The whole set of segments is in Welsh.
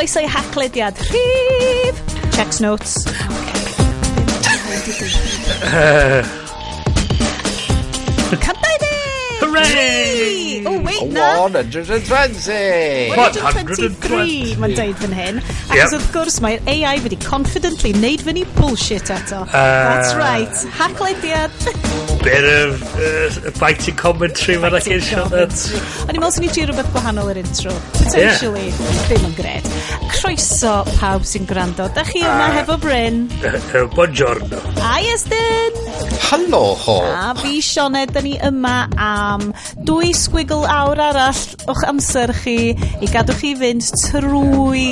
Croeso i Haclediad rhif. Checks notes. Okay. 120! Hooray! Oh, wait, na. 120! 123, mae'n deud fan hyn. Achos wrth gwrs mae'r AI wedi confidently neud fyny bullshit eto. That's right. Haclediad. Bit of biting commentary fan ac eisiau that. O'n i'n meddwl swn i trio rhywbeth gwahanol yr intro. Potentially, ddim yn gred. Croeso pawb sy'n gwrando. Da chi yma hefo Bryn. Buongiorno. A Iestyn. Helo ho! A fi Sioned, da ni yma am 2 squiggle awr arall o'ch amser chi i gadw chi fynd trwy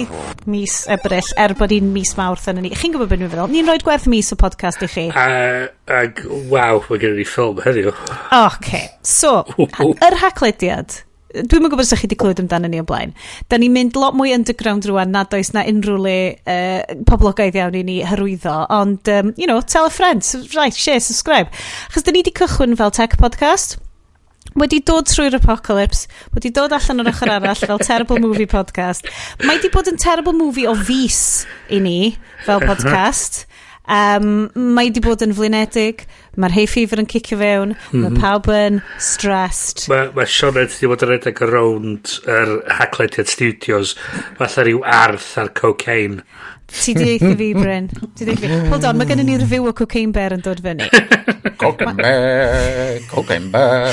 mis Ebrill, er bod hi'n mis Mawrth yn ni. Chi'n gwybod beth dwi'n feddwl? Ni'n rhoi gwerth mis o podcast i chi. Ag, waw, mae gen i ffilm heddiw. OK, so, yr Haclediad. Dwi'm yn gwybod os ydych chi wedi clywed amdano ni o blaen. Da ni'n mynd lot mwy underground rwan nad oes na unrhyw le poblogaidd iawn i ni hyrwyddo. Ond, tell a friend, right, share, subscribe. Achos da ni wedi cychwyn fel tech podcast, wedi dod trwy'r apocalypse, wedi dod allan o'r ochr arall fel terrible movie podcast. Mae wedi bod yn terrible movie o fis i ni fel podcast. Mae wedi bod yn flinedig, mae'r hay fever yn cicio fewn, mae pawb yn stressed. Mae Sioned wedi bod yn rhedeg around yr Haclediad Studios fatha rhyw arth ar cocaine. Ti di deutha fi, Bryn. Ti di deutha fi. Hold on, mae gennym ni review o Cocaine Bear yn dod fyny. Cocaine Bear, Cocaine Bear.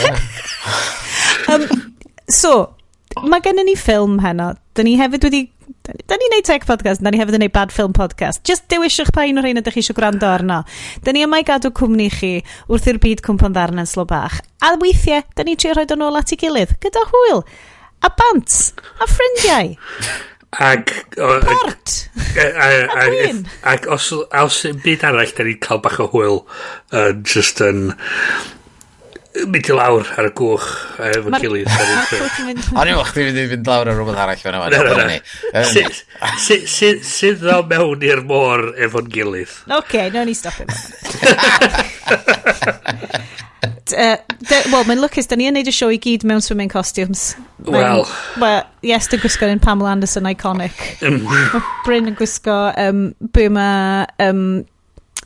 So, mae gennym ni ffilm heno. Da ni hefyd wedi... Da ni'n neud tech podcast, da ni hefyd yn neud bad film podcast. Just dewiswch pa un o'r rhain ydych chi eisiau gwrando arno. Da ni yma i gadw cwmni chi wrth i'r byd cwmpo'n ddarn yn slo bach. A weithiau, da ni'n trio rhoi o'n ôl at ei gilydd, gyda hwyl, a bant, a ffrindiau. Ag... Port! A gwin. Ac os yn byd arall, da ni'n cael bach o hwyl yn just yn mynd i lawr ar y gwch efo'n gilydd. O'n i'n meddwl chdi mynd i fynd lawr ar rhywbeth arall fan yma. Na. Sydd o mewn i'r môr efo'n gilydd. OK, no ni stopio. Wel, mae'n lwcus, da ni yn neud y sioe i gyd mewn swimming costumes. Wel. Well, yes, dwi'n gwisgo yn Pamela Anderson iconic. Mae Bryn yn gwisgo, be mae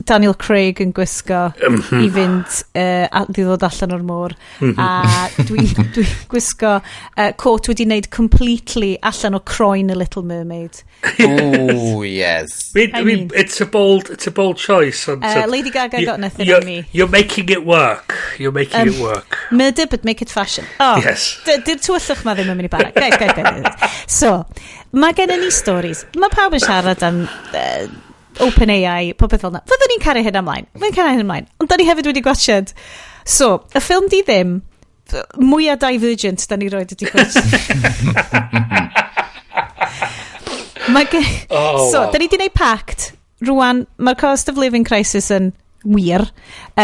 Daniel Craig yn gwisgo i fynd i ddod allan o'r môr. A dwi'n dwi gwisgo coat wedi wneud completely allan o croen y Little Mermaid. Oh, yes. I mean, it's a bold choice. Ond, Lady Gaga got nothing on me. You're making it work. You're making it work. Murder, but make it fashion. Oh, Yes. Di'r tywyllwch ma ddim yn mynd i bara. Guys, guys, guys, guys. So, mae gennym ni stories. Mae pawb yn siarad am OpenAI, popeth fel yna. Fyddwn ni'n cario hyn ymlaen. Fyddwn ni'n cario hyn ymlaen. Ond da ni hefyd wedi gwachod. So, y ffilm di ddim, mwyaf Divergent da ni roed wedi gwachod. Oh, So, wow. da ni wedi gwneud pact. Rwan, mae'r cost of living crisis yn wir. A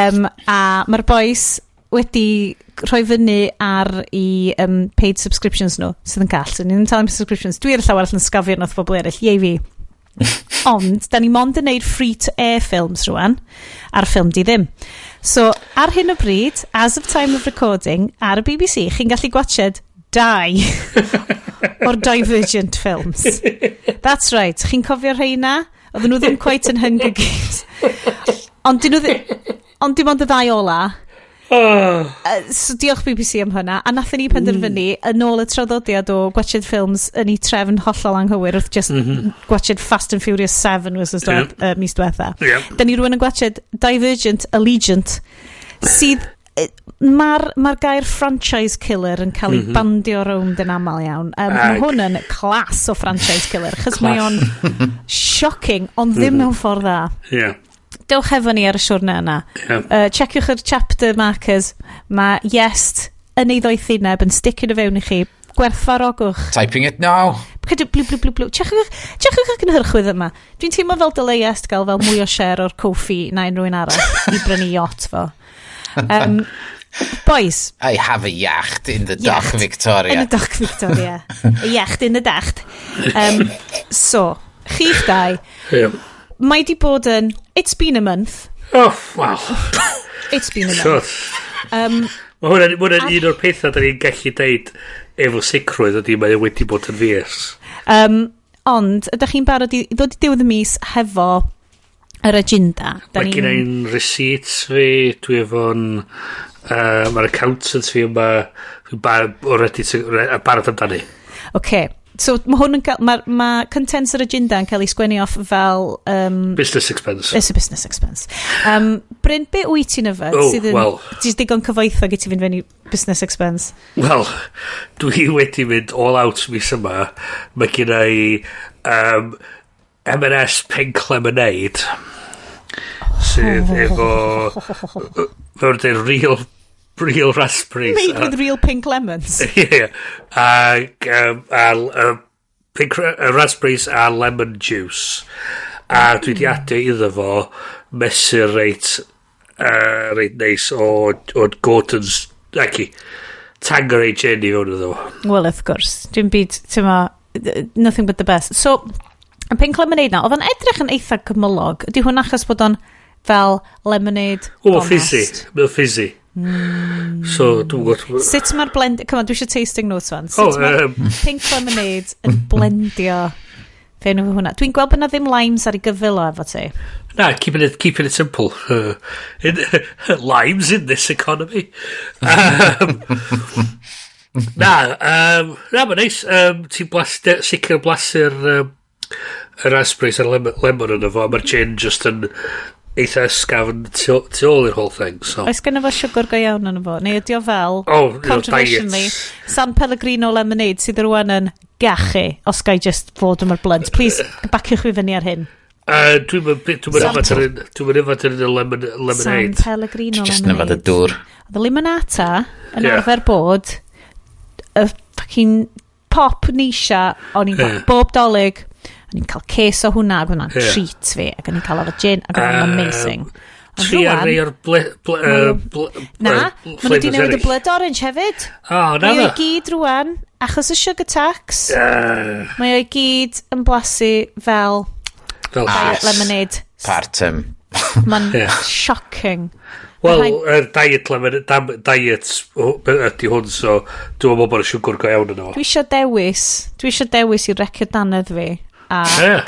mae'r boys wedi rhoi fyny ar i paid subscriptions nhw, sydd yn gall. So, ni'n talu am subscriptions. Dwi ar y llaw arall yn sgafio wrth bobl eraill. Iei fi. Ond, da ni mond yn neud free-to-air films rwan, ar ffilm di ddim. So, ar hyn o bryd, as of time of recording, ar y BBC, chi'n gallu gwachod dau o'r Divergent films. That's right. Chi'n cofio rheina? Oedden nhw ddim quite yn Hunger Games. Ond dyn nhw ddim... Ond dim ond y ddau ola. Oh. So diolch BBC am hwnna. A nathon ni penderfynu yn ôl y traddodiad o gwachod ffilms yn ei trefn hollol anghywir wrth just gwachod Fast and Furious 7 wythnos mis diwetha. Da ni rwan yn gwachod Divergent Allegiant, sydd mae'r ma gair franchise killer yn cael ei bandio rownd yn aml iawn. Mae hwn yn class o franchise killer, chos mae o'n shocking, ond ddim mewn ffordd dda. Dewch efo ni ar y siwrne yna. Checiwch yr chapter markers. Mae Iest yn ei ddoethineb yn sticio nhw fewn i chi. Gwerthfawrogwch. Typing it now. Cadw blw blw blw blw. Checiwch y cynhyrchwydd yma. Dwi'n teimlo fel dyle Iest gael fel mwy o share o'r Ko-fi na unrhyw un arall i brynu yacht fo. Boys. I have a yacht in the Dock Yacht. Victoria. In the Dock Victoria. A yacht in the dacht. So, chi'ch dau. Mae di bod yn... It's been a month. Oh, wow. It's been a month. So, mae hwnna'n un o'r pethau da ni'n gallu deud efo sicrwydd ydy mae o wedi bod yn fis. Ond, ydych chi'n barod i ddod i diwedd y mis hefo yr agenda? Da Mae gen i'n receipts fi, dwi efo'n... Mae'r accountant fi yma, dwi'n already barod amdani. Oce. Okay. So mae hwn yn cael, mae contents yr agenda yn cael ei sgwennu off fel... Business expense. It's a business expense. Bryn, be wyt ti'n yfed? Oh, sydd yn, well. Ti'n digon cyfoethog i ti fynd fewn i business expense? Wel, dwi wedi mynd all out mis yma. Mae gen i M&S Pink Lemonade sydd efo fel dweud real raspberries. Made with real pink lemons. Yeah. Ac pink raspberries a lemon juice. A dwi wedi adio iddo fo mesur reit neis o Gordon's, ac Tanqueray gin i fewn iddo fo. Well, of course. Dwi'n byd, ti'n ma, nothing but the best. So, y pink lemonade na, oedd o'n edrych yn eitha cymylog. Ydy hwn achos bod o'n fel lemonade O, fizzy. Mae'n fizzy. So, dwi'n gwybod. Sut mae'r blend... Come on, dwi eisiau tasting notes fan. Sut Oh, mae'r pink lemonade yn blendio fewn efo hwnna? Dwi'n gweld bod na ddim limes ar ei gyfyl o efo ti. Na, keeping it simple. Limes in this economy. Na, mae'n neis. Ti'n sicr blasu'r y raspberries a'r lemon yno fo, a mae'r gin just yn eitha ysgafn tu ôl i'r whole thing. So. Oes gen fo siwgr go iawn yno fo? Neu ydi o fel, Oh, controversially, diet. San Pellegrino lemonade sydd rwan yn gachu, os ga i just fod yma'r blunt. Please, baciwch fi fyny ar hyn. Dwi'n yfad yr un yfad yr un San lemonade. Pellegrino Just yn yfad y lemonade. dŵr. Oedd y limonata yn Ie. arfer bod y fucking pop nisha o'n i'n cael bob Dolig, o'n i'n cael case o hwnna ac hwnna'n treat fi, ac o'n i'n cael efo gin, ac o'n amazing. Ond Tri ar rŵan- rei o'r Na, maen nhw wedi flavours newid y eraill. blood orange hefyd. O, na Mae o i ddo. gyd rwan, achos y sugar tax, mae o i gyd yn blasu fel Fel diet Yes. lemonade. Partum. Mae'n shocking. Wel, Rhaid- yr diet lemon, diet ydy hwn, so dwi'n meddwl bod y siwgr go iawn yno fo. Dwi eisiau dewis i recio dannedd fi a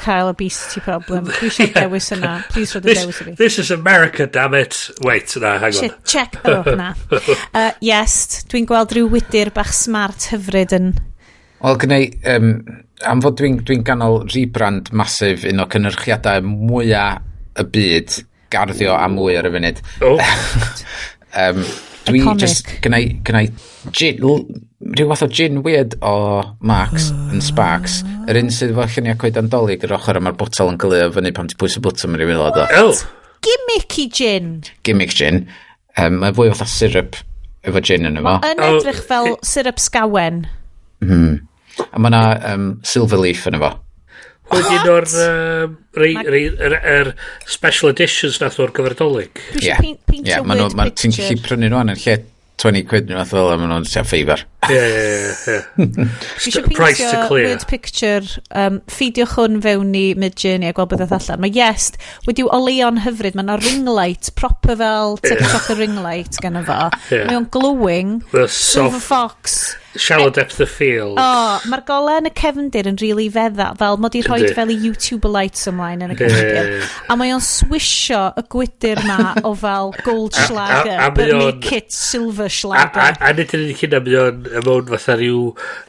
cael obesity problem. Dwi eisiau dewis yna. Please rho dy dewis i fi. This is America, damn it. Wait, na, hang on. Shit, check. Oh, na. Yes, dwi'n gweld rhyw wydyr bach smart hyfryd yn. Wel, gynnau, am fod dwi ganol rebrand masif un o cynyrchiadau mwyaf y byd, garddio a mwy ar y funud. Oh, Dwi Iconic. just gynnau gin, rhyw fath o gin weird o Marks and Sparks. Yr un sydd efo lluniau coedan Dolig yr ochr a mae'r botel yn goleuo fyny pan ti'n pwyso bwtwm yn ei waelod o. Oh. Gimmicky gin. Gimmick gin. Mae fwy fatha syrup efo gin yn efo. Yn Oh, edrych fel syrup sgawen. A mae yna silver leaf yn efo. Hwn un o'r yr special editions nath o'r gyfer Dolig. Dwi eisiau peintio Ie, ma' word ti'n gallu picture. prynu nhw yn lle 20 quid neu fath fel 'a, ma' nhw'n tua ffeifar. Ie. Dwi eisiau Price to peintio clear. word picture. Ffidiwch hwn fewn i Midjourney a gweld beth ddath allan. Mae Yes wedi'w oleuo'n hyfryd. Mae yna ring light, proper fel TikTok y ring light gen fo. Ie. Mae o'n glowing. Mae o'n Silver soft, Fox. shallow depth of field. O, mae'r golau yn y cefndir yn really fedda, fel mod i rhoi fel i YouTuber lights ymlaen yn y cefndir. A mae o'n swisio y gwydyr ma o fel Goldschlager, A but mae o'n- make it silver A, schlager. a nid yn unig hynna, mae o'n mewn fatha rhyw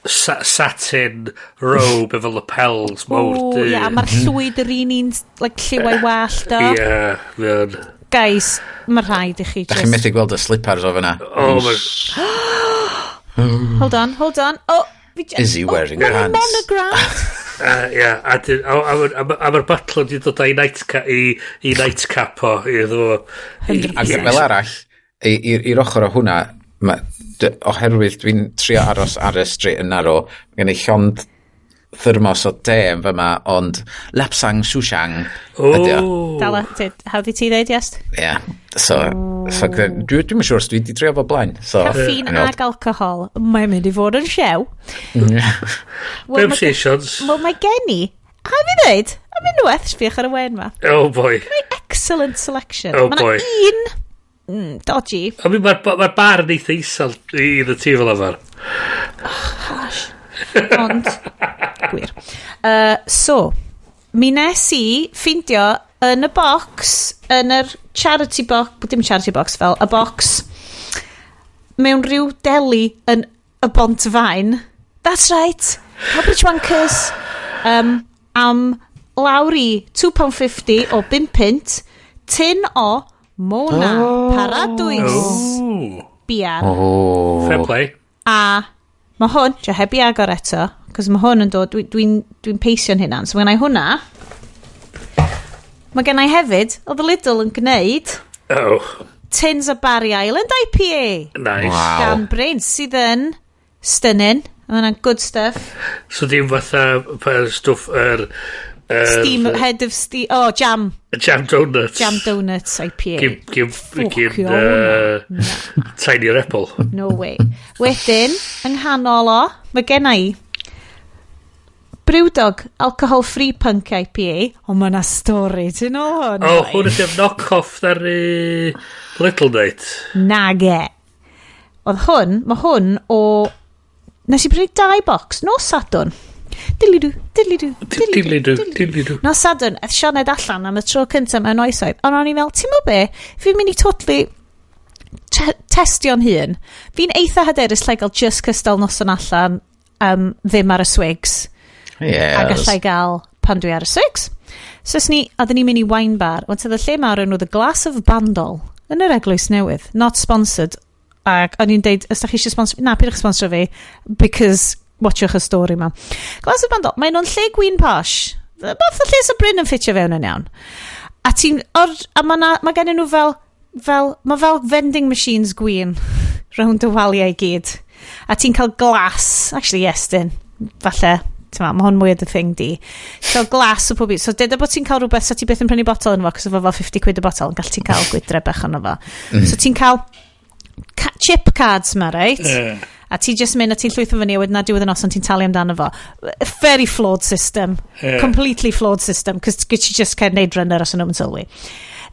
satin robe efo lapels mawr O, du. ie, a mae'r llwyd yr un, like, lliwiau wallt o. Ie, mae o'n. Guys, mae rhaid i chi Da chi'n just. methu gweld y slipars o fyna. Oh, mae. Hold on, hold on. Oh, Is he wearing oh, mae'n pants? monogrammed. Ie, a mae'r butler di dod â'i nightcap, i nightcap o, iddo fo. Ac fel arall, i'r ochr o hwnna, oherwydd dwi'n trio aros ar y straight and narrow, mae gen i llond thermos o de yn fyma, ond Lapsang Souchong ydi o. Oh. Dala, how di ti ddeud, yes? Ie. So dwi'n siŵr os dwi wedi trio fo blaen. So, Caffeine yn ôl. ag alcohol. Mae'n mynd i fod yn siew. Wel, Bum sessions. Wel, mae gen i, a fi ddweud, am unwaith, sbiwch ar y wen ma. Oh boy. Mae excellent selection. Oh, Mae 'na boy. un dodgy. I mean, mae'r ma bar yn eitha isel i y tŷ fel arfer. Gosh. Ond, gwir. So, mi nes i ffeindio yn y box, yn yr charity box, dim charity box fel, y box, mewn rhyw deli yn y Bont Faen. That's right, Cowbridge Wankers. Am lawr i £2.50 o 5 punt, tin o Mona oh. Paradwys Oh. biar. Oh. Fair play. A mae hwn, dio heb i agor eto, cos mae hwn yn dod, dwi peisio'n hynna. So mae gennau hwnna. Mae gennau hefyd, oedd Lidl yn gwneud Oh, tins o Barry Island IPA. Nice. Wow. Gan Bryn, sydd yn stunning. Mae hwnna'n good stuff. So dim fatha stwff Steam, head of steam, oh, jam. Jam Donuts. Jam Donuts IPA. Gym, Fuck gym, you, Tiny Rebel. No way. Wedyn, yng nghanol o, mae gen i Brewdog Alcohol Free Punk IPA. O, mae yna stori, ti'n ôl hwn? Oh, hwn ydy'r knock-off ddaru Little Night. Nage. Oedd hwn, mae hwn o... Nes i brynu dau box, nos Sadwrn. Dilidw, dilidw, Dilidw, dilidw. Nos Sadwrn, aeth Sioned allan am y tro cyntaf mewn oesoedd. Ond o'n i fel, ti'n meddwl be? Fi'n mynd i totally testio'n hun. Fi'n eitha hyderus lle gael just cystal noson allan ddim ar y swigs. Yes. A gallai gael pan dwi ar y swigs. So os ni, oedden ni'n mynd i wine bar, ond oedd y lle mawr enw The Glass of Bandol yn yr Eglwys Newydd. Not sponsored. Ac o'n i'n deud, os da chi eisiau sponsor... Na, pidwch sponsor fi, because watchwch y stori ma. Glass of Bandol, mae'n nhw'n lle gwyn posh. Fath o lle sy'n Bryn yn ffitio fewn yn iawn. A ti'n... Or, a mae ma gennyn nhw fel mae fel vending machines gwyn rownd y waliau i gyd. A ti'n cael glas, actually yes, dyn, falle, ti'n ma, mae hwn mwy o dy thing di. Ti'n cael glas o pob un. So deda bod ti'n cael rhywbeth, so ti byth yn prynu botol yn fo, cos efo fel 50 quid y botol, yn gall ti'n cael gwydre bach ono fo. So ti'n cael chip cards ma, right? Ie. A ti just mynd a ti'n llwytho fyny a wedyn ar diwedd y noson ti'n talu amdano fo. Very flawed system. Ie. Completely flawed system, cos ti just cael neud runner os yn nhw'n sylwi.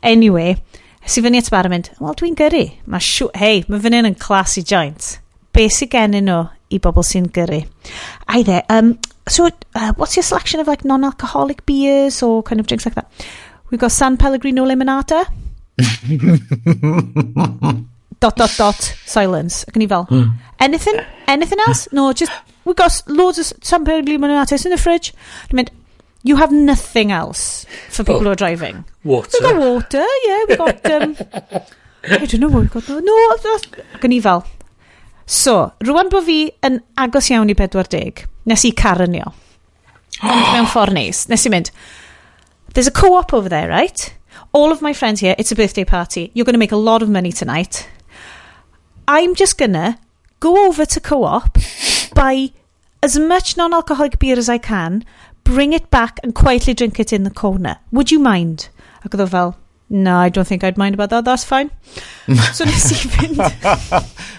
Anyway, es i fyny at y bar yn mynd, "Wel, dwi'n gyrru." Mae siw... Hey, mae fyny yn classy joint. Be sydd gennyn nhw i bobl sy'n gyrru? "Hi there, so what's your selection of like non-alcoholic beers or kind of drinks like that?" "We've got San Pellegrino Limonata." Dot, dot, dot, silence. Ac o'n i fel, "Anything? Anything else?" "No, just, we got loads of San Pellegrino Limonata. It's in the fridge." Dwi'n mynd, "You have nothing else for people Oh. who are driving?" Water. "We got water, yeah, we got, I don't know what we got. No, that's..." Ac o'n i fel, so, rwan bod fi yn agos iawn i 40, nes i Karenio. Ond mewn ffordd neis. Nes i mynd, "There's a Co-op over there, right? All of my friends here, it's a birthday party. You're going to make a lot of money tonight. I'm just gonna go over to Co-op, buy as much non-alcoholic beer as I can, bring it back and quietly drink it in the corner. Would you mind?" Ac oedd o fel, "No, I don't think I'd mind about that, that's fine." So nes i fynd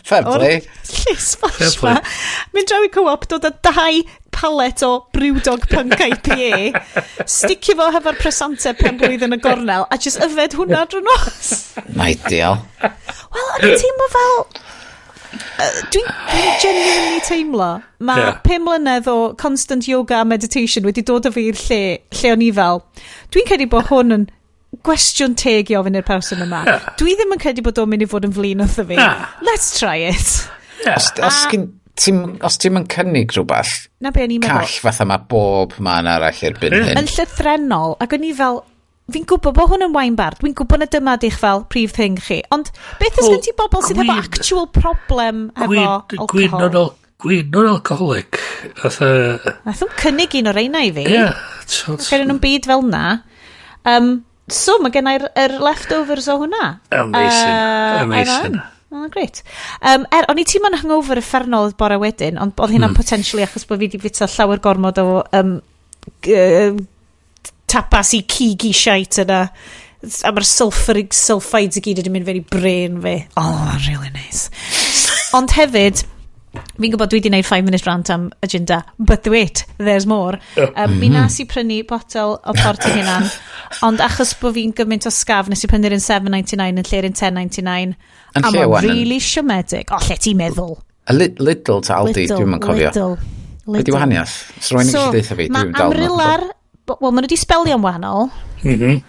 Fair o'r play. lle smash Fair play. ma. Mynd draw i Co-op, dod â dau palet o Brewdog Punk IPA, sticio fo hefo'r presante pen blwydd yn y gornel, a just yfed hwnna drwy nos. Ideal. Wel, o'n i'n teimlo fel... Dwi'n genuinely teimlo mae 5 mlynedd o constant yoga a meditation wedi dod â fi i'r lle lle o'n i fel, dwi'n credu bod hwn yn gwestiwn teg i ofyn i'r person yma. Dwi ddim yn credu bod o'n mynd i fod yn flin wrtho fi. Na. Let's try it. Os ti'n yn cynnig rhywbeth Na be o'n i'n meddwl. call fatha mae bob man arall erbyn hyn. Yn llythrenol, ac o'n i fel, fi'n gwybod bod hwn yn wine bar, dwi'n gwybod na dyma di'ch fel prif thing chi, ond beth os Wel, gen ti bobl sydd hefo actual problem hefo Gwyn alcohol? Gwyn non-alcoholic. Fatha... Nath nhw'n cynnig un o'r reina i fi. Ie. Gen nhw'n byd fel na. So, mae gen i'r leftovers o hwnna. Amazing. Amazing. Oh, great. O'n i teimlo'n hungover uffernol y bore wedyn, ond oedd hynna'n potentially achos bod fi wedi fita llawer gormod o tapas i cigi shite yna. A mae'r sulfuric sulfides i gyd wedi mynd fewn i brain fi. Oh, really nice. Ond hefyd, fi'n gwybod dwi wedi gwneud 5 minute rant am agenda, but wait, there's more. Mi nas i prynu botel o port i hunan, ond achos bod fi'n gymaint o scaf, nes i prynu'r un 7.99 yn lle'r un 10.99. Yn A lle mae'n wan really siomedig. O, lle ti'n meddwl? A Lidl ta Aldi, Lidl, dwi'n yn cofio. Lidl. Be di wahaniaeth? So rwy'n gallu deutha fi, Mae dwi'n dal yn Amrilar... Wel, maen nhw wedi spelio'n wahanol. Mm.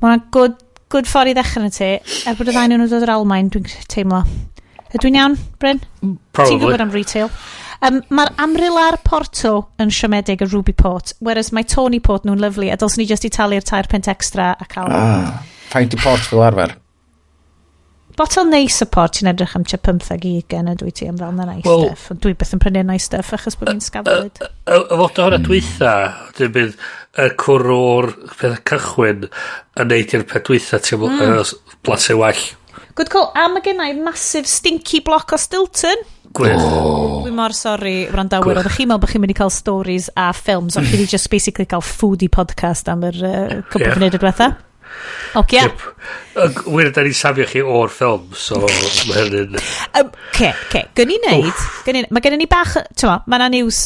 Mae hwnna'n good ffordd i ddechrau yn ti. Er bod y ddau nhw'n dod o'r Almain, dwi'n teimlo. Ydw i'n iawn, Bryn? Ti'n Probably. gwybod am retail. Mae'r Amrilar Porto yn siomedig y Ruby Port, whereas mae Tawny Port nhw'n lyflu, a dylswn ni just i talu'r 3 punt extra a cael Ah, faint i port fel arfer? Botel neis o port, ti'n edrych am tua 15 i 20 ydw i ti am fel na nice Wel- stuff. Ond dwi byth yn prynu nice stuff achos bod fi'n scaflyd. Y fod o hwnna dwytha, dwi'n bydd y cwrw o'r peth cychwyn yn neud i'r peth dwytha ti'n blasu well. Good call. A mae gennau massive stinky block o Stilton. Gwych. Dwi mor sori, wrandawyr. Gwych. Oeddech chi'n meddwl bod chi'n mynd i cael stories a ffilms, ond chi wedi just basically cael foodie podcast am yr cwpl Ie. yeah. funud diwetha. Oce. Yeah. Yep. Wir, da ni'n safio chi o'r ffilm, so mae hynny'n. Ce, gyn i neud, mae gennym ni bach, ti'n ma, mae na news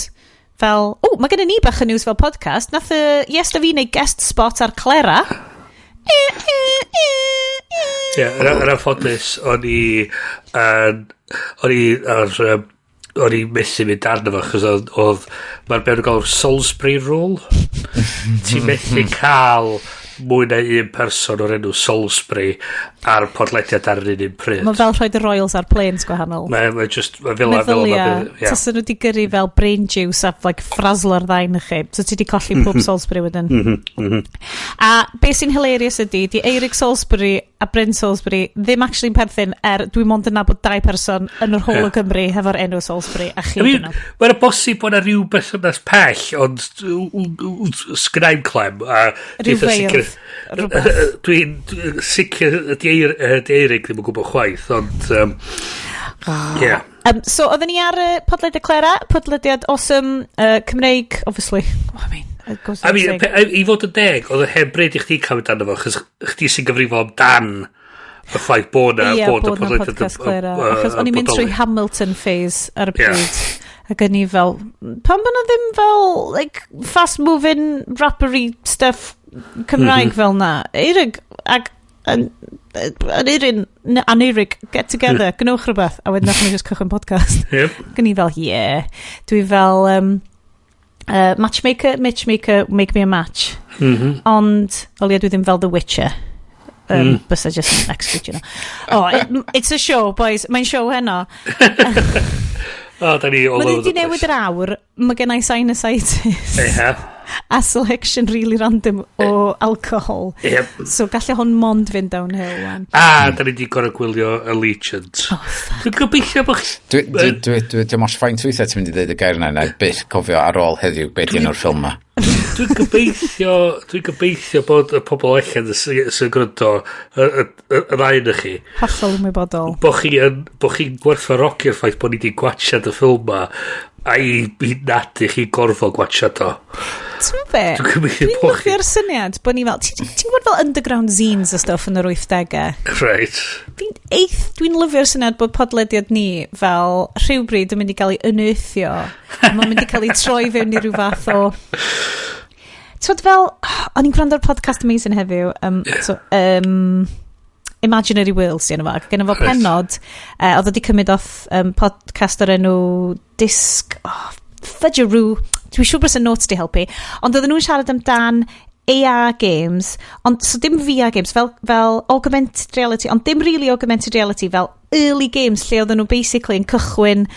fel, o, mae gennym ni bach o news fel podcast. Nath y Yes a fi neud guest spot ar Clera. Ie, yn anffodus, o'n i... O'n i ar... O'n i methu mynd arno fo, achos oedd mae'r bewn yn gael Salisbury Rule. Ti'n methu cael mwy na un person o'r enw Salisbury ar podlediad ar yr un un pryd. Mae fel rhoi y Royals ar planes gwahanol. Mae just, mae fel fel Meddylia, ie. tasen nhw wedi gyrru fel brain juice a like frazzlo'r ddau chi. So ti wedi colli pob Salisbury wedyn. A beth sy'n hilarious ydy, di Eirig Salisbury a Bryn Salisbury ddim actually'n perthyn er dwi mond yn nabod dau person yn yr whole o Gymru hefo'r enw Salisbury a chi I mean, ydyn nhw. mae'n bosib bod yna rhyw berthynas pell, ond sgynnai'm clem. A Rhyw dwi'n eitha feirdd, rhywbeth. Dwi'n sicr ydy Eirig ddim yn gwybod chwaith, ond yeah. So, oedden ni ar podlediad Clera, podlediad awesome, Cymreig, obviously. Oh, I mean, it goes I without mean, saying. i fod yn deg, oedd y hen bryd i chdi cael mynd arno fo, chos chdi sy'n gyfrifol amdan y ffaith bod na, Ie, bod y bod na podlediad podcast Clera. Achos o'n i'n mynd trwy bodoli. Hamilton phase ar y Ie. pryd. Ac o'n i fel, pam bod na ddim fel, like, fast-moving, rappery stuff Cymraeg fel na? Eirig, ag, yn Eirin, Aneirig, get together, gwnewch rhywbeth. A wedyn nath ni just cychwyn podcast. Ac o'n i fel, yeah. Dwi fel, matchmaker, matchmaker, make me a match. Ond, o leia dwi ddim fel The Witcher. Bysa just an execute, you know. Oh, it's a show, boys. Mae'n show heno. O, da ni all Mae over wedi the newid place. yr awr. Mae gen i sinusitis. Ie. A selection really random o alcohol. Yep. So gallai hwn mond fynd downhill wan. A, da ni di gorau gwylio Allegiant. Oh, fuck. Dwi'n gobeithio bod chi. Dwi, dim ots faint weithiau ti'n mynd i ddweud y gair yna, na i byth cofio ar ôl heddiw beth di enw'r ffilm ma. Dwi'n gobeithio bod y pobl allan sy'n gwrando y ddau yn chi Hollol ymwybodol. bo chi'n gwerthfawrogi'r ffaith bod ni wedi gwachad y ffilm ma a i nadu chi gorfod gwachad o. Ti'n be? Dwi'n gobeithio Dwi'n bo chi. lyfio'r syniad bod ni fel... Ti'n gwybod fel underground zines a stuff yn yr 80au? Right. Dwi'n lyfio'r syniad bod podlediad ni fel rhywbryd yn mynd i gael ei unearthio. Mae'n mynd i cael ei troi fewn i ryw fath o... Twyd fel, o'n i'n gwrando ar podcast amazing heddiw, so, Imaginary Worlds di enw fo, ac gen fo pennod, oedd wedi cymryd off podcast o'r enw Disc, oh, Fudgeroo, dwi'n siŵr bod y notes di helpu, ond oedden nhw'n siarad amdan AR games, ond so dim VR games, fel augmented reality, ond dim really augmented reality, fel early games lle oedden nhw basically yn cychwyn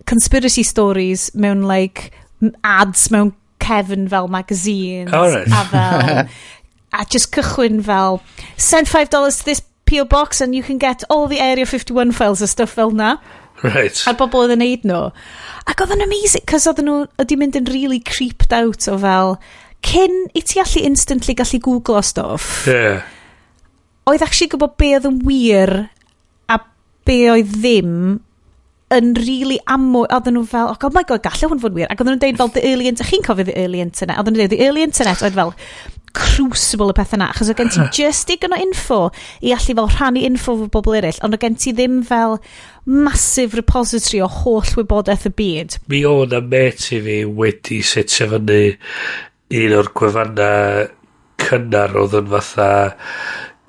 conspiracy stories mewn like ads mewn cefn fel magazines Oh, right. a fel a just cychwyn fel send $5 to this PO box and you can get all the Area 51 files a stuff fel na a'r bobl oedd yn neud nhw. Ac oedd yn amazing, cos oedden nhw wedi mynd yn really creeped out o fel, cyn i ti allu instantly gallu googlo stuff, oedd actually gwybod be oedd yn wir a be oedd ddim yn really amwy, oedden nhw fel, oh my God, gallai hwn fod yn wir. Ac oedden nhw'n deud fel the early internet, chi'n cofio the early internet, oedden nhw'n deud the early internet oedd fel crucible y peth yna, achos oedd gen ti just digon o info i allu fel rhannu info efo bobl eraill, ond oedd gen ti ddim fel massive repository o holl wybodaeth y byd. Mi o'n na met i fi wedi setio fyny un o'r gwefanna cynnar oedd yn fatha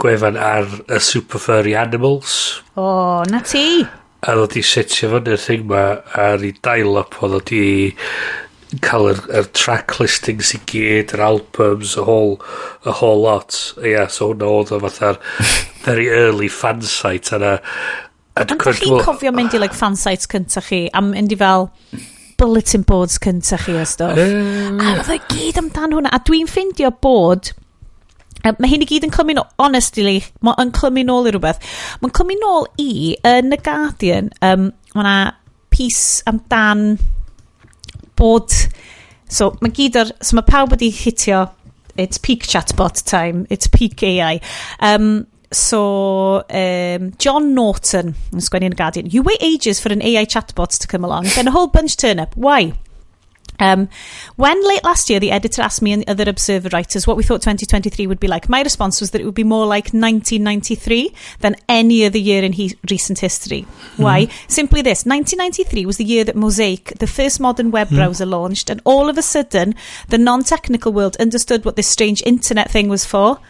gwefan ar y super furry animals. O, na ti. A ddod i setio fyny'r thing ma ar ei dial-up, oedd o di cael yr track listings i gyd, yr albums, y whole lot. Ie, yeah, so hwnna oedd o fatha'r very early fan site yna. A dwi'n Ond chi'n cofio mynd i, like, fan sites cynta chi, a mynd i fel bulletin boards cynta chi a stuff? A oedd o i gyd amdan hwnna. A dwi'n ffindio bod mae hyn i gyd yn clymu nôl, honestly, mae'n clymu nôl i rhywbeth. Mae'n clymu nôl i, yn Y Guardian, mae yna piece amdan bod, so mae gyd o'r, so mae pawb wedi hitio, it's peak chatbot time, it's peak AI. So, John Norton yn sgwennu yn y Guardian, "You wait ages for an AI chatbot to come along, then a whole bunch turn up. Why? When late last year the editor asked me and other Observer writers what we thought 2023 would be like, my response was that it would be more like 1993 than any other year in recent history. Why? Simply this: 1993 was the year that Mosaic, the first modern web browser, launched, and all of a sudden, the non-technical world understood what this strange internet thing was for.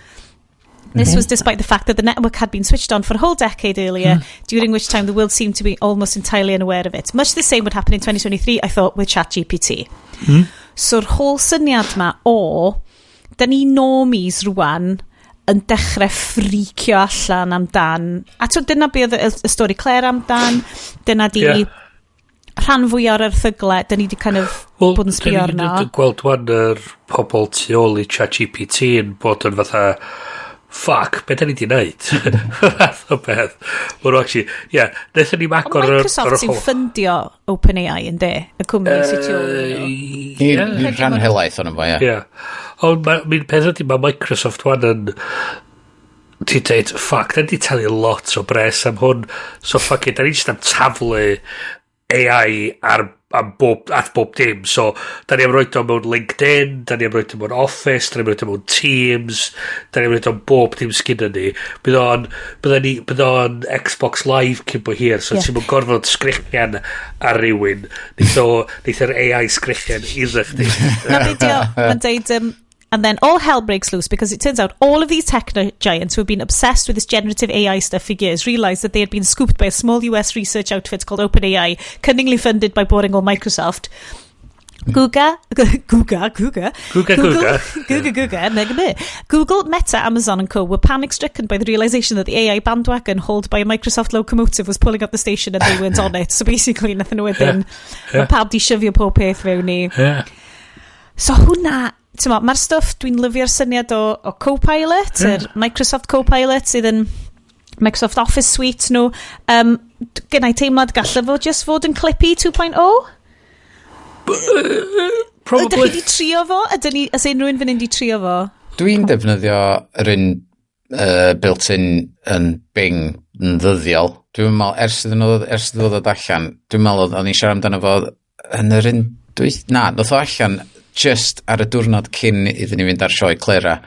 This was despite the fact that the network had been switched on for a whole decade earlier, during which time the world seemed to be almost entirely unaware of it. Much the same would happen in 2023, I thought, with ChatGPT." So'r whole syniad ma o, da ni normies rwan yn dechrau ffricio allan amdan, a to, dyna be oedd y stori Claire amdan, dyna di rhan fwyaf o'r erthyglau, da ni di kind of Wel, bod yn sbio dan arno. ni'n gweld wan yr pobl tu ôl i ChatGPT yn bod yn fatha, "Fuck, be da ni di wneud?" Fath o beth. Ma' nhw actually, ie, yeah, wnaethon ni'n Ond agor Microsoft sy'n ffundio OpenAI yn de, y cwmni sy'n tu ôl iddyn nhw. I i rhan helaeth o'n fo, ie. Ie. Ond mi'n peth ydy, mae Microsoft wan yn ti'n dweud, "Fuck, da ni di talu lot o bres am hwn, so fuck it, da ni jyst am taflu AI ar, am bob, at bob dim." So, da ni am roed o mewn LinkedIn, da ni am roed o mewn Office, da ni am roed o mewn Teams, da ni am roed o bob dim sgynna ni. Bydd o'n Xbox Live cyn bo hir, so ti'n mynd gorfod sgrechian ar rywun. Neith yr AI sgrechian iddo chdi. Na fideo, mae'n deud, "And then all hell breaks loose because it turns out all of these techno giants who have been obsessed with this generative AI stuff for years realized that they had been scooped by a small US research outfit called OpenAI, cunningly funded by boring old Microsoft. Google, Google, Google, Google, Google, Google. Google, Google, mega bit. Google, Meta, Amazon and co were panic-stricken by the realization that the AI bandwagon hauled by a Microsoft locomotive was pulling up the station and they weren't on it." So basically, nathon nhw wedyn, mae pawb di shovio pob peth fewn i. So hwnna, ti'n mo, mae'r stwff, dwi'n lyfio'r syniad o Copilot, yr Microsoft Copilot sydd yn Microsoft Office Suite nhw. Gen i teimlad gallai fo just fod yn Clippy 2.0? Probably. Ydych chi di trio fo? Ydyn ni, oes unrhyw un fan hyn di trio fo? Dwi'n defnyddio yr un built-in yn Bing yn ddyddiol. Dwi'n meddwl, ers iddyn nhw ddod allan, dwi'n meddwl o'n i'n siarad amdano fo yn yr un dwy. Na, ddoth o allan just ar y diwrnod cyn iddyn ni fynd ar sioe Clera.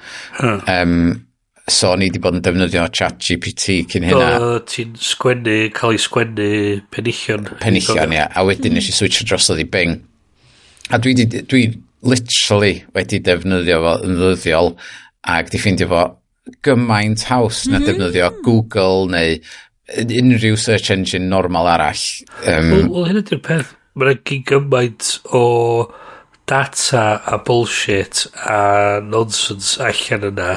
So o'n i wedi bod yn defnyddio Chat GPT cyn hynna. Do, ti'n sgwennu, cael ei sgwennu penillion. Penillion, ia. A wedyn nes i switch drosodd i Bing. A dwi literally wedi defnyddio fo yn ddyddiol ac di ffeindio fo gymaint haws na defnyddio Google neu unrhyw search engine normal arall. Wel, hyn ydy'r peth. Mae'n gyn gymaint o data a bullshit a nonsense allan yna.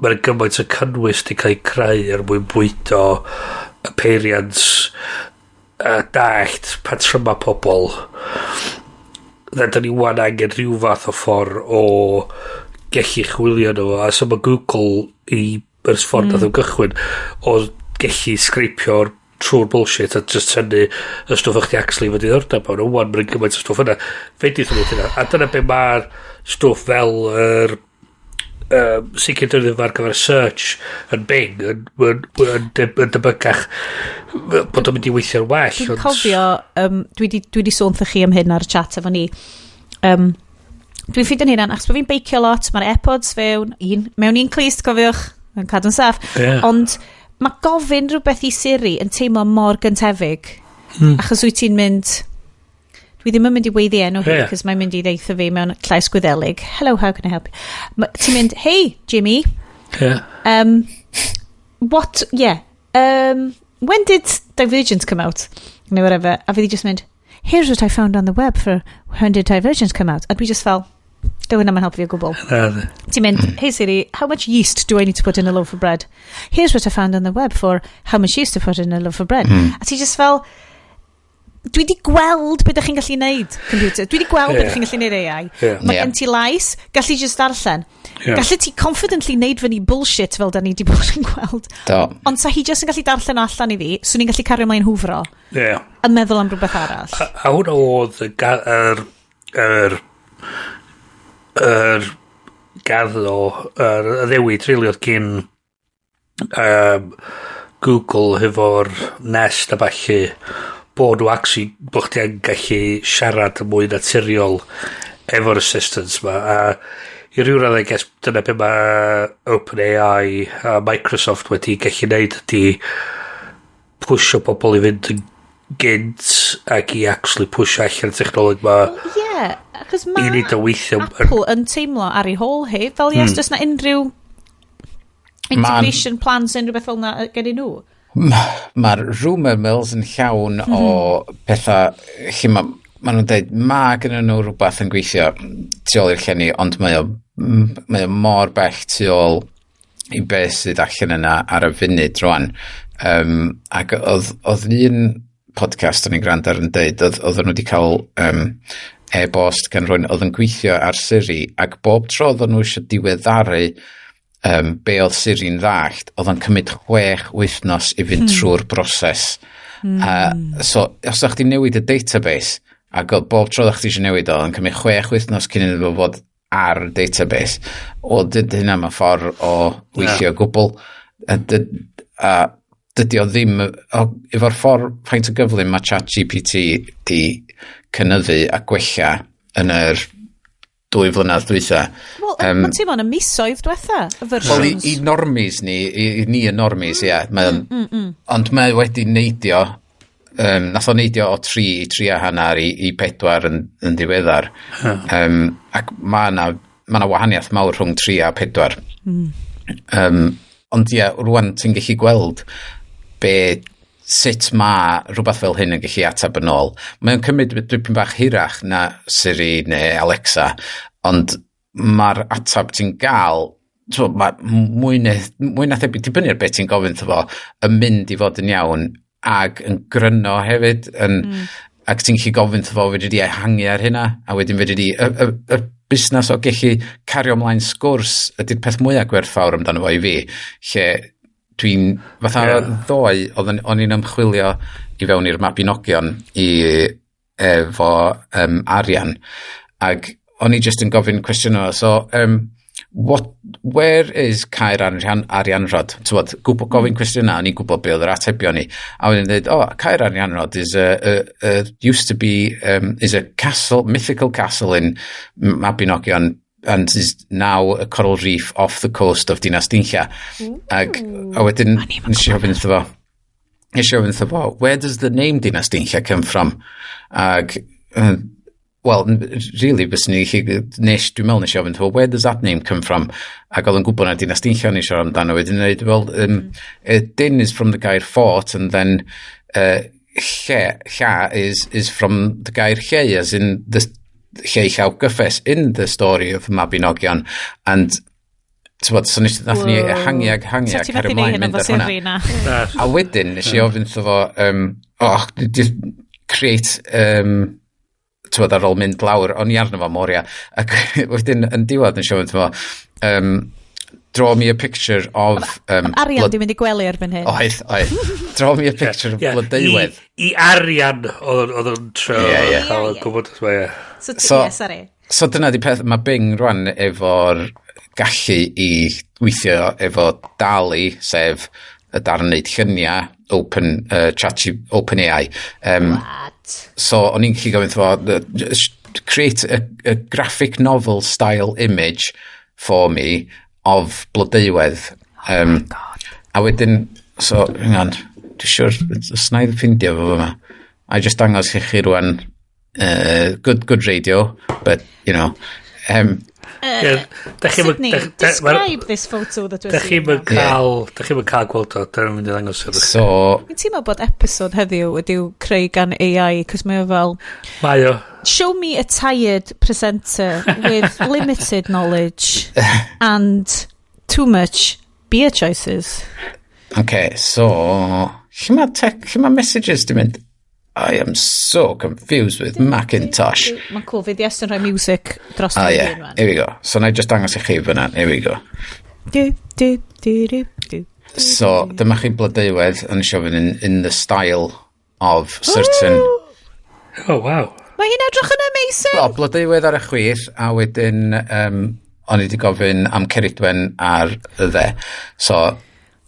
Mae'n gymaint o cynnwys di cael ei creu er mwyn bwydo y peiriant a dallt patryma pobl. Da ni wan angen rhyw fath o ffordd o gellu chwilio nhw. A so mae Google i ers ffordd nath o gychwyn o gellu scrapio'r trwy'r bullshit a just tynnu y stwff o'ch ti actually fod i ddiddordeb mewn. Wan mae'n gymaint o stwff yna. Fedrith nhw hynna. A dyna be mae'r stwff fel yr sicr defnyddio ar gyfer search yn Bing yn debygach bod o'n mynd i weithio'n well. Dwi'n cofio, dwi di sôn wrthych chi am hyn ar y chat efo ni. Dwi'n ffeindio'n hynna'n, achos bod fi'n beicio lot, mae'r AirPods fewn, mewn un clust, cofiwch, yn cadw'n saff. Ond mae gofyn rhywbeth i Siri yn teimlo mor gyntefig. Achos wyt ti'n mynd... Dwi ddim yn mynd i weiddi enw hi, cos mae'n mynd i ddeutha fi mewn llais Gwyddelig. "Hello, how can I help you?" Ti'n mynd, "Hey, Jimmy, what, yeah, "When did Divergent come out?" Neu whatever. A fydd hi just mynd, "Here's what I found on the web for when did Divergent come out." A dwi just fel, dyw hynna'n helpu fi o gwbl. Na. Ti'n mynd, "Hey Siri, how much yeast do I need to put in a loaf of bread?" "Here's what I found on the web for how much yeast to put in a loaf of bread." A ti just fel, dwi di gweld beth ydych chi'n gallu neud, computer. Dwi di gweld beth ydych chi'n gallu neud, AI. Mae gen ti lais, gallu just darllen. Gallu ti confidently neud fyny bullshit fel da ni di bod yn gweld. Do. Ond sa hi just yn gallu darllen o allan i fi, swn i'n gallu cario ymlaen hwfro a meddwl am rhywbeth arall. A hwnna oedd y yr gaddo, yr addewid rili oedd gyn Google hefo'r Nest a ballu, bod nhw actually, bod chdi yn gallu siarad yn mwy naturiol efo'r assistants ma, a i ryw radd, I guess, dyna be mae OpenAI a Microsoft wedi gallu neud, ydy pwysio pobl i fynd yn gynt ac i actually pwysio allan y technoleg ma Ie, yeah, achos i mae wneud o weithio. Apple yn teimlo ar ei hôl hi. Fel yes, does na unrhyw integration plans, unrhyw beth fel na gen i nhw? Mae'r rumour mills yn llawn o pethau lle mae ma nhw'n dweud ma gyda nhw rhywbeth yn gweithio tu ôl i'r llenni, ond mae o mor bell tu ôl i beth sydd allan yna ar y funud rwan. Ac oedd un podcast o'n i'n gwrando ar yn deud, oedd nhw wedi cael e-bost gan rhywun oedd yn gweithio ar Siri, ac bob tro oedd nhw eisiau diweddaru be oedd Siri'n ddallt, oedd o'n cymryd 6 wythnos i fynd trwy'r broses. So, os o'ch chdi'n newid y database, ac oedd bob tro o'ch chdi eisiau newid o, oedd o'n cymryd 6 wythnos cyn iddo fo fod ar y database. O, dydy hynna mewn ffordd o weithio o gwbl. A dydy o ddim, efo'r ffordd faint o gyflym mae ChatGPT di cynyddu a gwella yn yr 2 flynedd dwytha. Wel, mae'n teimlo yn y misoedd diwetha, y Wel, i, versions. i normies ni, i ni y normies, ie. Ond mae wedi neidio, nath o neidio o 3 i 3.5 i 4 yn ddiweddar. Ac mae yna ma 'na wahaniaeth mawr rhwng 3 a 4. Ond ie, rwan ti'n gallu gweld be sut mae rhywbeth fel hyn yn gallu ateb yn ôl. Mae'n cymryd dipyn bach hirach na Siri neu Alexa, ond mae'r ateb ti'n gael, t'mo, mae mwy na thebyg, dibynnu ar beth ti'n gofyn wrtho fo, yn mynd i fod yn iawn ac yn gryno hefyd, ac ti'n gallu gofyn wrtho fo, fedri di ehangu ar hynna, a wedyn fedri di, y busnes o gallu cario ymlaen sgwrs ydy'r peth mwyaf gwerthfawr amdano fo i fi, lle dwi'n, fatha ddoe, o'n i'n ymchwilio i fewn i'r Mabinogion i efo arian, ac o'n i just yn gofyn cwestiwn o, so, where is Caer Arianrhod? T'wod, gofyn cwestiwn na, o'n i'n gwybod be oedd yr atebion ni. A wedyn dweud, "Oh, Caer Arianrhod is a used to be, is a castle, mythical castle in Mabinogion and is now a coral reef off the coast of Dinas Dinlla." Ac, a wedyn, nes i ofyn wrtho fo, nes i ofyn wrtho fo, "Where does the name Dinas Dinlla come from?" Ac, well, really, bys ni gallu, nes, dwi'n meddwl nes i ofyn wrtho fo, "Where does that name come from?" Ac oedd yn gwybod na Dinas Dinlla o'n i siarad amdano, wedyn dweud, "Well, Din is from the gair fort, and then lle, lla is from the gair lle, as in the Lleu Llaw Gyffes in the story of Mabinogion." And t'wod, so nath ni ehangu ag ehangu So a ti cario methu neud ymlaen hyn mynd efo ar hwnna. Siri na. Na. A wedyn, nes i ofyn wrtho fo, oh, just create, t'wod, ar ôl mynd lawr, o'n i arno fo moria, ac wedyn yn diwedd nes i ofyn wrtho fo, "Draw me a picture of Arian di mynd i gwely erbyn hyn. Oedd. "Draw me a picture of Blodeuwedd." I arian oedd o'n trio Ie. cael Ie. gwybod. Ie. So, So- yeah, sorry. So dyna di peth, mae Bing rwan efo'r gallu i weithio efo DALL-E, sef y darn neud lluniau, Chat, Open AI. What? So o'n i'n gallu gofyn wrtho fo, "Just create a graphic novel style image for me of Blodeuwedd." God. A wedyn, so, hang on, dwi'n siwr, os na i ffindio fo fyma. A just dangos i chi rwan, good radio, but, you know. Um, Sydney, describe this photo that we're Da chi'n seeing now. cael, da chi'n cael gweld o, da ni'n mynd i ddangos iddo chi. So, Dwi'n teimlo bod episode heddiw wedi'w creu gan AI, cos mae o fel, Mae o. "Show me a tired presenter with limited knowledge and too much beer choices." Okay, so, lle mae tech, lle mae messages di mynd? I am so confused with Macintosh. Mae'n cool, fydd Iestyn rhoi music dros Ah, ah, yeah, hun. Here we go. So, na i just dangos i chi fyna. Here we go. Du, du, du, du, du. So, dyma chi blodeuwedd yn eisiau fynd in the style of certain. Oh, wow. Mae hi'n edrych yn amazing! O, blodeuwedd ar y chwith, a wedyn o'n i wedi gofyn am Ceridwen ar y dde. So,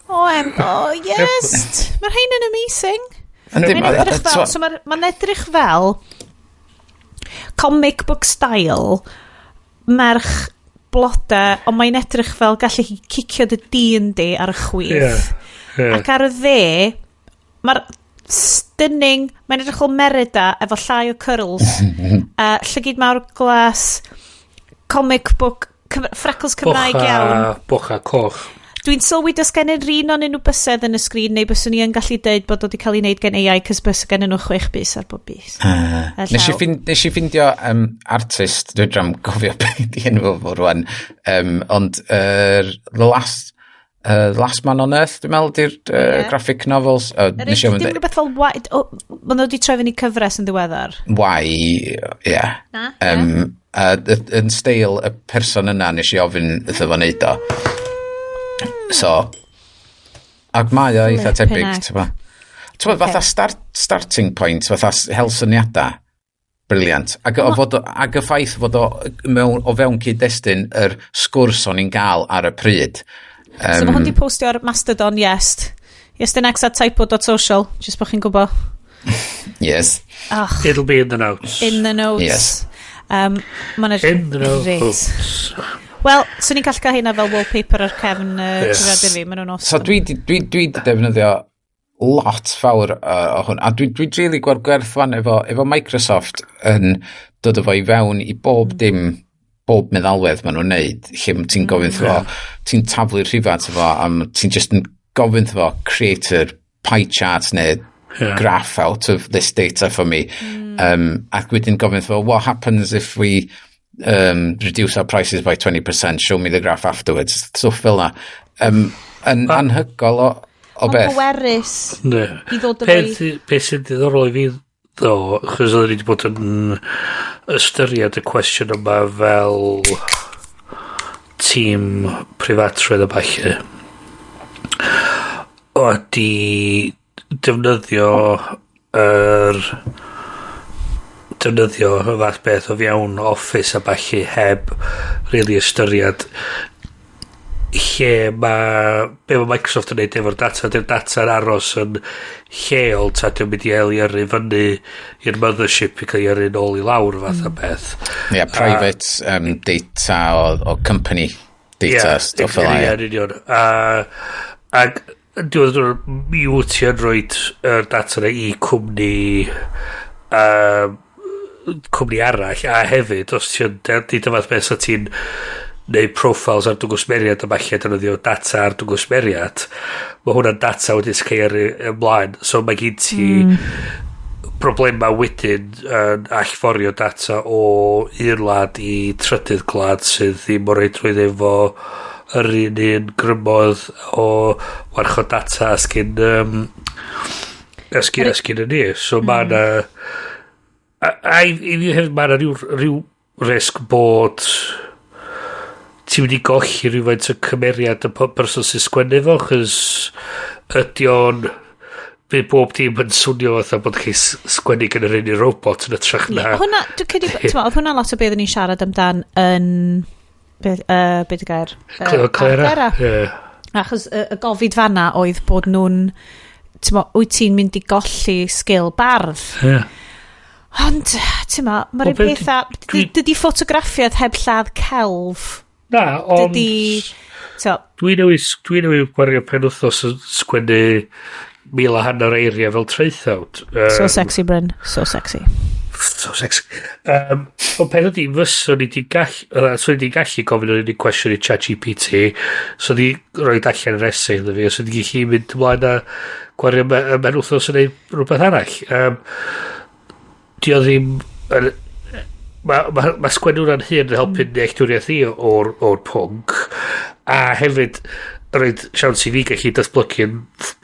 Oh, yes! Mae'r rhain yn amazing. Yndi, Mae'n edrych fel, so mae'n edrych fel comic book style merch blode, ond mae'n edrych fel gallu hi cicio dy dyn di ar y chwith. Yeah. Ac ar y dde, mae'r stunning, mae'n edrych fel Merida efo llai o curls, llygid mawr glas, comic book, freckles Cymraeg iawn. Bocha coch. Dwi'n sylwi does gen yr un o'n nhw bysedd yn y sgrin, neu byswn i yn gallu deud bod o wedi cael ei wneud gen AI, cos bys gen nhw chwech bys ar bob bys. Y Nes i, llaw. nes i ffindio artist, dwi'n dram gofio beth di enw fo rwan, ond The Last Man on Earth, dwi'n meddwl, di'r graphic novels. Yr Nes i un, ofyn dim rhywbeth fel White, oh, maen nhw wedi troi fyny cyfres yn ddiweddar. Why, yeah. Na, Yn steil y person yna, nes i ofyn iddo fo wneud o. So, ac mae o eitha Flippin' tebyg, heck. ti'n bo. Ti'n bo, fatha starting point, fatha hel syniadau, brilliant. Ac, o fod, ac y ffaith fod o, mewn, o fewn cyd-destun yr sgwrs o'n i'n gael ar y pryd. So mae hwn di postio ar Mastodon Yes. Iestyn X at typo.social, just bod chi'n gwybod. Yes. Ach, It'll be in the notes. In the notes. Yes. Mae'n edrych In the grêt. notes. Wel, swn i'n gallu cael hynna fel wallpaper ar cefn Yes. yes. fi, maen nhw'n awesome. So dwi di defnyddio lot fawr o hwn, a dwi really gweld gwerth fan efo Microsoft yn dod efo i fewn i bob dim, bob meddalwedd maen nhw'n neud, lle ti'n gofyn mm. fo, ti'n taflu'r rhifau ato fo, a ti'n just yn gofyn fo, "Create a pie chart neu graph out of this data for me." Ac wedyn gofyn fo, "What happens if we reduce our prices by 20%? Show me the graph afterwards." Stwff fel na. Yn anhygol o Mae'n beth. bwerus Ne. i ddod efo i. Peth sy'n diddorol i fi, ddo, chos oedden ni wedi bod yn ystyried y cwestiwn yma fel tîm preifatrwydd a ballu, ydi defnyddio y fath beth o fewn Office a ballu heb really ystyried lle mae be mae Microsoft yn neud efo'r data. Ydy'r data'n aros yn lleol ta di'n mynd i gael ei yrru fyny i'r mothership i cael ei yrru nôl i lawr fath o beth? Yeah, private data o company data, stuff fel Ie, 'na. yn union. A, ac diwedd diwrnod, mi wyt ti yn rhoi yr data yna i cwmni arall, a hefyd os ti'n deud y fath beth sa ti'n neud profiles ar dy gwsmeriad a falle defnyddio data ar dy gwsmeriad, mae hwnna'n data wedyn sy'n cael ei yrru ymlaen, so mae gen ti problema wedyn yn allforio data o un wlad i trydydd gwlad sydd ddim o reidrwydd efo yr un un grymoedd o warchod data as gyn y ni. So mm. mae na a i fi hefyd mae na rhyw risg bod ti'n mynd i golli rhywfaint o cymeriad y person sy'n sgwennu fo, chos ydy o'n fydd bob dim yn swnio fatha bod chi sgwennu gan yr un i robot yn ytrach na. Ie, hwnna, dwi'n credu, ti'n oedd hwnna lot o beth o'n i'n siarad amdan yn, beth y gair? Clera. Clera. Ie. Achos y gofid fanna oedd bod nhw'n, ti'n mo, wyt ti'n mynd i golli sgil bardd. Ond, ti'n mo, mae'r Wel, be- pethau, dydy ffotograffiaeth heb lladd celf. Na, ond Dydy, so, dwi newydd gwario penwthnos yn sgwennu 1,500 eiriau fel traethawd. So sexy, Bryn. So sexy. So sexy. Ond peth ydi, fyswn i di swn i di gallu gofyn yr unig cwestiwn i ChatGPT, so di rhoi allan yr essay iddo fi, a swn i gallu mynd ymlaen a gwario mewn wythnos yn neud rhywbeth arall. Di o ddim. Mae sgwennu hwnna'n hun yn helpu dealltwriaeth i o'r pwnc, a hefyd roed siawns i fi gallu datblygu'n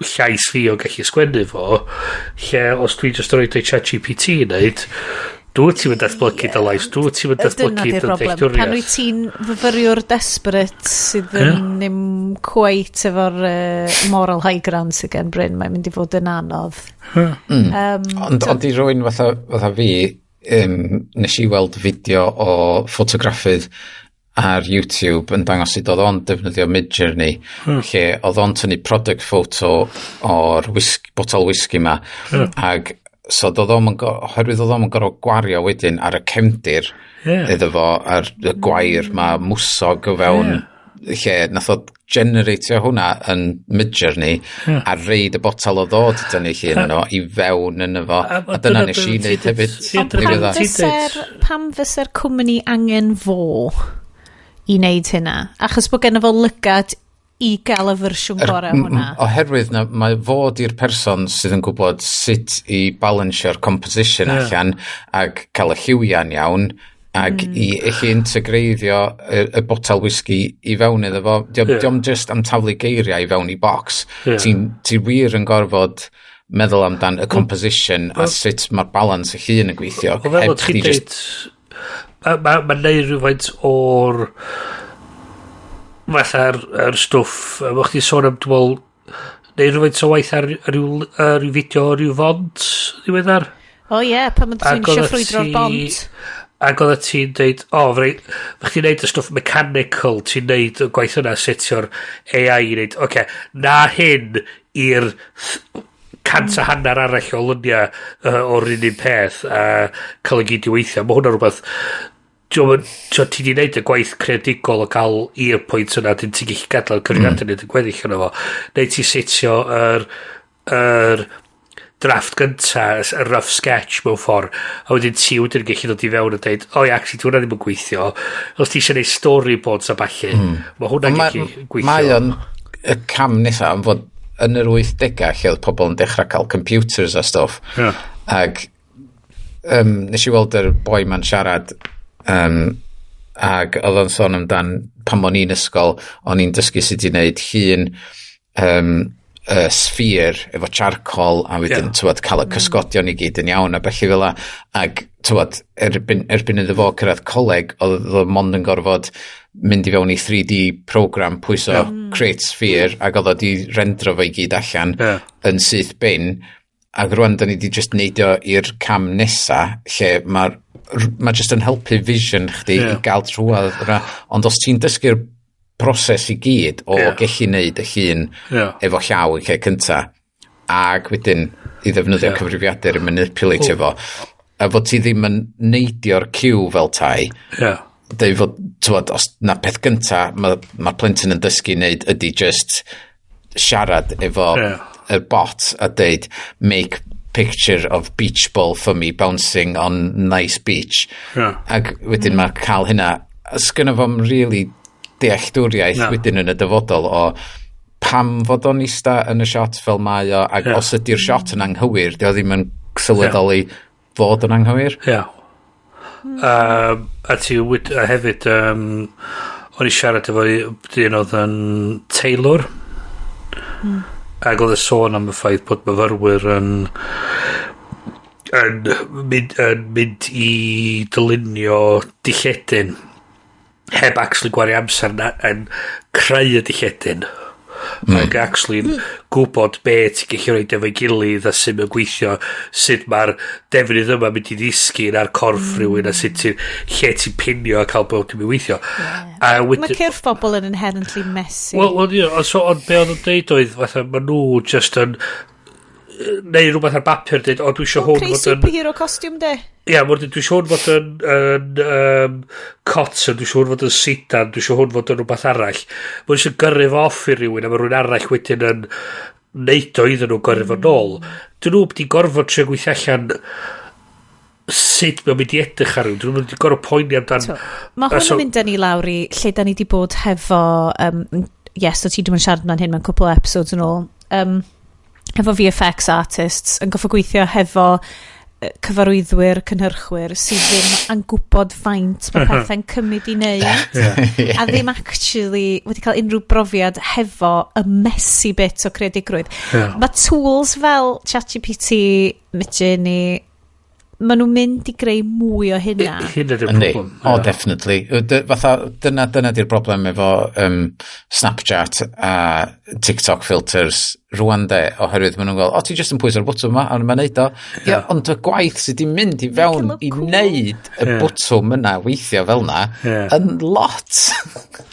llais fi o gallu sgwennu fo, lle os dwi'n just roed o'i ChatGPT i wneud, dwi ti'n mynd datblygu dy lais, dwi ti'n mynd Dyna datblygu di'r dy broblem. Pan dealltwriaeth. wyt ti'n fyfyriwr desperate sydd yn ddim quite efo'r moral high ground sydd gen Bryn, mae'n mynd i fod yn anodd. Ond i rywun fatha fi, nes i weld fideo o ffotograffydd ar YouTube yn dangos sut oedd o'n defnyddio Midjourney, lle oedd o'n tynnu product photo o'r botol whisky ma, ag so doedd o'm yn oherwydd oedd o'm yn gorfod gwario wedyn ar y cefndir iddo fo, ar y gwair ma mwsog o fewn lle nath o generatio hwnna yn Midjourney a reid y botel o ddod i dynnu llun yno i fewn yn efo a dyna nes i dyna wneud hefyd. Ond dyna pam beth ti'n deud. Pam fyse'r cwmni angen fo i wneud hynna? Achos bod genno fo lygad i gael y fersiwn gorau hwnna. Oherwydd na, mae fod i'r person sydd yn gwybod sut i balansio'r composition allan ac cael y lliwiau'n iawn ac i allu integreiddio y botel whisky i fewn iddo fo. Dio'm dio'm just am taflu geiriau i fewn i box. Ti wir yn gorfod meddwl amdan y composition a sut mae'r balance y llun yn gweithio. O fel heb o ti'n chdi deud, mae ma neud rhywfaint o'r fatha'r yr stwff, mae chdi sôn am, dwi'n meddwl, neud rhywfaint o waith ar ryw fideo o ryw font ddiweddar. O ie, pan mae ti'n Ac eisiau oeddet ffrwydro'r bont. Ac oeddet ti'n deud, o, oh, chdi'n neud y stwff mechanical, ti'n neud y gwaith yna, setio'r AI i neud, oce, okay, na hyn i'r 150 arall o luniau o'r un peth a cael ei gyd i weithio. Mae hwnna rhywbeth. Ti di neud y gwaith creadigol o gael i'r pwynt yna, dyn ti'n gallu gadael cyfrifiadur mm. neud y gweddill yna fo. Neu ti setio yr drafft gynta, y rough sketch mewn ffordd, a wedyn ti wedyn gallu dod i fewn a dweud, o ia, actually, di hwnna ddim yn gweithio. Os ti eisiau neud storyboards a ballu, mae hwnna'n gallu gweithio. Mae o'n y cam nesaf am fod yn yr 80au lle oedd pobl yn dechrau cael computers a stwff. Ac nes i weld yr boi ma'n siarad ac oedd o'n sôn amdan pan o'n i'n ysgol, o'n i'n dysgu sut i wneud llun sphere efo charcoal a wedyn tywod, cael y cysgodion i gyd yn iawn a bellu fel 'a. Ac tywod, erbyn iddo fo cyrraedd coleg, oedd o mond yn gorfod mynd i fewn i 3D program, pwyso create sphere, ac oedd o di rendro fo i gyd allan yn syth bin. Ac rwan da ni di just neidio i'r cam nesa lle mae'r ma just yn helpu vision chdi i gael trwadd yna. Ond os ti'n dysgu'r proses i gyd o gallu neud y llun efo llaw yn lle cynta ac wedyn i ddefnyddio cyfrifiadur i manipulatio fo a fod ti ddim yn neidio'r ciw fel tai, deud fod, tywod, os na peth gynta mae'r ma plentyn yn dysgu wneud ydy just siarad efo y bot a deud, "Make picture of beach ball for me bouncing on nice beach." Ac wedyn mae cael hynna, sgynno fo'm really dealltwriaeth Na. wedyn yn y dyfodol o pam fod o'n ista yn y shot fel mae o, ac os ydy'r shot yn anghywir, di o ddim yn sylweddoli fod yn anghywir. Ie. A hefyd, o'n i siarad efo dyn oedd yn tailor. Ac oedd y sôn am y ffaith bod myfyrwyr yn mynd i dylunio dilledyn heb actually gwario amser na, yn creu y dilledyn. Ac actually yn gwybod be ti'n gallu rhoi efo'i gilydd a sut mae'n gweithio, sut mae'r defnydd yma mynd i ddisgyn ar corff rhywun a sut ti'n lle ti'n pinio a cael bod dim i weithio. A Mae cyrff bobl yn inherently messy. Wel, ie, ond so, ond be oedd yn deud oedd, fatha, ma nhw just yn neu rhywbeth ar bapur, dweud, o, dwi eisiau hwn Creu fod yn superhero costume de. Ia, yeah, dwi eisiau hwn fod yn cotton, dwi eisiau hwn fod yn sidan, dwi eisiau hwn fod yn rhywbeth arall. Mae'n eisiau gyrru fo off i rhywun, a mae rhywun arall wedyn yn neud o iddyn nhw gyrru fo nôl. Dyn nhw wedi gorfod trio gweithio allan. sut mae'n mynd i edrych ar rhywun. Dwi'n mynd i gorfod poeni amdan. So, mae hwn yn mynd â ni lawr i lle da ni wedi bod hefo, yes, o ti dwi'n siarad amdan hyn mewn cwpl o episodes yn ôl, hefo VFX artists yn goffo gweithio hefo cyfarwyddwyr, cynhyrchwyr sydd ddim yn gwybod faint mae pethau'n cymryd i wneud a ddim actually wedi cael unrhyw brofiad hefo y messy bit o creadigrwydd. Mae tools fel ChatGPT, Midjourney, maen nhw'n mynd i greu mwy o hynna. Hynna di'r Yndi. problem. O, definitely. Fatha, dyna di'r broblem efo Snapchat a TikTok filters rwan de, oherwydd maen nhw'n gweld, "O, ti jyst yn pwyso'r bwtwm yma, a mae'n neud o." Ie, ond y gwaith sydd wedi mynd i fewn look i cool. wneud y bwtwm yna weithio fel na, yn lot.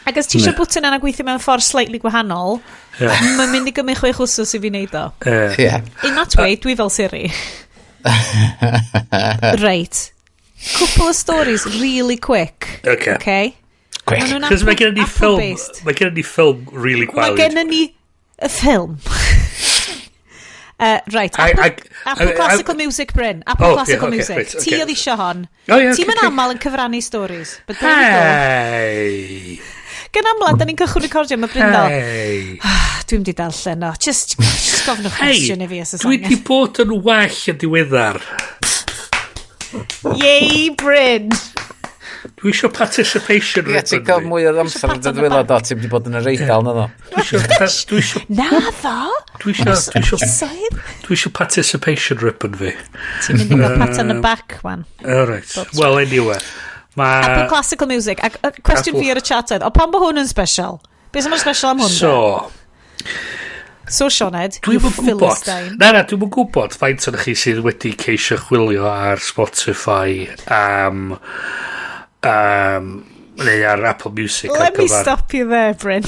Ac os ti eisiau bwtyn yna gweithio mewn ffordd slightly gwahanol, mae'n mynd i gymryd 6 wsos i fi wneud o. In that way, dwi fel Siri. Right. Cwpl o stories really quick. Okay. Okay? Quick. Ma' nhw'n Cos mae gen ni ffilm, Apple-based. mae gen ni ffilm really Mae gwael. gennym ni y ffilm. Right, Apple, Apple Classical Music, Bryn. Apple Oh, Classical yeah, okay, Music. right, Ti okay. oedd isio hon. Oh, yeah, Ti'n okay, mynd okay. aml yn cyfrannu stories. But there we go. Hey! Gan amla, da ni'n cychwyn recordio, mae Bryn fel, Hey! "Ah, dwi'n di darllen o. Just gofnwch Hey! cwestiwn i fi os oes Dwi angen." di bod yn well yn diweddar. Yay, Bryn! Dwi eisiau participation Ie, ti'n cael mwy o amser Pat yn dy on the ddwylo back. do, ti'n wedi bod yn yr Eidal, na ddo. Dwi eisiau Na ddo! Dwi eisiau Misoedd? Dwi eisiau participation ribbon fi. Ti'n mynd i gael pat on the back, wan. Alright. Well, anyway. Ma. Apple Classical Music. Ac cwestiwn fi ar y chat oedd, o pam bod hwn yn special? Beth sy'n mor special am hwn? So, So, Sioned, Dwi'n you yn gwybod. Philistine. Na, dwi'n yn gwybod faint o'n chi sydd wedi ceisio chwilio ar Spotify am neu ar Apple Music ar Let me gyfer. stop you there, Bryn.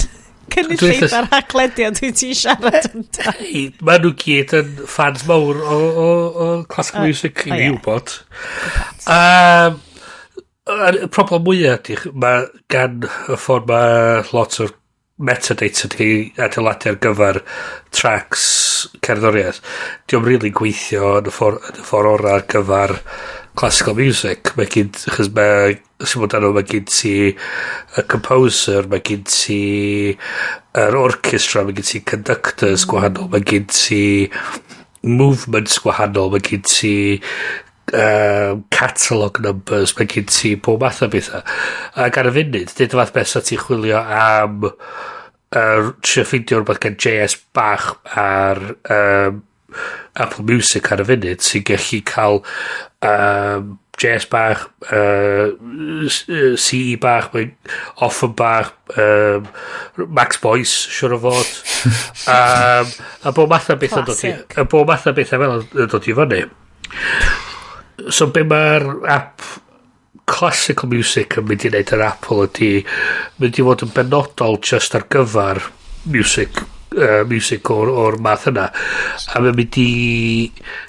Cynulleidfa'r Haclediad dwi ti'n siarad amdano. Hey, maen nhw gyd yn fans mawr o classical music i o, fi ie. wybod. Y problem mwyaf ydy, mae gan y ffordd mae lot o'r metadata wedi cael ei adeiladu ar gyfer tracks cerddoriaeth. Dio'm really gweithio yn y ffordd orau ar gyfer classical music. Mae gyd, achos mae, sy'n bod arno, mae gyd ti y composer, mae gyd ti yr orchestra, mae gyd ti conductors gwahanol, mae gyd ti movements gwahanol, mae gyd ti catalog numbers, mae gyd ti pob math o bethau. Ac ar y funud, dyd y fath beth sa ti'n chwilio am trio ffeindio rhywbeth gan JS Bach ar Apple Music ar y funud sy'n gallu cael JS Bach, CE Bach, Offenbach, Max Boyce, siwr o fod. A bob math o bethau dod i, Classic. a bob math o bethau fel yn dod i fyny. So be mae'r app classical music yn mynd i wneud ar Apple ydy mynd i fod yn benodol just ar gyfer music o'r math yna a mae'n mynd i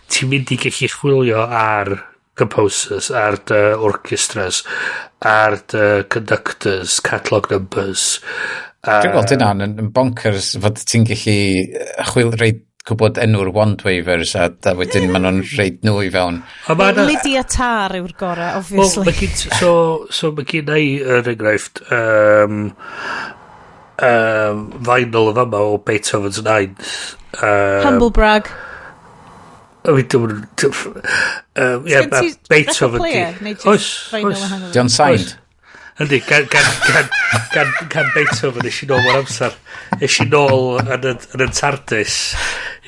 ti'n mynd i gallu chwilio ar composers, ar dy orchestras, ar dy conductors, catalog numbers. Dwi'n gweld hynna'n yn bonkers fod ti'n gallu chwil reid gwybod enw'r wand wavers a wedyn maen nhw'n reid nhw i fewn. A ma' Lydia Tar yw'r gorau, Wel, obviously. mae gyn, so mae gen i er enghraifft vinyl o fama o Beethoven's Ninth. Humble brag. I mean, dwi'n... Ie, Sgen ti Beethoven record player, di. neu just Oes, vinyl oes. ohono fo? Dion signed. Yndi, gan Beethoven es i nôl o'r amser. Es i nôl yn y TARDIS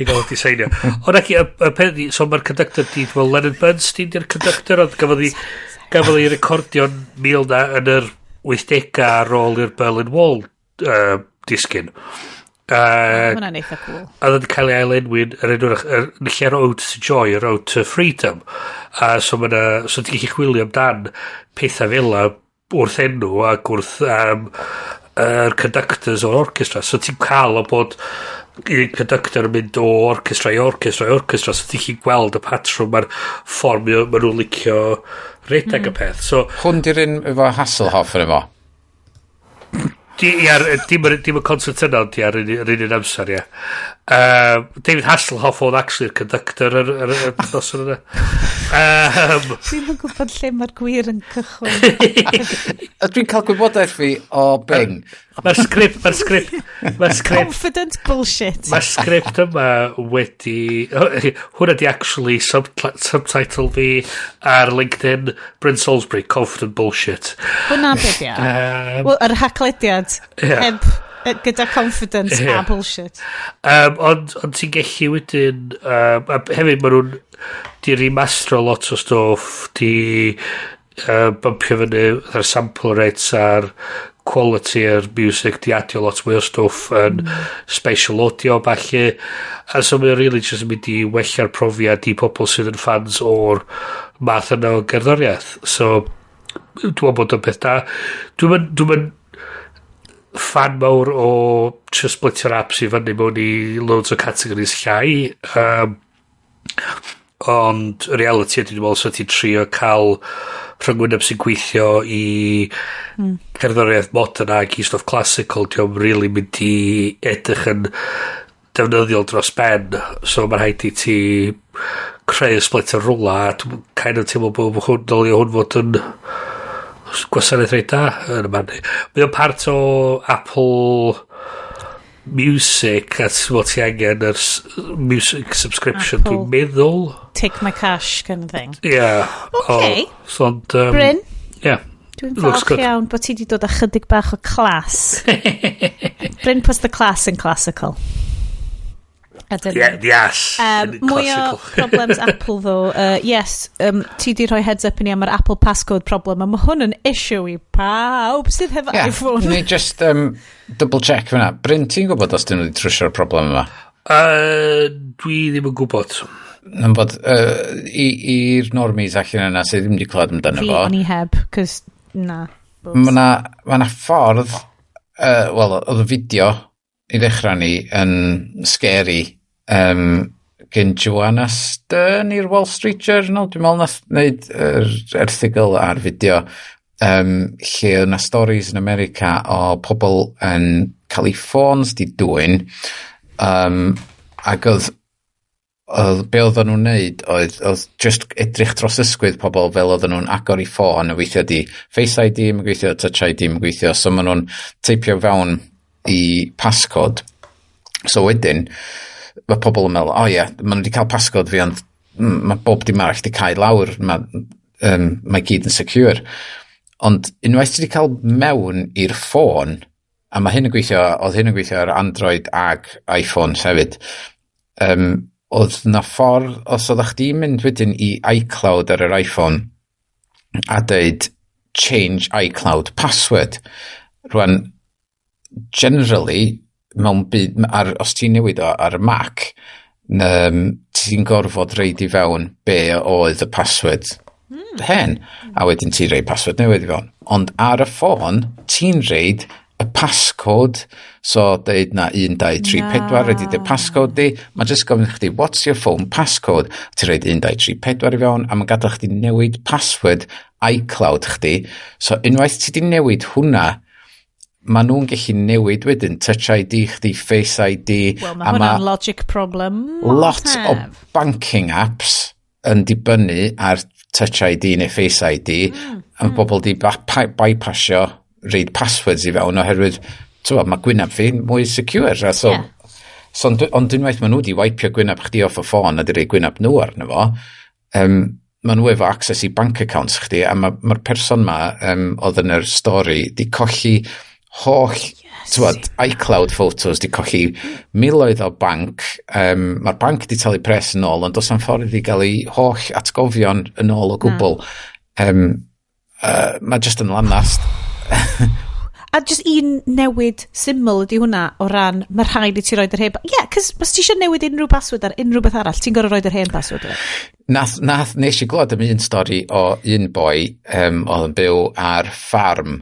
i gael wedi seinio. Ond ac y peth i, so mae'r conductor di, wel, Leonard Bernstein di'r conductor, ond gafodd ei recordio'n mil na yn yr 80au ar ôl i'r Berlin Wall disgyn. Hwnna'n eitha cool. A oedd wedi cael ei ailenwi'n yr enw yn lle Ode to Joy, yr Ode to Freedom. A so ma' so ti'n gallu chwilio amdan pethau fel 'a wrth enw ac wrth yr conductors o'r orchestra. So ti'n cael o bod un conductor yn mynd o orchestra i orchestra i orchestra, so ti'n gallu gweld y patrwm a'r ffordd ma nhw'n licio redeg y peth. So, Hwn di'r un efo Hasselhoff yn efo. Dim y concert yna, ond ia, yr un amser, ia. David Hasselhoff oedd actually'r conductor yr noson yna. Dwi'm yn gwybod lle mae'r gwir yn cychwyn. A dwi'n cael gwybodaeth fi o Bing. Mae'r sgript Confident bullshit. Mae'r sgript yma wedi. Hwna di actually subtitle fi ar LinkedIn, Bryn Salisbury, Confident Bullshit. Hwna beth ia. Wel, yr haclediad heb, gyda confidence a bullshit. Ond ti'n gallu wedyn. A hefyd maen nhw'n di remastro lot o stwff, di bumpio fyny fatha'r sample rates a'r quality yr music, di adio lot mwy o stwff yn spatial audio falle, a so mae'n really just yn mynd i wella'r profiad i pobl sydd yn fans o'r math yna o gerddoriaeth. So dwi'n meddwl bod o'n peth da. Dwi'n fan mawr o trio splitio'r apps i fyny mewn i loads o categories llai, ond y reality ydy, dwi'n meddwl, so ti'n trio cael rhyngwyneb sy'n gweithio i cerddoriaeth modern ag i stwff classical, diolch really mynd i edrych yn defnyddiol dros ben, so mae'n rhaid i ti creu y split ar rwla, a dwi'n kind of teimlo bod hwn dylio hwn fod yn gwasanaeth reit da yn y man. Mae o'n part o Apple Music a ti'n ti angen yr music subscription. Apple. Dwi'n meddwl. Take my cash kind of thing. Yeah. Okay. O, so, ond, Bryn, yeah. dwi'n Looks falch good. iawn bod ti wedi dod â chydig bach o class. Bryn puts the class in classical. A dyna Yeah, ni. yes. Mwy o Classical. problems Apple though. Yes, ti di rhoi heads up i ni am yr Apple passcode problem, a mae hwn yn issue i pawb sydd hefo iPhone. Ni just double check fyna. Bryn, ti'n gwybod os dyn nhw wedi trwsio'r problem yma? Dwi ddim yn gwybod. Yn bod, i'r normies allan yna sydd ddim wedi clywed amdano Fi, fo. o'n i heb, cos na. Mae na, ma na ffordd, wel, oedd y fideo i ddechrau ni yn scary, gen Joanna Stern i'r Wall Street Journal, dwi'n meddwl nath wneud yr erthygl a'r fideo, lle oedd na stories yn America o pobl yn cael eu ffôns di dwyn, ac oedd be oedden nhw'n neud oedd just edrych dros ysgwydd pobl fel oedden nhw'n agor i ffôn, a weithio di Face ID yn gweithio, Touch ID yn gweithio, so maen nhw'n teipio fewn i passcode. So wedyn mae pobl yn meddwl, "O oh, ie, maen nhw wedi cael passcode fi, ond mae bob dim arall wedi cael lawr, mae gyd yn secure." Ond unwaith ti wedi cael mewn i'r ffôn, a mae hyn yn gweithio, oedd hyn yn gweithio ar Android ag iPhone hefyd, oedd na ffordd, os oeddech chdi'n mynd wedyn i iCloud ar yr iPhone a dweud "change iCloud password". Rwan, generally, mewn byd, ar, os ti'n newid o ar y Mac, ti'n gorfod reid i fewn be oedd y password hen, a wedyn ti'n rhoi password newydd i fewn. Ond ar y ffôn, ti'n reid y passcode, so deud na 1, 2, 3, 4 ydy dy passcode di, mae jyst gofyn i chdi, "What's your phone passcode?" Ti'n rhoid 1, 2, 3, 4 i fewn, a mae'n gadael chdi newid password iCloud chdi. So unwaith ti di newid hwnna, ma nhw'n gallu newid wedyn Touch ID chdi, Face ID. Wel, mae a hwnna'n logic problem. Lot o Have. banking apps yn dibynnu ar Touch ID neu Face ID, a mae bobl di bypassio reid passwords i fewn oherwydd t'mo, mae gwyneb fi mwy secure. A so, so ond unwaith maen nhw wedi wipio gwyneb chdi off y ffôn a di roi gwyneb nhw arno fo, maen nhw efo access i bank accounts chdi, a mae'r ma person ma oedd yn yr stori di colli holl t'wod, iCloud photos, di colli miloedd o bank, mae'r bank di talu pres yn ôl, ond does am ffordd iddi gael ei holl atgofion yn ôl o gwbl. Mae just yn lanast. A just un newid syml ydy hwnna o ran, mae rhaid i ti roed yr hen. Ie, yeah, cos os ti eisiau newid unrhyw password ar unrhyw beth arall, ti'n gorfod roed yr hen password i. Nath, nes i glwad am un stori o un boi oedd yn byw ar ffarm,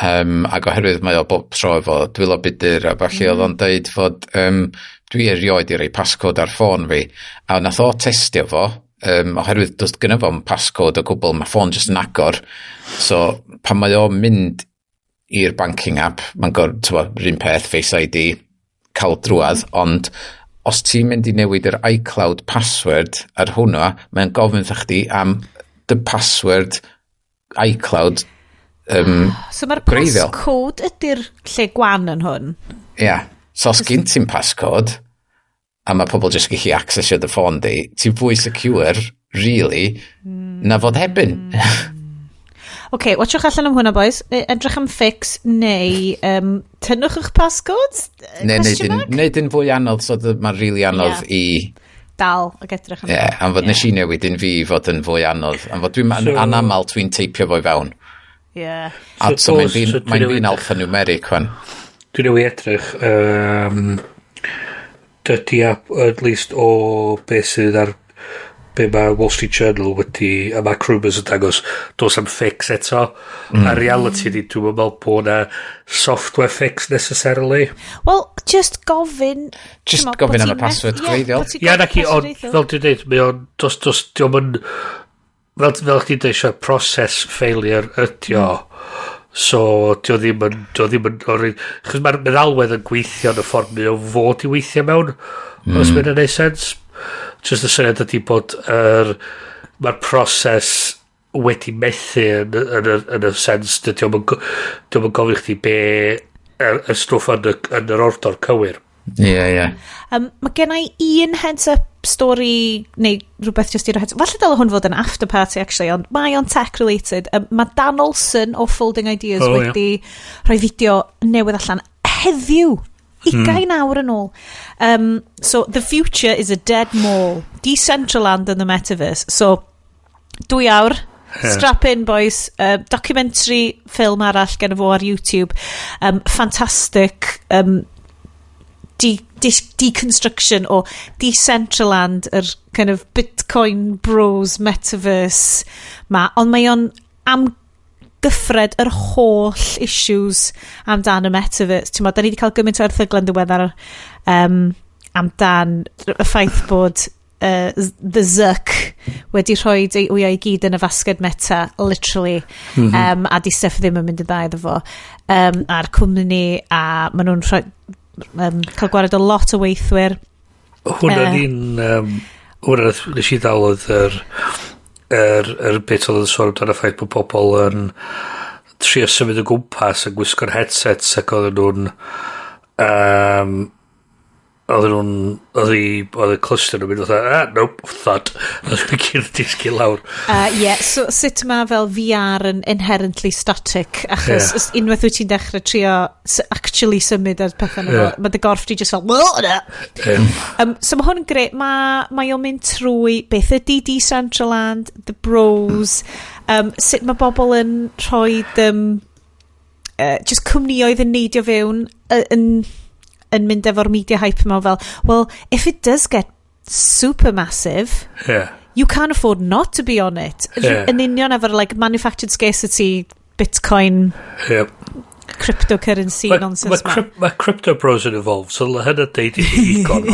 ac oherwydd mae o bob tro efo dwylo budur a falle, oedd o'n deud fod "Dwi erioed i roi passcode ar ffôn fi," a nath o testio fo, oherwydd does gynno fo'm passcode o gwbl, mae ffôn jyst yn agor, so pan mae o'n mynd i'r banking app, mae'n gorfod, rhywun peth, Face ID, cael drwadd, ond os ti'n mynd i newid yr iCloud password ar hwnna, mae'n gofyn wrtha chdi am dy password iCloud So mae'r gwreiddiol. Passcode ydy'r lle gwan yn hwn. Ia. Yeah. So os gen ti'm passcode, a mae pobl jyst gallu accessio dy ffôn di, ti'n fwy secure, really, na fod hebyn. OK, watchwch allan am hwnna, boys. Edrych am fix neu tynnwch eich passcodes? Neu Question mark? neud yn fwy anodd, so mae'n really anodd i Dal ac edrych am. Ie, yeah, am fod nes i newid un fi i fod yn fwy anodd. Am fod dwi'n anamal dwi'n teipio fo i fewn. A so mae'n fi'n So dwi'n mae'n newid fi'n alphanumeric wan. Dwi'n newid edrych. Dydy app, at least o beth sydd ar be mae Wall Street Journal wedi a mae Rumors yn dangos does am fix eto. A reality ydi, dwi'n meddwl bod na software fix necessarily. Wel, just gofyn Just t'mo', gofyn bod am y ti'n password ie, gwreiddiol. bod ti'n Ia, gofyn naci, password ond gwreiddiol. fel dwi'n dweud, mae o'n, dos, diolch yn, fel chdi'n dweud, siarad process failure ydi o. So, dio ddim yn, chos mae'r meddalwedd yn gweithio yn y ffordd mae o fod i weithio mewn, os mae'n neud sense. Just y syniad ydi bod mae'r proses wedi methu yn y sens, dydy o'm yn dio'm yn gofyn chdi be y stwff yn yr ordor cywir. Ie, ie. Mae gen i un heads up story neu rhywbeth just i roi heads up. Falle dyle hwn fod yn after party actually, ond mae o'n tech related. Mae Dan Olson o Folding Ideas O, ie. wedi rhoi fideo newydd allan heddiw. 20 awr yn ôl. So, "The future is a dead mall. Decentraland and the metaverse." So, 2 awr. Strap in, boys. Documentary film arall gen fo ar YouTube. Fantastic deconstruction o Decentraland, yr kind of Bitcoin bros metaverse ma. Ond mae o'n amgyffred yr holl issues amdan y metaverse. Ti'n mo, da ni wedi cael gymaint o erthyglau yn ddiweddar amdan y ffaith bod The Zuck wedi rhoi ei wyau i gyd yn y fasged Meta, literally, a di stuff ddim yn mynd yn dda iddo fo. A'r cwmni, a maen nhw'n rhoi, cael gwared o lot o weithwyr. Hwna'n un. Hwnna nes i ddal oedd yr bit oedd yn sôn amdano ffaith bod pobl yn trio symud o gwmpas yn gwisgo'r headsets ac oedden nhw'n oedd y cluster nhw'n mynd fatha, "Ah, nope, thud," a nhw'n gyd disgyn lawr. Yeah, so sut mae fel VR yn inherently static, achos yeah, unwaith wyt ti'n dechrau trio actually symud ar pethau yeah, mae dy gorff di just fel so mae hwn yn grêt. Mae o'n mynd trwy beth ydy Decentraland, the bros, sut mae bobl yn rhoi just cwmnioedd yn neidio fewn yn mynd efo'r media hype yma fel, well, if it does get super massive, you can't afford not to be on it. Yn union efo'r like manufactured scarcity, Bitcoin, cryptocurrency nonsense ma. Ma crypto bros yn involved, so hynna deud i ddigon.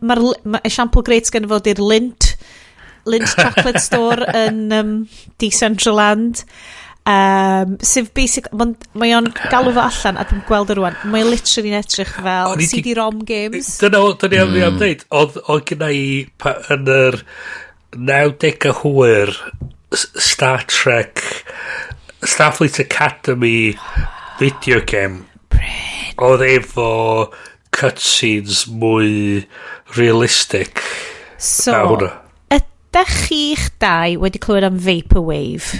Mae'r ma esiampl grêt gen fod i'r Lindt Chocolate Store yn Decentraland. Sef basic, mae o'n galw fo allan a dwi'n gweld o rwan. Mae literally'n edrych fel O'n i 'di CD-ROM games. Dyna am dweud, oedd gyda i yn yr 90au hwyr Star Trek Starfleet Academy video game oedd efo cutscenes mwy realistic So, na hwnna. Ydych chi'ch dau wedi clywed am Vaporwave?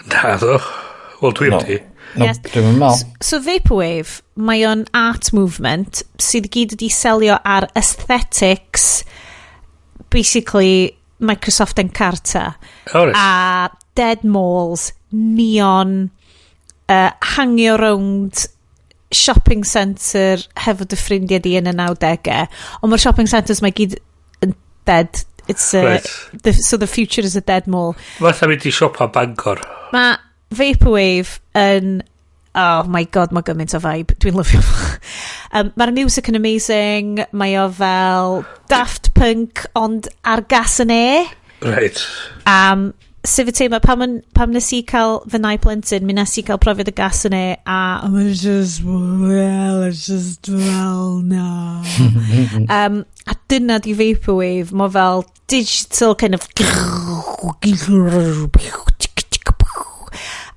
Na ddo. Wel, dwi'n No. di. No, Yes. dwi'n meddwl. So Vaporwave, mae o'n art movement sydd gyd wedi selio ar aesthetics, basically Microsoft Encarta. O, reit. A dead malls, neon, hangio rownd shopping centre hefo dy ffrindiau di yn y 90au. Ond mae'r shopping centres mae gyd yn dead. It's a, so the future is a dead mall. Fatha mynd i siopa Bangor. Mae Vaporwave yn... Oh my God, mae gymaint o vibe. Dwi'n lyfio fo. Mae'r music yn amazing. Mae o fel Daft Punk, ond ar gas yn e. Sef y teimlo, pam nes i cael fy nau plentyn, mi nes i cael profiad y gas yn e, a it's just, well, it's just, well, no. A dyna di Vaporwave, mae fel digital kind of.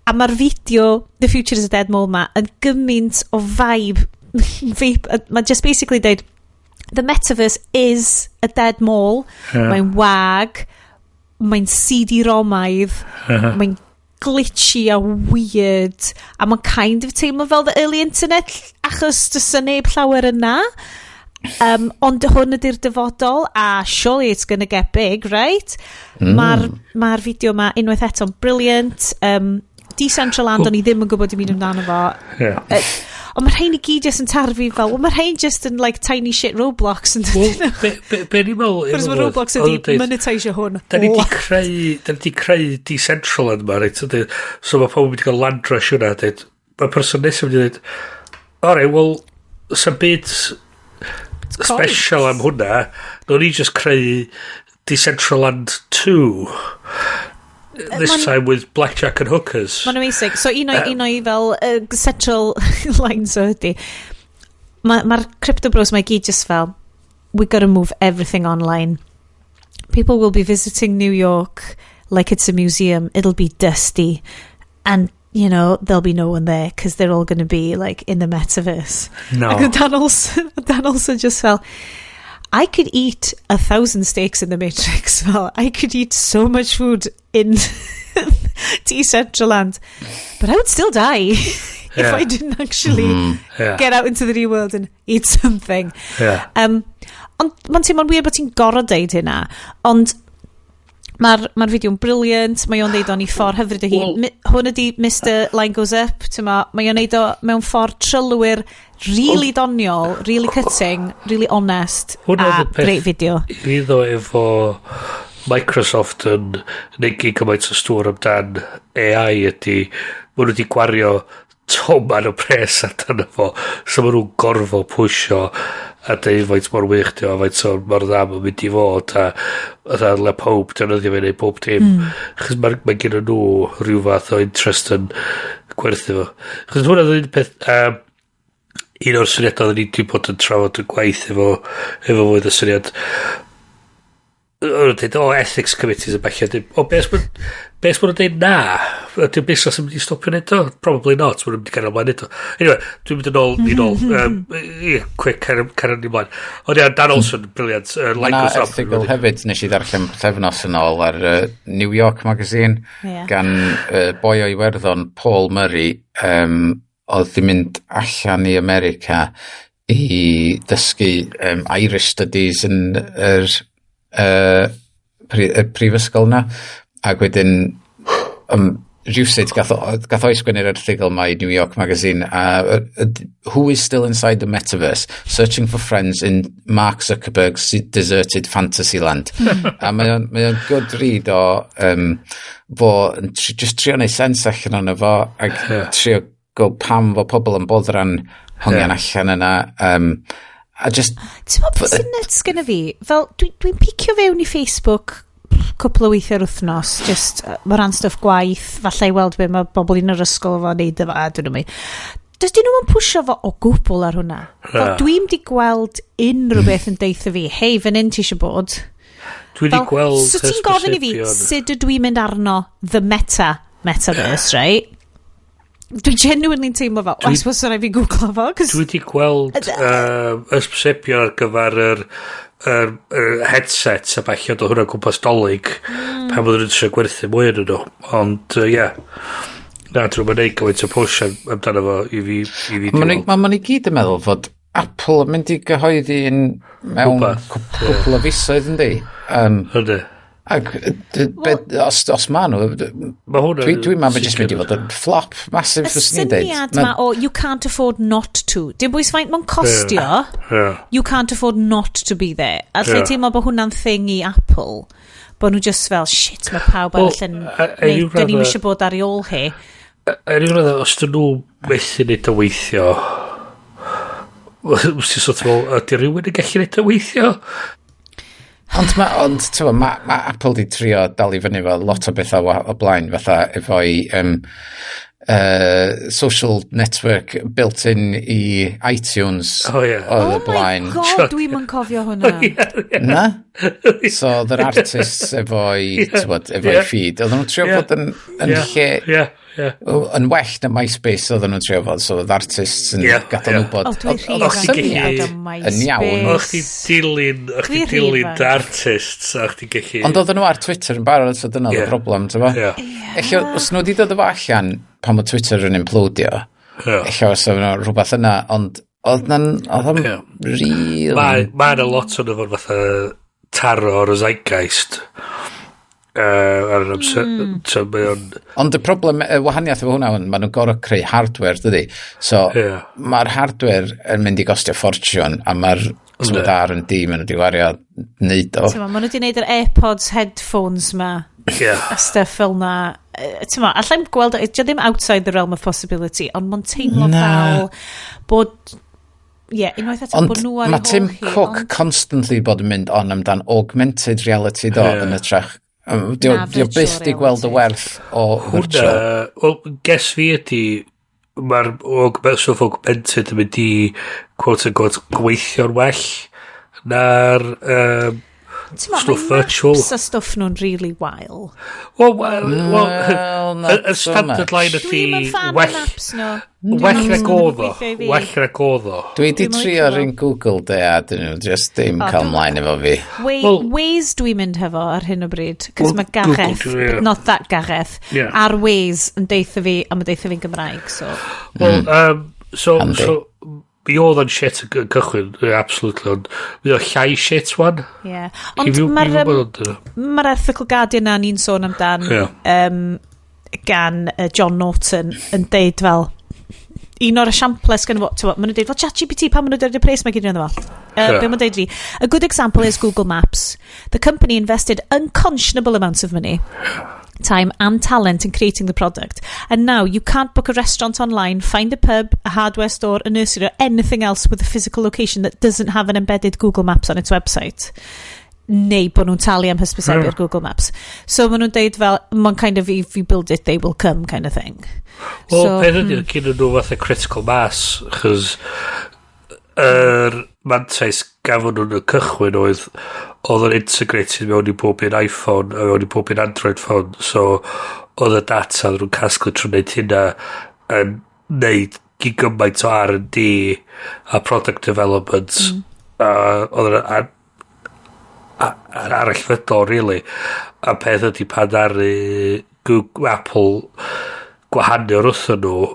A mae'r fideo The Future is a Dead Mall ma yn gymaint o vibe vape, mae just basically deud the metaverse is a dead mall. Mae'n wag, mae'n CD-ROMaidd, mae'n glitchy a weird, a mae'n kind of teimlo fel the early internet, achos does 'na neb llawer yna. Ond hwn ydy'r dyfodol, a surely it's gonna get big, right? Mae'r ma fideo ma unwaith eto'n brilliant. Decentraland, o'n i ddim yn gwybod dim byd amdano fo. Ond mae rhain i gyd just yn tarfu fel, well, mae rhain just yn like tiny shit Roblox yn Wel, be ni'n meddwl? Whereas mae Roblox ydi monetisio hwn. Da ni di creu Decentraland ma, reit? So mae pobl wedi cael land rush hwnna, dweud, mae person nesaf wedi dweud, "Alright, well, sa'n byd special am hwnna, nawn ni just creu Decentraland 2. This time with blackjack and hookers." Mae'n amazing. So un o'i fel central lines o ydy, mae'r ma crypto bros mae gyd just fel, "We gotta move everything online. People will be visiting New York like it's a museum. It'll be dusty. And there'll be no one there because they're all going to be like in the metaverse." No. Ac oedd Dan Olson just fel, "I could eat 1,000 steaks in the Matrix." Fel, "I could eat so much food in Decentraland, but I would still die if I didn't actually get out into the real world and eat something." Ond mae'n teimlo'n wir bod ti'n gorfod deud hynna, ond mae'r ma fideo'n brilliant, mae o'n deud o'n i ffordd hyfryd o hi. Hwn ydi Mr Line Goes Up, ti'n, mae o'n neud o mewn ffordd trylwyr, really doniol, really cutting, really honest, Hwnna a oedd y peth great video. i fi ddo efo Microsoft yn neud gyd gymaint o stwr amdan AI ydy, maen nhw wedi gwario toman o pres amdano fo, so maen nhw'n gorfod pwysio a deud faint mor wych di o, faint o mor dda mae'n mynd i fod, a fatha le pob defnyddio fe neu bob dim. Chos mae ma gen nhw rhyw fath o interest yn gwerthu fo. Chos hwnna oedd un peth, un o'r syniadau oedden ni wedi bod yn trafod y gwaith efo fwy o syniad o'n nhw'n dweud, o, ethics committees a ballu. Dweud, o, beth ma'n nhw'n dweud na? Ydy'r busnes yn mynd i stopio neud o? Probably not, ma'n nhw'n mynd i gael ymlaen neud o. Anyway, dwi'n mynd yn ôl, i nôl, ie, quick, car ni ymlaen. Ond ia, Dan Olson, brilliant. Mae Like yna us up. erthygl hefyd nes i ddarllen pythefnos yn ôl ar New York Magazine gan boi o Iwerddon, Paul Murray, oedd di mynd allan i America i ddysgu Irish Studies yn yr y prifysgol na, ac wedyn rhywsut gath o'i sgwennu'r erthygl ma i New York Magazine a "Who is still inside the metaverse? Searching for friends in Mark Zuckerberg's deserted fantasyland." A mae o'n good read o fo yn just trio neud sens allan ono fo ac trio gweld pam fo pobl yn boddran hongian allan yna a just Ti'n meddwl beth sy'n nuts gyda fi? Fel, dwi'n dwi picio fewn i Facebook cwpl o weithiau yr wythnos, just o ran stwff gwaith, falle i weld be mae bobl yn yr ysgol efo neud efo, a dwi'n mynd. Does dyn nhw'n pwysio fo o gwbl ar hwnna. Fel, dwi'n di gweld unrhyw beth yn deutha fi, "Hei, fan hyn ti eisiau bod." Dwi wedi Fel, gweld so ti'n gofyn i fi, hysbysebion. sut ydw i'n mynd arno the metaverse, right? Dwi'n genuinely teimlo fel, I suppose rhaid fi googlo fo, 'cause Dwi wedi gweld ysbysebion ar gyfer yr headset a ballu oedd hwnna gwmpas Dolig pan oedden nhw'n trio gwerthu mwy yn nhw. Ond, ie. Yeah. Na, dwi'n mynd neud gymaint o push amdano fo i fi Maen gweld. ma i gyd yn meddwl fod Apple yn mynd i gyhoeddi yn mewn Rwbath, cwpl o fisoedd, yndi? Yndi. Ac os ma nhw, Mae hwnna dwi'n meddwl jyst mynd i fod yn flop massive Y fyswn i'n deud. syniad ma o you can't afford not to. Dim bwys faint mae'n costio, you can't afford not to be there. A lle teimlo bod hwnna'n thing i Apple, bod nhw just fel, shit, mae pawb Wel, arall yn a neu, ryw dyn ni'n radda eisiau bod ar ei ôl hi. A ryw radda, os dyn nhw methu neud o weithio, ti'n sort of fel, ydy rhywun yn gallu neud o weithio? Ond ma, ond, ti'n ma, ma Apple di trio dal i fyny efo lot o bethau o blaen, fatha efo'i social network built-in i iTunes. Oh, yeah. Oedd Oh y blaen. my God, dwi'n yn cofio hwnna. Na? So, oedd yr artists efo'i, yeah, efo'i feed. Oedden nhw'n trio fod yn lle yn well na MySpace oedden nhw'n trio fod, so oedd artists yn gadael nhw bod. O, dwi'n rhy Oedd ifanc i syniad fod o yn iawn. MySpace. O'ch ti dilyn, o'ch ti Dwi rhy dilyn ifanc. dy artists, a o'ch ti gallu. Ond oedden nhw ar Twitter yn barod, so dyna oedd y broblem, ti'n fo? Ella, os nhw wedi dod efo allan pan mae Twitter yn implodio, ella os oedd rhywbeth yna, ond oedd na'n, oedd o'n really. Mae ma yna lot o'n fod fatha taro o'r zeitgeist ar yr amser. So mae o'n. Ond y broblem, y wahaniaeth efo hwnna, maen nhw'n gorfod creu hardware, dydy? So, mae'r hardware yn mynd i gostio ffortiwn, a mae'r tymod R&D maen nhw wedi wario wneud o. Ti'n ma, maen nhw wedi gwneud yr AirPods headphones ma a stuff fel na. Ti'n ma, allai'm gweld, dio ddim outside the realm of possibility, ond mae'n teimlo Na. fel bod, ie, yeah, unwaith eto Ond bod nhw ar mae ei Tim hôl hi, Cook ond constantly bod yn mynd on amdan augmented reality do yn hytrach. Na, Dio virtual byth di gweld y reality. werth o virtual. Hwna, wel, guess fi ydi, mae'r stwff augmented yn mynd i, quote unquote, gweithio'n well na'r Ti'n ma, stwff mae virtual. maps a stwff nhw'n really wael. Wel, Well, not y so standard much. line ydi Dwi'm yn fan o well, maps nhw. well Dwi'm nag yn oedd o. gweithio i fi. Well nag oedd o. Dwi di Dwi'm yn trio licio ar un Google de a dyn nhw just ddim O, cael ymlaen efo fi. Wel Waze dwi'n mynd hefo ar hyn o bryd, cos Wel, mae Gareth, Google, ie. but not that Gareth, ar Waze yn deitha fi, a mae deitha fi'n Gymraeg, so. Wel, so, Handy. so, mi oedd o'n shit yn cychwyn, absolutely, ond mi oedd llai shit wan. Yeah. I Ond fi mae'r wybod ond, ma erthygl Guardian na ni'n sôn amdan gan John Norton yn deud fel un o'r esiamples gan fo, ti'n maen nhw'n deud fel ChatGPT pan maen nhw'n deud y pres mae gyd yn fo. Be maen nhw'n deud ydi, "A good example is Google Maps. The company invested unconscionable amounts of money, time and talent in creating the product. And now you can't book a restaurant online, find a pub, a hardware store, a nursery or anything else with a physical location that doesn't have an embedded Google Maps on its website." Neu bod nhw'n talu am hysbysebu ar Google Maps. So maen nhw'n deud fel, mae'n kind of "if you build it, they will come" kind of thing. Wel, So, peth ydy, gyn nhw fatha critical mass, chos yr mantais gafon nhw'n y cychwyn oedd yn integrated mewn i bob un iPhone a mewn i bob un Android phone, so oedd y data oedd nhw'n casglu trwy wneud hynna yn neud gymaint o R&D a product development a oedd yn arallfydol, really. A peth ydy pan ddaru Google, Apple gwahanu o'r wrthyn nhw,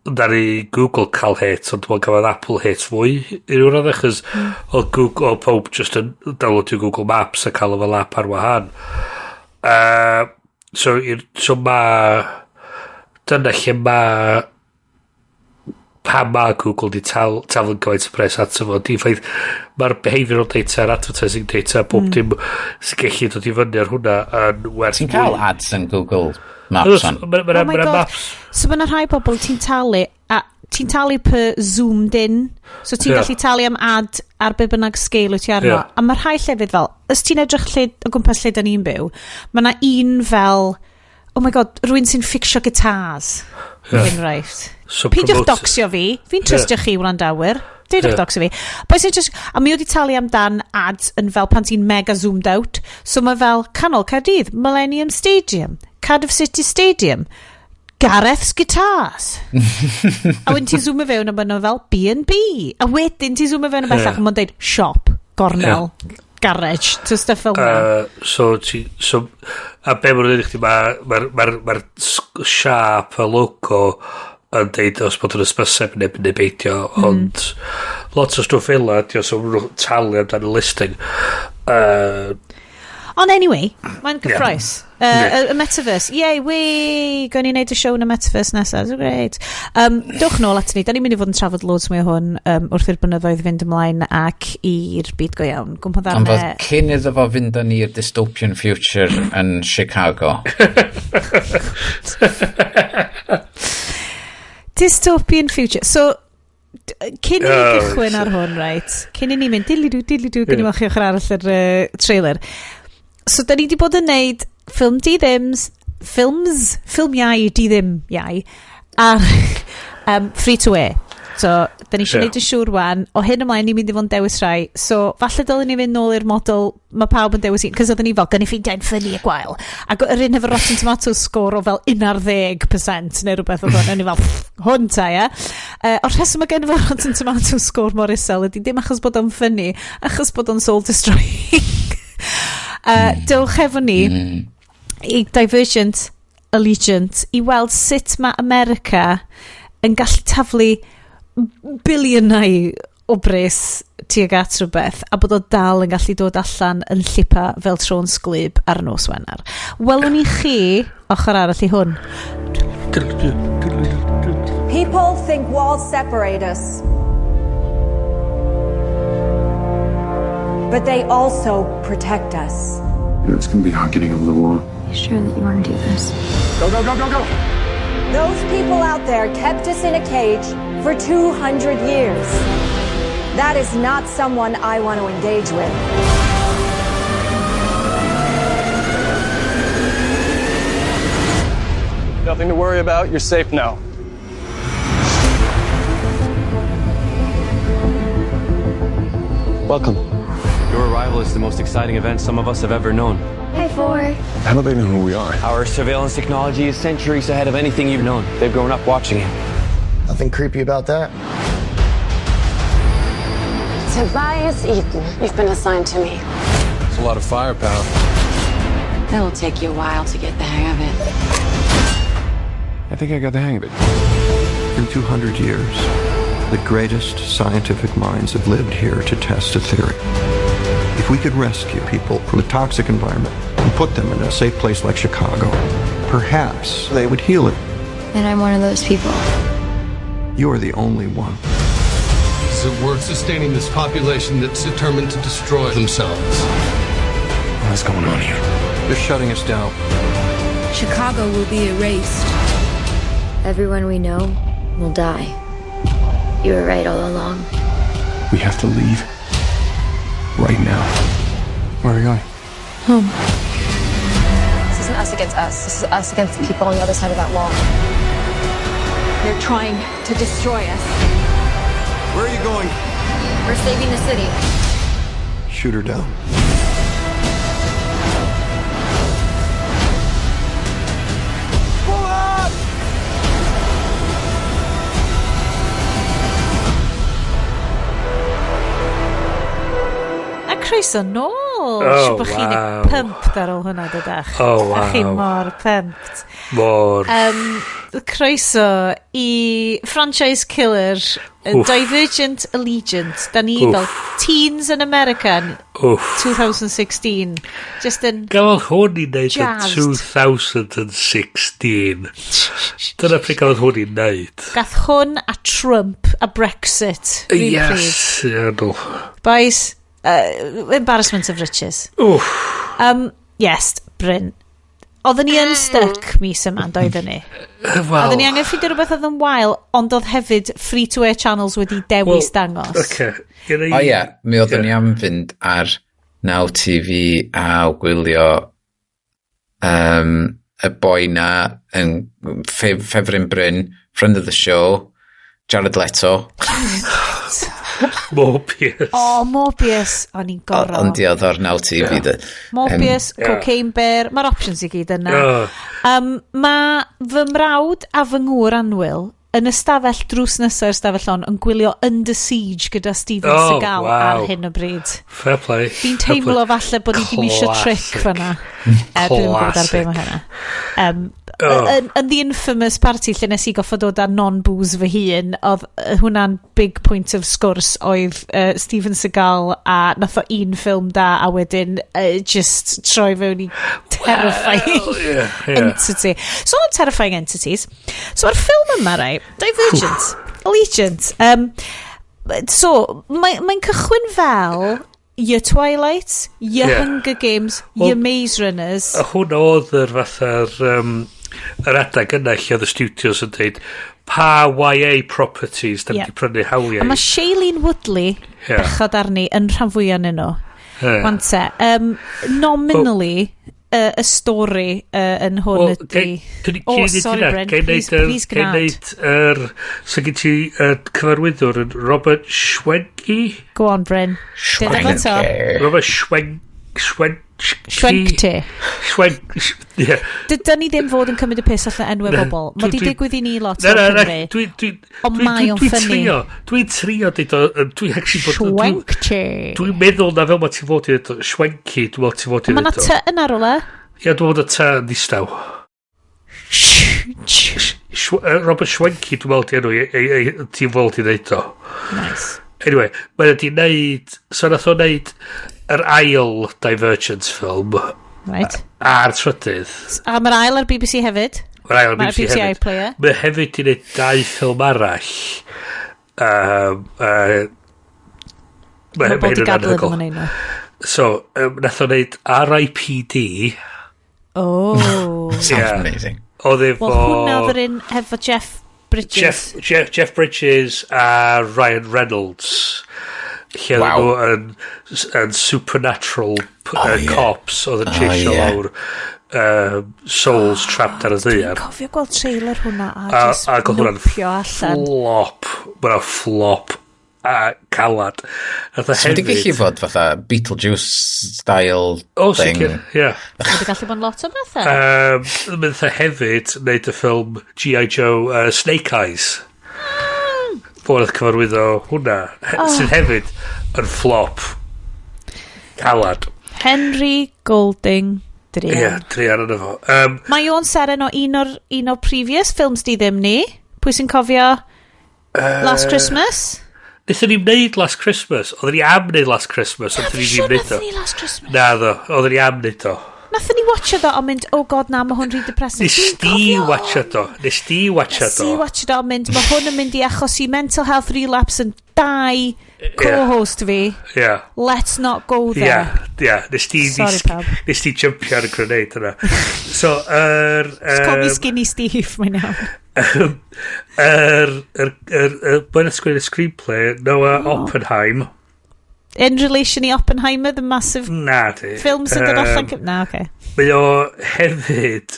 ddaru Google cael hit, ond dwi'n cael Apple hit fwy i ryw raddau, achos oedd Google, oedd pob just yn downloadio Google Maps a cael o fel app ar wahân. So ma dyna lle ma pam ma Google di taflu gymaint o pres ato fo, di ffaith mae'r behavioural data a'r advertising data, bob dim sy'n gallu dod i fyny ar hwnna yn werth. Ti'n cael ads yn Google Maps on? Mae'n Oh my ma God. maps. So mae yna rhai bobl ti'n talu a ti'n talu per zoomed in. So ti'n gallu talu am ad ar be bynnag scale wyt ti arno. A mae rhai llefydd fel, os ti'n edrych lle, o gwmpas lle da ni'n byw, mae yna un fel, oh my God, rhywun sy'n fixio guitars. Enghraifft. So Peidiwch doxio fi. Fi'n trystio chi, wrandawyr. Deudwch doxio fi. Boi sy'n just. A mi wedi talu amdan ads yn fel pan ti'n mega zoomed out. So mae fel Canol Caerdydd, Millennium Stadium, Cardiff City Stadium, Gareth's Guitars. A wedyn ti'n zoomio fewn a maen nhw fel B&B. A wedyn ti'n zoomio fewn yn bellach a ma'n deud shop, gornel, garage, to stuff fel 'na. So, ti, so, a be maen nhw'n dweud i chdi, mae'r ma siap y logo yn deud os bod yn ysbyseb neu beidio, ond lot o stwff fel 'na, dio, so maen nhw'n talu amdan y listing. Ond anyway, mae'n gyffrous. Y metaverse. Yay, we! Gwni ni wneud y show yn y metaverse nesaf. It's great. Dewch nôl at ni. Da ni'n mynd i fod yn trafod loads mwy o hwn wrth i'r blynyddoedd fynd ymlaen ac i'r byd go iawn. Gwmpa Ond ddarnau. fod cyn iddo fo fynd â ni i'r dystopian future yn Chicago. Dystopian future. So, Cyn i ni gychwyn ar hwn, right? Cyn i ni mynd dilidw, dilidw, gyn i weld chi ochr arall yr trailer. So, da ni wedi bod yn neud ffilm di ddims, ffilms, ffilmiau di ddim iau, ar free to air. So, da ni eisiau neud yn siŵr wan, o hyn ymlaen ni'n mynd i fod yn dewis rai. So, falle dylen ni fynd nôl i'r model mae pawb yn dewis un, cos oedden ni fel, gan i ffeindiau'n ffynnu a gwael. Ac yr un efo Rotten Tomatoes score o fel 11% neu rhywbeth oedd hwn. O'n i fel, "Pff, hwn ta, ie." O'r rheswm mae gen fo Rotten Tomatoes score mor isel ydy dim achos bod o'n ffynnu, achos bod o'n soul destroying. Dewch efo ni i Divergent Allegiant i weld sut mae America yn gallu taflu biliynau o bres tuag at rhywbeth a bod o dal yn gallu dod allan yn llipa fel trôn sglib ar nos Wener. Welwn ni chi ochr arall i hwn. People think walls separate us. But they also protect us. It's going to be hard getting over the wall. You sure that you want to do this? Go, go, go, go, go! Those people out there kept us in a cage for 200 years. That is not someone I want to engage with. Nothing to worry about. You're safe now. Welcome. Your arrival is the most exciting event some of us have ever known. Hi, Four. How do they know who we are? Our surveillance technology is centuries ahead of anything you've known. They've grown up watching it. Nothing creepy about that. Tobias Eaton, you've been assigned to me. It's a lot of firepower. It'll take you a while to get the hang of it. I think I got the hang of it. In 200 years, the greatest scientific minds have lived here to test a theory. If we could rescue people from a toxic environment and put them in a safe place like Chicago, perhaps they would heal it. And I'm one of those people. You're the only one. Is it worth sustaining this population that's determined to destroy themselves? What's going on here? They're shutting us down. Chicago will be erased. Everyone we know will die. You were right all along. We have to leave. Right now. Where are we going? Home. This isn't us against us. This is us against the people on the other side of that wall. They're trying to destroy us. Where are you going? We're saving the city. Shoot her down. Pull up! A croeso nôl! Oh, Siŵr bod chi'n wow. pumped ar ôl hwnna, dydach? Oh, A chi wow. mor pumped. Mor. Croeso i franchise killer, Oof. Divergent Allegiant. Da ni Oof. fel Teens in America yn Oof. 2016. Just yn Gafodd hwn i wneud yn Jazzed. 2016. Dyna pryd gafodd hwn i wneud. Gath hwn a Trump a Brexit. Run pryd. Yes, yeah, no. Boys, embarrassment of riches. Oof. Yes, Bryn. Oedden ni yn stuck mis yma, doedden ni? Wel, Oedden ni angen ffeindio rhywbeth oedd yn wael, ond oedd hefyd free-to-air channels wedi dewis Wel, dangos. Oce. Gynna i- O ie, mi oeddwn ni am fynd ar Now TV a gwylio y boi na yn ffefryn Bryn, friend of the show, Jared Leto. Morbius. O, Morbius. O'n i'n gorau. Ond di oedd o'r Now TV. Yeah. Morbius, Ie. Cocaine Bear, mae'r options i gyd yna. Oh. Mae fy mrawd a fy ngŵr annwyl yn ystafell drws nesaf i'r stafell hon yn gwylio Under Siege gyda Steven Oh, Seagal wow. ar hyn o bryd. Fair play. Fi'n teimlo falle bod ni 'di misio trick Classic. fyna. Dwi ddim yn gwybod ar be mae hynna. Oh. Yn the infamous party lle nes i goffo dod â non-booze fy hun, oedd hwnna'n big point of sgwrs oedd Steven Seagal a nath o un ffilm da a wedyn just troi fewn i terrifying Well, yeah. entity. So on terrifying entities. So mae'r ffilm yma, right, Divergent, Allegiant. So, mae'n mae cychwyn fel your Twilight, your Yeah. Hunger Games, Well, your Maze Runners. A hwn oedd yr fatha'r... yr adag yna lle oedd y studios yn dweud pa YA properties da ni wedi prynu hawliau. A mae Shailene Woodley, bechod arni, yn rhan fwyaf yn nhw. Wan te, nominally, y stori yn hwn Wel, ydy. Oh, sorry, Bryn, please, please Ga'i gnad. neud yr. So gen ti cyfarwyddwr yn Robert Schwenke? Go on, Bryn. Deda fo to. Robert Schwenke? Schwenkte. Schwenk... Ie. Dydan ni ddim fod yn cymryd y piss allan enwau bobl. Mae di digwydd i ni lot Na, o'r na, na, Cymru. Dwi'n Ond mae o'n dwi funny. trio, dwi'n trio deud o, dwi'n actually bod. Schwenkte. Dwi'n meddwl na fel mae ti'n fod i ddeud o, Schwenke, dwi'n meddwl ti'n fod i Mae na ddeud o. ty yna rwle. Ie, dwi'n meddwl y T yn ddistaw. Robert Schwenke, dwi'n meddwl di enw, ti'n fod i ddeud o. Nice. Anyway, mae wedi neud, so nath o neud yr ail Divergent film Right. a'r trydydd. A mae'r ail ar BBC hefyd. Mae'r ail ar Mae'r BBC BBC hefyd. iPlayer. Mae hefyd wedi neud dau ffilm arall. Mae Mae bod i hyn yn gadw iddo anhygoel. fo'n ein nhw. So, nath o neud R.I.P.D. Oh. Sounds Yeah. amazing. Oedd efo. Wel, hwnna oedd yr un hefo Jeff Bridges. Jeff Bridges a Ryan Reynolds. Lle Wow. wow. nhw yn supernatural Oh, ie. cops oedd yn Oh, chasio ie. lawr souls trapped ar y ddaear. Cofio gweld trailer hwnna a A, just ac oedd hwnna'n nopio allan. flop. Mae'n flop a calad. Nath o So wedi hefyd. gallu fod fatha Beetlejuice style O, thing. sicr, ie. Wedi gallu bod yn lot o bethau. Nath o hefyd wneud y ffilm G.I. Joe Snake Eyes. Fo nath cyfarwyddo hwnna. Sydd hefyd yn flop calad. Henry Golding Ie, Drian. yeah, druan yna fo. Mae o'n seren o un o'r previous films di ddim ni. Pwy sy'n cofio Last Christmas? Nethon ni'n wneud Last Christmas. Oedden ni am wneud Last Christmas, ond ni ddim wneud o. Nathon ni Last Christmas. Na ddo, oedden ni am wneud o. Nathon ni watcha do a mynd, "Oh God, na, mae hwn rhy depressing." Nes di watcha do. Nes di watcha Nes do. i watcha do a mynd, mae hwn yn mynd i achosi mental health relapse yn dau co-host fi. Let's not go there. Ie, nes di Sorry, pawb. Nes di jumpio ar y grenade yna. So, Just call me Skinny Steve, mae'n iawn. Yr boi na sgwennu screenplay, Noah Oppenheim. In relation i Oppenheimer, the massive Na di. film sy'n dod allan. Na, oce. Mae o hefyd.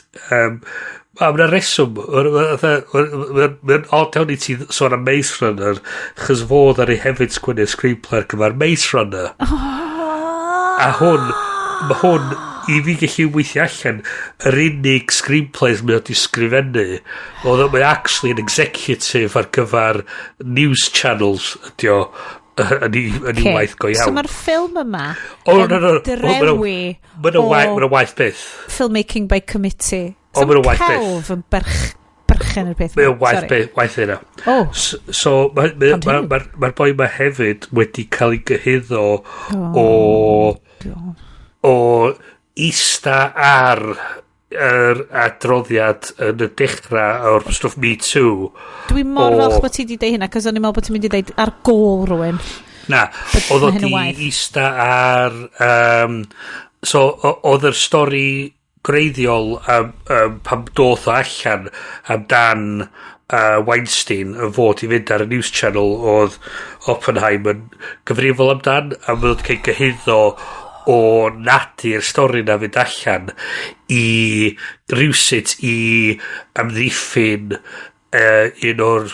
A mae'n reswm, mae'n odd iawn i ti sôn am Maze Runner, chos fod ar ei hefyd sgwennu screenplay ar gyfer Maze Runner. A hwn, mae hwn, i fi gallu weithio allan, yr unig screenplays mae o di sgrifennu, oedd o, mae actually yn executive ar gyfer news channels ydi o, yn ei Ocê. waith go So iawn. mae'r ffilm yma O, yn no, no, no. drewi Mae'n o waith, waith byth. filmmaking by committee. O, So ma' nhw'n mae waith byth. celf yn berchen yr peth. Mae yma. o'n waith Sorry. byth, waith yna. Oh. So, mae'r ma, ma, Continue. ma, ma boi ma hefyd wedi cael ei gyhuddo o ista ar yr adroddiad yn y dechrau o'r stwff Me Too. Dwi'n mor falch bod ti wedi deud hynna, cos o'n i'n meddwl bod ti'n mynd i ddeud ar gôl rhywun. Na, oedd o ma' hyn yn di waeth. ista ar. So, oedd yr stori gwreiddiol pam doth o allan amdan Weinstein yn fod i fynd ar y news channel oedd Oppenheim yn gyfrifol amdan a mae oedd cael gyhuddo o nadu'r stori na fynd allan i rywsut i amddiffyn un o'r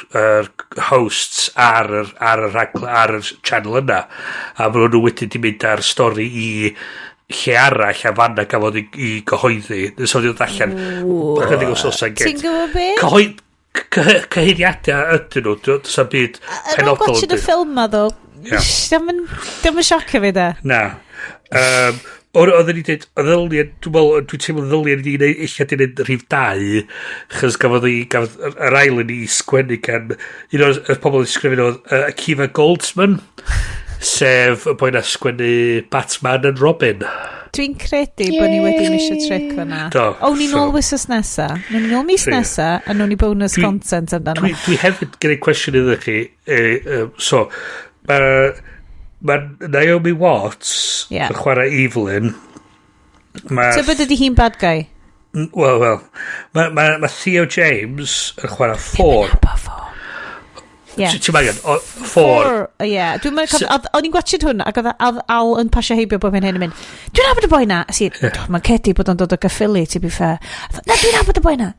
hosts ar yr channel yna a maen nhw wedyn di mynd ar stori i lle arall a fanna gafodd i gyhoeddi so oedd allan ychydig o wythnosau Ti'n gynt. gwybod be? Cyhuddiadau ydyn nhw, does na'm byd Ar ôl penodol gwatchad y yn ffilm ma, ddo, Ie. Diolch yn siocio fi, de. Na. Oedden ni dweud, ddyliau, dwi'n meddwl, dwi'n teimlo ddyliau ni wedi eich di wneud rhif 2, chos gafodd yr ail yn ei sgwennu gan un o'r y pobl i sgrifennu oedd Akiva Goldsman, sef y boi na sgwennu Batman and Robin. Dwi'n credu bod ni wedi misio trick fyna. Do, O, ni nôl wythnos nesa. Nw'n ni nôl mis nesa, a nw'n ni bonus content amdano. Dwi hefyd gen i cwestiwn iddo chi. So, mae ma Naomi Watts yn chwarae Evelyn. Tybed ydy hi'n bad guy? Wel. Mae Theo James yn chwarae 4. Yeah. Ti'n angen? 4. Ie. Dwi'n meddwl, o'n i'n gwachod hwn, ac oedd Al yn pasio heibio bob hyn hyn yn mynd, "Dwi'n nabod y boi na." A si, mae'n cedi bod o'n dod o Gaerffili, to be fair. A thought, "Na, dwi'n nabod y boi na."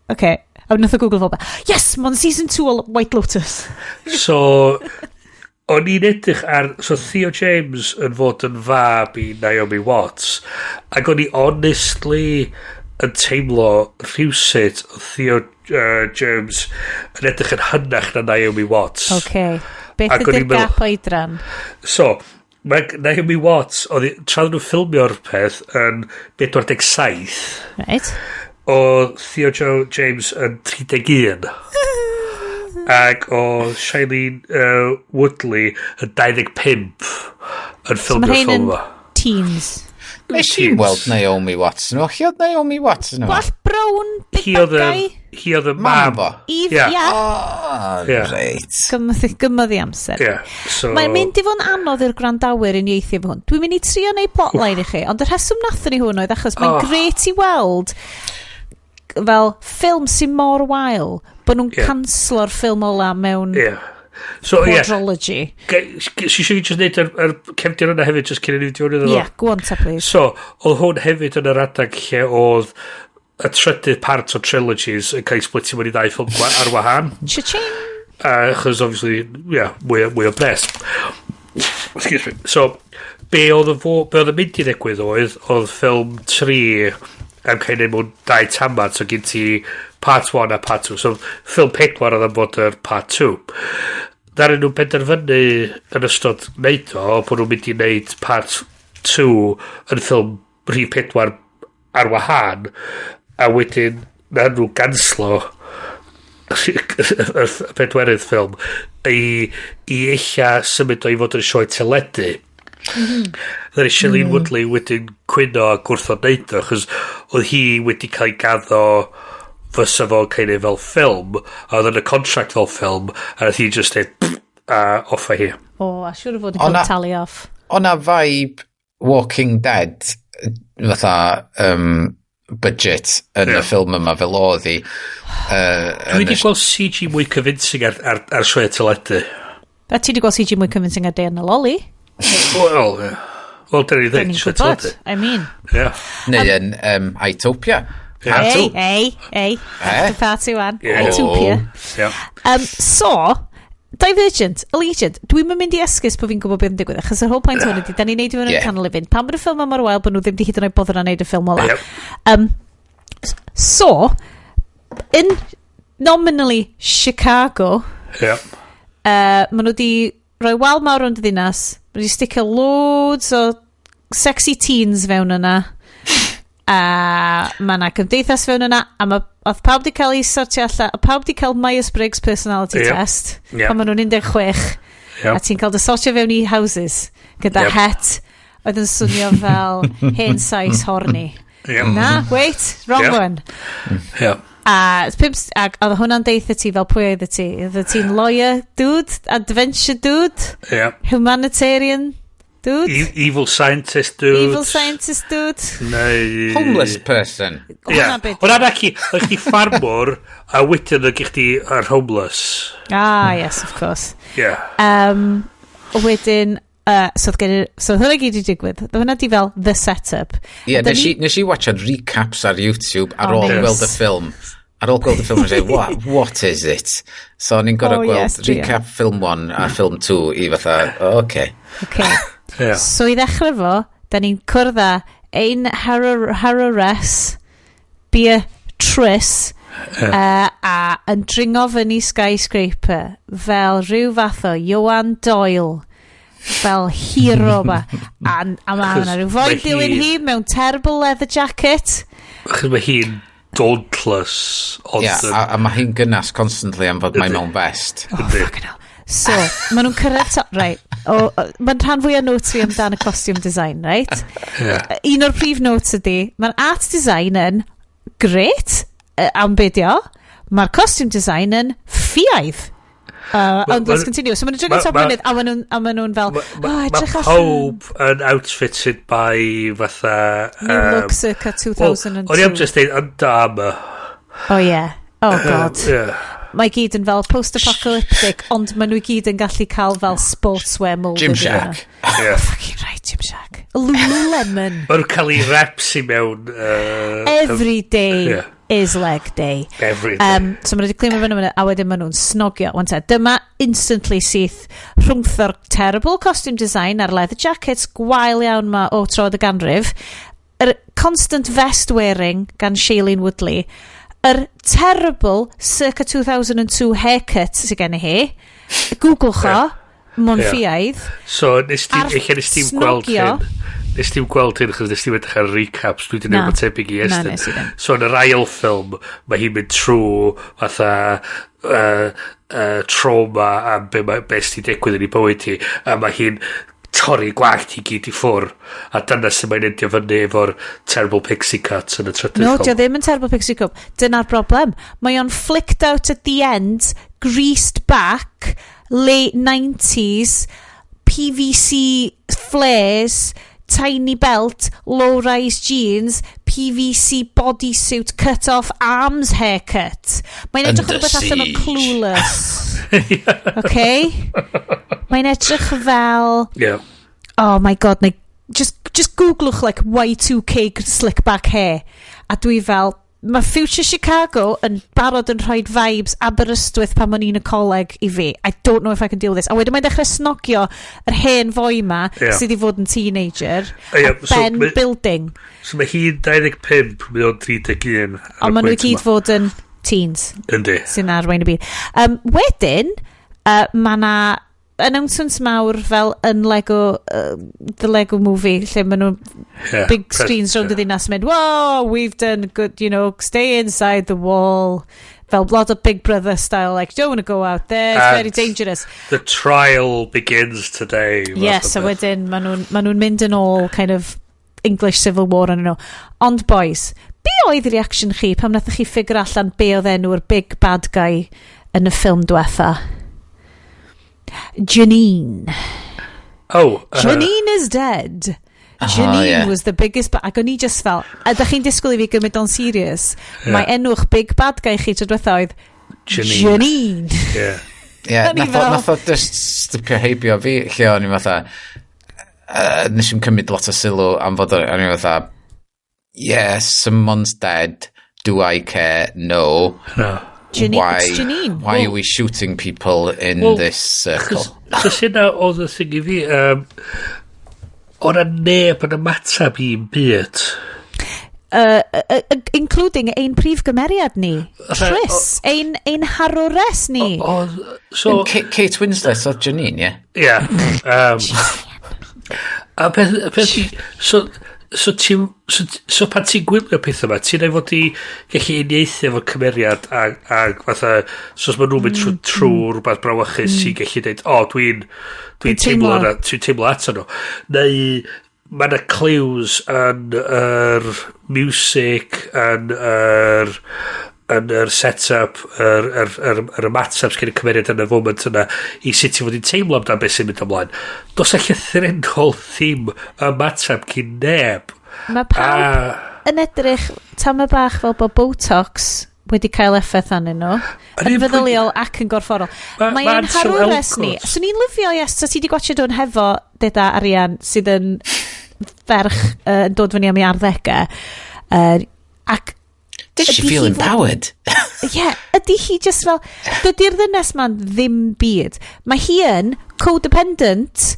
Okay. A nath o Google fo, yes, mae'n season 2 o White Lotus. So, o'n i'n edrych ar... So, Theo James yn fod yn fab i Naomi Watts, ac o'n i honestly yn teimlo rhywsut o Theo James yn edrych yn hynach na Naomi Watts. Okay. Beth Ac o'n ydy'r i'n meddwl- gap oedran? So, mae Naomi Watts, oedd tra oedden nhw'n ffilmio'r peth yn 47, oedd Theo James yn 31. Ac oedd Shailene Woodley yn 25 yn So mae ffilmio'r rhain ffilm yn yma. teens. Nes i weld Naomi Watts nhw. Chi oedd Naomi Watts nhw? Gwallt brown, big Hi bad oedd y guy. Hi oedd y Mam mam. fo? Eve, Ie. ia. Oh, Ie. reit. Gymodd i amser. Ie. So, Mae'n mynd i fod yn anodd i'r gwrandawyr uniaethu efo hwn. Dwi'n mynd i trio neud plotline i chi, ond y rheswm nathon ni hwn oedd achos mae'n Oh. grêt i weld fel ffilm sy'n mor wael bod nhw'n canslo'r ffilm ola mewn Ie. So, ie. quadrology. Si eisiau just neud yr cefndir yna hefyd, just cyn i ni fynd i iddo Ie, fo. yeah, go on ta, please. So, oedd hwn hefyd yn yr adag lle oedd y trydydd part o trilogies yn cael ei splitio mewn i ddau ffilm ar wahân. Cha-ching! Achos, obviously, yeah, mwy o bres. Excuse me. So, be oedd yn mynd i ddigwydd oedd ffilm 3 am cael ei wneud mewn dau tamad, so gen ti part 1 a part 2. So, ffilm 4 oedd am fod yr part 2. Ddaru nhw benderfynu yn ystod wneud o, bod nhw'n mynd i wneud part 2 yn ffilm rhif 4 ar wahân, a wedyn na nhw ganslo y pedwerydd ffilm i ella symud o i fod yn sioe teledu. Ddaru Shailene Woodley wedyn cwyno a gwrthod neud o, achos oedd hi wedi cael ei gaddo fysa fo'n cael ei wneud fel ffilm, a oedd yn y contract fel ffilm, a nath hi just dweud, "Pff," a off â hi. O, a siŵr o fod yn cael tally off. O na vibe Walking Dead fatha budget yn y ffilm yma fel oedd hi. Dwi wedi gweld CG mwy convincing ar sioe teledu. A ti wedi gweld CG mwy convincing ar Day yn y Loli? Wel, ie. Wel, dyna ni Da ddweud, ni'n sioe gwybod. teledu. I mean. Ie. Neu yn Itopia. Part Ei, two. ei, ei. Eh? After party one. Yeah. Itopia. Ie. So, Divergent, Allegiant, dwi'n mynd i esgus bod fi'n gwybod beth yn digwydd, achos yr whole point hwn ydy, da ni'n neud i fewn yn canol i fynd. Pam bod y ffilm yma mor wael bod nhw ddim di hyd yn oed boddran neud y ffilm ola. So, in nominally Chicago, maen nhw di rhoi wal mawr rownd y ddinas, maen nhw di sticio loads o sexy teens fewn yna, a mae yna cymdeithas fewn yna, a mae oedd pawb di cael ei sortio allan, a pawb di cael Myers-Briggs personality test, pan maen nhw'n 16, a ti'n cael dy sortio fewn i houses, gyda het oedd yn swnio fel hen sais horny. Na, wait, wrong one. A, pimp, ac oedd hwnna'n deitha ti fel pwy oedd ti? Oedd ti'n lawyer dude? Adventure dude? Humanitarian dude? Evil scientist dude. Evil scientist dude? Neu... Homeless person. Ie. Hwnna beth. Hwnna naci, oedd chdi ffarmwr, a wedyn oedd chdi yr homeless. Ah, yes, of course. Ie. Wedyn, so oedd gen i- so oedd hwnna gyd i digwydd. Oedd hwnna di fel the setup. Ie, A da nes i watchad recaps ar YouTube ar Oh, ôl nice. gweld y ffilm. Ar ôl gweld y ffilm, nes i, what is it? So o'n i'n gorau Oh, gweld yes, druan. recap film 1 a film 2 i fatha, oh, okay. Okay. Ie. So i ddechrau fo, da ni'n cwrdd â ein Harores Beatrice a yn dringo fyny skyscraper fel rhyw fath o Joan Doyle fel hero ma a ma Achos yna rhyw foi mae dilyn hi mewn terrible leather jacket. Achos mae hi'n dauntless. Ond Ie, a mae hi'n gynnas constantly am fod mae mewn vest. Oh, fucking hell. So, maen nhw'n cyrraedd top, right. O, mae'n rhan fwy o notes fi amdan y costume design, right? Ie. Un o'r prif notes ydy, mae'r art design yn great, am be di o. Mae'r costume design yn ffiaidd. Ond let's continue. So maen nhw'n dringo top mynydd, a maen nhw'n fel, oh, edrych allan. Mae pawb yn outfitted by fatha... New Look circa 2002. O'n i am just deud Under Armour. Oh yeah. Oh god. Yeah. Mae gyd yn fel post-apocalyptic, ond maen nhw i gyd yn gallu cael fel sportswear moulded. Gymshark. Yeah. Oh, fucking right, Gymshark. Lululemon. Maen nhw'n cael ei reps i mewn... Every day. Yeah. Is leg day. Every day. So maen nhw wedi climio fyny mynydd, a wedyn maen nhw'n snogio. Wan te, dyma instantly syth rhwngtho'r terrible costume design a'r leather jackets gwael iawn ma o troad y ganrif, yr constant vest wearing gan Shailene Woodley, yr terrible circa 2002 haircut sydd gen i hi, Googlewch o, mwyn ffiaidd. So, nes ti'n gweld hyn? Nes ti'n gweld hyn, achos nes ti'n edrych ar recaps, dwi wedi gwneud rhywbeth tebyg i Estyn. So yn yr ail ffilm, mae hi'n mynd trwy fatha trauma am be, be sy'n digwydd yn ei bywyd hi, a mae hi'n torri gwallt i gyd i ffwr, a dyna sy'n mae'n endio fyny efo'r terrible pixie cut yn y trydydd ffilm. No, dio ddim yn terrible pixie cut. Dyna'r broblem. Mae o'n flicked out at the end, greased back, late 90s, PVC flares, tiny belt, low-rise jeans, PVC bodysuit, cut-off arms haircut. Mae'n edrych yn rhywbeth allan o Clueless. Okay? Mae'n edrych fel... Yeah. Oh my god, neu, just googlwch like Y2K slick back hair. A dwi fel... Mae Future Chicago yn barod yn rhoi vibes Aberystwyth pan o'n i'n y coleg i fi. I don't know if I can deal with this. A wedyn mae'n dechrau snogio yr hen foi ma, sydd i fod yn teenager, a ben building. So mae hi'n 25, mae o'n 31. Ond maen nhw i gyd fod yn teens. Yndi. Sy'n arwain y byd. Wedyn, mae na announcements mawr fel yn Lego, the Lego Movie, lle maen nhw big screens rownd y ddinas yn mynd, whoa, we've done good, you know, stay inside the wall. Fel lot of Big Brother style, like, don't want to go out there, it's very dangerous. The trial begins today. Yes, a wedyn maen nhw'n mynd yn ôl kind of English Civil War yn nhw. Ond boys, be oedd reaction chi pam nathoch chi figure allan be oedd enw'r big bad guy yn y ffilm diwetha? Janine. Oh. Janine is dead. Janine was the biggest... Ac o'n i just fel... Ydych chi'n disgwyl i fi gymryd o'n serious? Yeah. Mae enw'ch big bad guy chi tro diwetha oedd... Janine. Yeah. Yeah, nath o just stipio heibio fi, lle o'n i fatha... Nes i'm cymryd lot o sylw am fod o'n i fatha... Yeah, someone's dead. Do I care? No. No. Janine. Why are we shooting people in this circle? Chos hynna oedd y thing i fi, o'na neb yn ymateb i'n byd. Including ein prif gymeriad ni. Tris, ein harwres ni. So, Kate Winslet oedd Janine, ie? Ie. A peth So pan ti'n gwylio pethau yma, ti'n ei fod i gallu uniaethu efo cymeriad a fatha, so os maen nhw'n mynd trwy rhywbeth brawychus, ti'n gallu dweud, o, dwi'n teimlo yna, dwi'n teimlo ato nhw. Neu mae yna clues yn yr music, yn yr set-up, yr ymateb sgyn y cymeriad yn y foment yna i sut i fod i'n teimlo amdano beth sy'n mynd ymlaen. Does y llythrennol ddim ymateb cyn neb. Mae pawb yn edrych tamed bach fel bod Botox wedi cael effaith arnyn nhw. Yn feddyliol ac yn gorfforol. Mae ein harwres ni. Swn i'n lyfio, yes, so ti wedi gwachio hwn hefo deda Arian sydd yn ferch yn dod fyny am ei arddegau. Ac Did she feel empowered? Yeah, ydy hi just fel... Dydy'r ddynes ma'n ddim byd. Mae hi yn codependent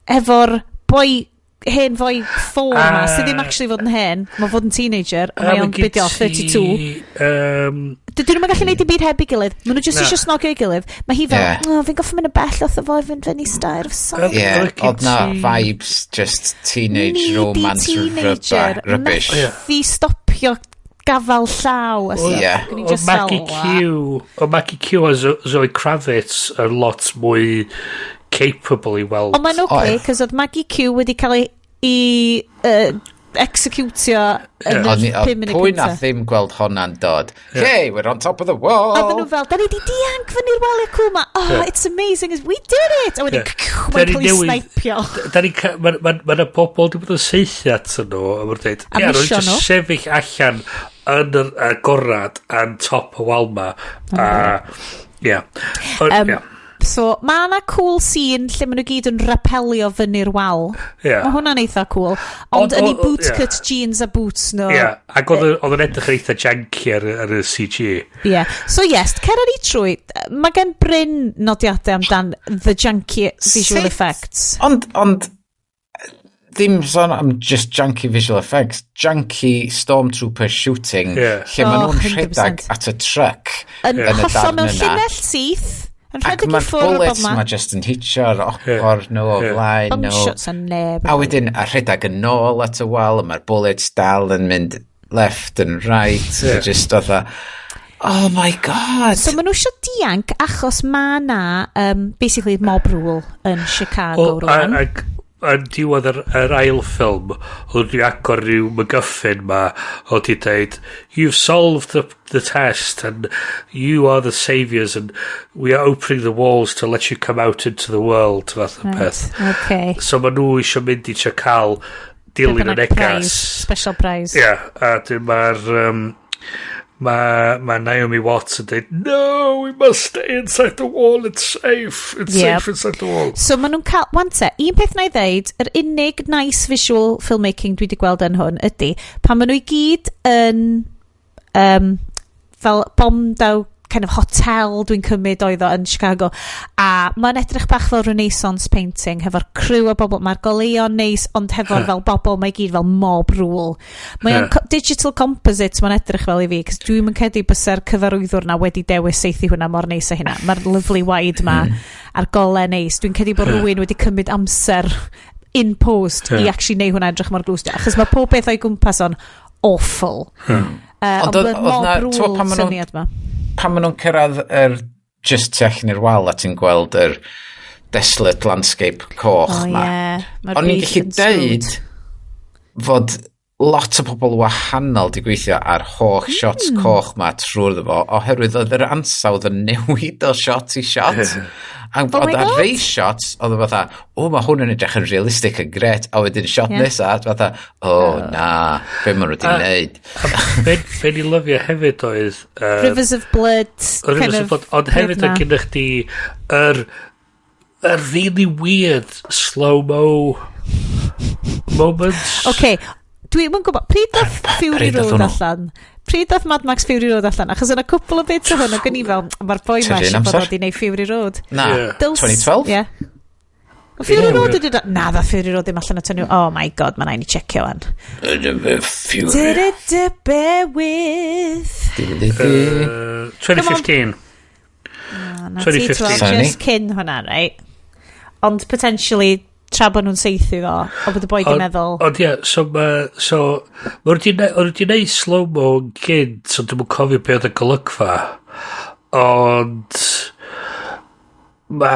efo'r boi, hen foi ffôn ma, sydd ddim actually fod yn hen, mae'n fod yn teenager, a mae o'n bidio 32. Dydyn nhw'n gallu neud dim byd heb ei gilydd. Maen nhw just eisiau snogio ei gilydd. Mae hi fel, oh, fi'n goffa mynd yn bell wrtho fo i fynd fyny stair. Yeah, oedd na vibes, just teenage romance rubbish. Methu stopio gafal llaw. O Maggie Q a Zoe Kravitz yn lot mwy capable i weld. Ond mae'n oce, cos oedd Maggie Q wedi cael ei executio yn yr 5 munud Pwy nath ddim gweld honna'n dod? Hey, we're on top of the wall! Oedden nhw fel, da ni di dianc fyny'r waliau cool ma. Oh, it's amazing. We did it! A wedyn, mae'n cael ei snipio. Da ni, mae yna pobl di bod yn saethu at nhw, a mae'n dweud, A ie, nhw'n misio just nhw. sefyll allan yn yr agorad yn top y wal ma. A, ie. Ond, ie. So, mae yna cool scene lle maen nhw gyd yn rapelio fyny'r wal. Mae hwnna'n eitha cool. Ond yn ei bootcut jeans a boots nhw. Ie, ac oedd yn edrych yn eitha janky ar y CG. Yeah. So yes, cer ar i trwy. Mae gen Bryn nodiadau amdan the janky visual effects. Ond, ddim sôn am just janky visual effects, janky stormtrooper shooting, lle maen Oh, nhw'n 100%. rhedeg at y truck Yn yn y hollol darn mewn yna. llinell syth. Yn Ac rhedeg i mae'r ffwrdd o bob bullets man. ma just yn hitio'r ochr nhw o flaen Bum nhw. shots a neb. A wedyn, a rhedeg yn ôl at y wal, a mae'r bullets dal yn mynd left and right. Just fatha, oh my God! So maen nhw eisiau dianc achos mae na basically mob rule yn Chicago Wel, rwan. Ac yn diwedd yr ail ffilm, oedd wedi agor rhyw MacGuffin ma, oedd wedi dweud, "You've solved the test and you are the saviours and we are opening the walls to let you come out into the world," fath o peth. So maen nhw eisiau mynd i trio cael dilyn y Be bynnag negas. prize, special prize. Ie, yeah, a dyn ma Naomi Watts yn dweud, "No, we must stay inside the wall, it's safe, it's safe inside the wall." So maen nhw'n cael... Wan te, un peth na i ddeud, yr unig nice visual filmmaking dwi wedi gweld yn hwn ydy, pan maen nhw i gyd yn fel bombed out kind of hotel dwi'n cymryd oedd o yn Chicago, a mae'n edrych bach fel Renaissance painting hefo'r crew o bobl, mae'r goleuon neis, ond hefo'r fel bobl mae i gyd fel mob rule. Mae'n digital composite mae'n edrych fel i fi, cos dwi'n yn credu bysa'r cyfarwyddwr na wedi dewis seithi hwnna mor neis a hynna. Mae'r lovely wide ma a'r golau neis, dwi'n credu bod rhywun wedi cymryd amser in post i actually neud hwnna edrych mor glws, achos mae pob beth o'i gwmpas o'n awful. Ond Ond oedd oedd mob t'mo' rule pan ma' nhw'n syniad ma. Pan maen nhw'n cyrraedd yr just tu allan i'r wal a ti'n gweld yr desolate landscape coch Oh, ma. ie. Mae'r O'n i'n byd gallu yn deud screwed. fod lot o bobl wahanol di gweithio ar holl shots coch ma trwy'r fo, oherwydd oedd yr ansawdd yn newid o shot i shot. A Oh my oedd ar God. rei shots, oedd o fatha, "O, mae hwn yn edrych yn realistic yn gret," a wedyn shot nesa, fatha, "O, na, be maen nhw wedi wneud?" Be ni lyfio hefyd oedd Rivers of Blood. Rivers kind of Blood, ond hefyd peth oedd 'na. gennych chdi yr really weird slow-mo moments. OK, dwi'n yn gwybod, pryd ddoth Fury Pryd ddoth Road hwnnw? allan? Pryd ddoth Mad Max Fury Road allan? Achos yna cwpl o bits o hwn, o gen i fel, mae'r boi ma Tua'r un eisiau bod amser. wedi gwneud Fury Road. Na, 2012? Ie. Fury Road ydy... Na, dda Fury Road ddim allan o tynnu. Oh my God, mae'n rhaid i checio wan. Fury. Did bear with. 2015. Na ti, 2015. twel, Sorry. just cyn hwnna, right? Ond potentially, tra bod nhw'n saethu fo, o bod y boi di meddwl. Ond ie, so ma, so, ma nhw wedi neud slow-mo yn gynt, so dwi'm yn cofio be oedd y golygfa. Ond ma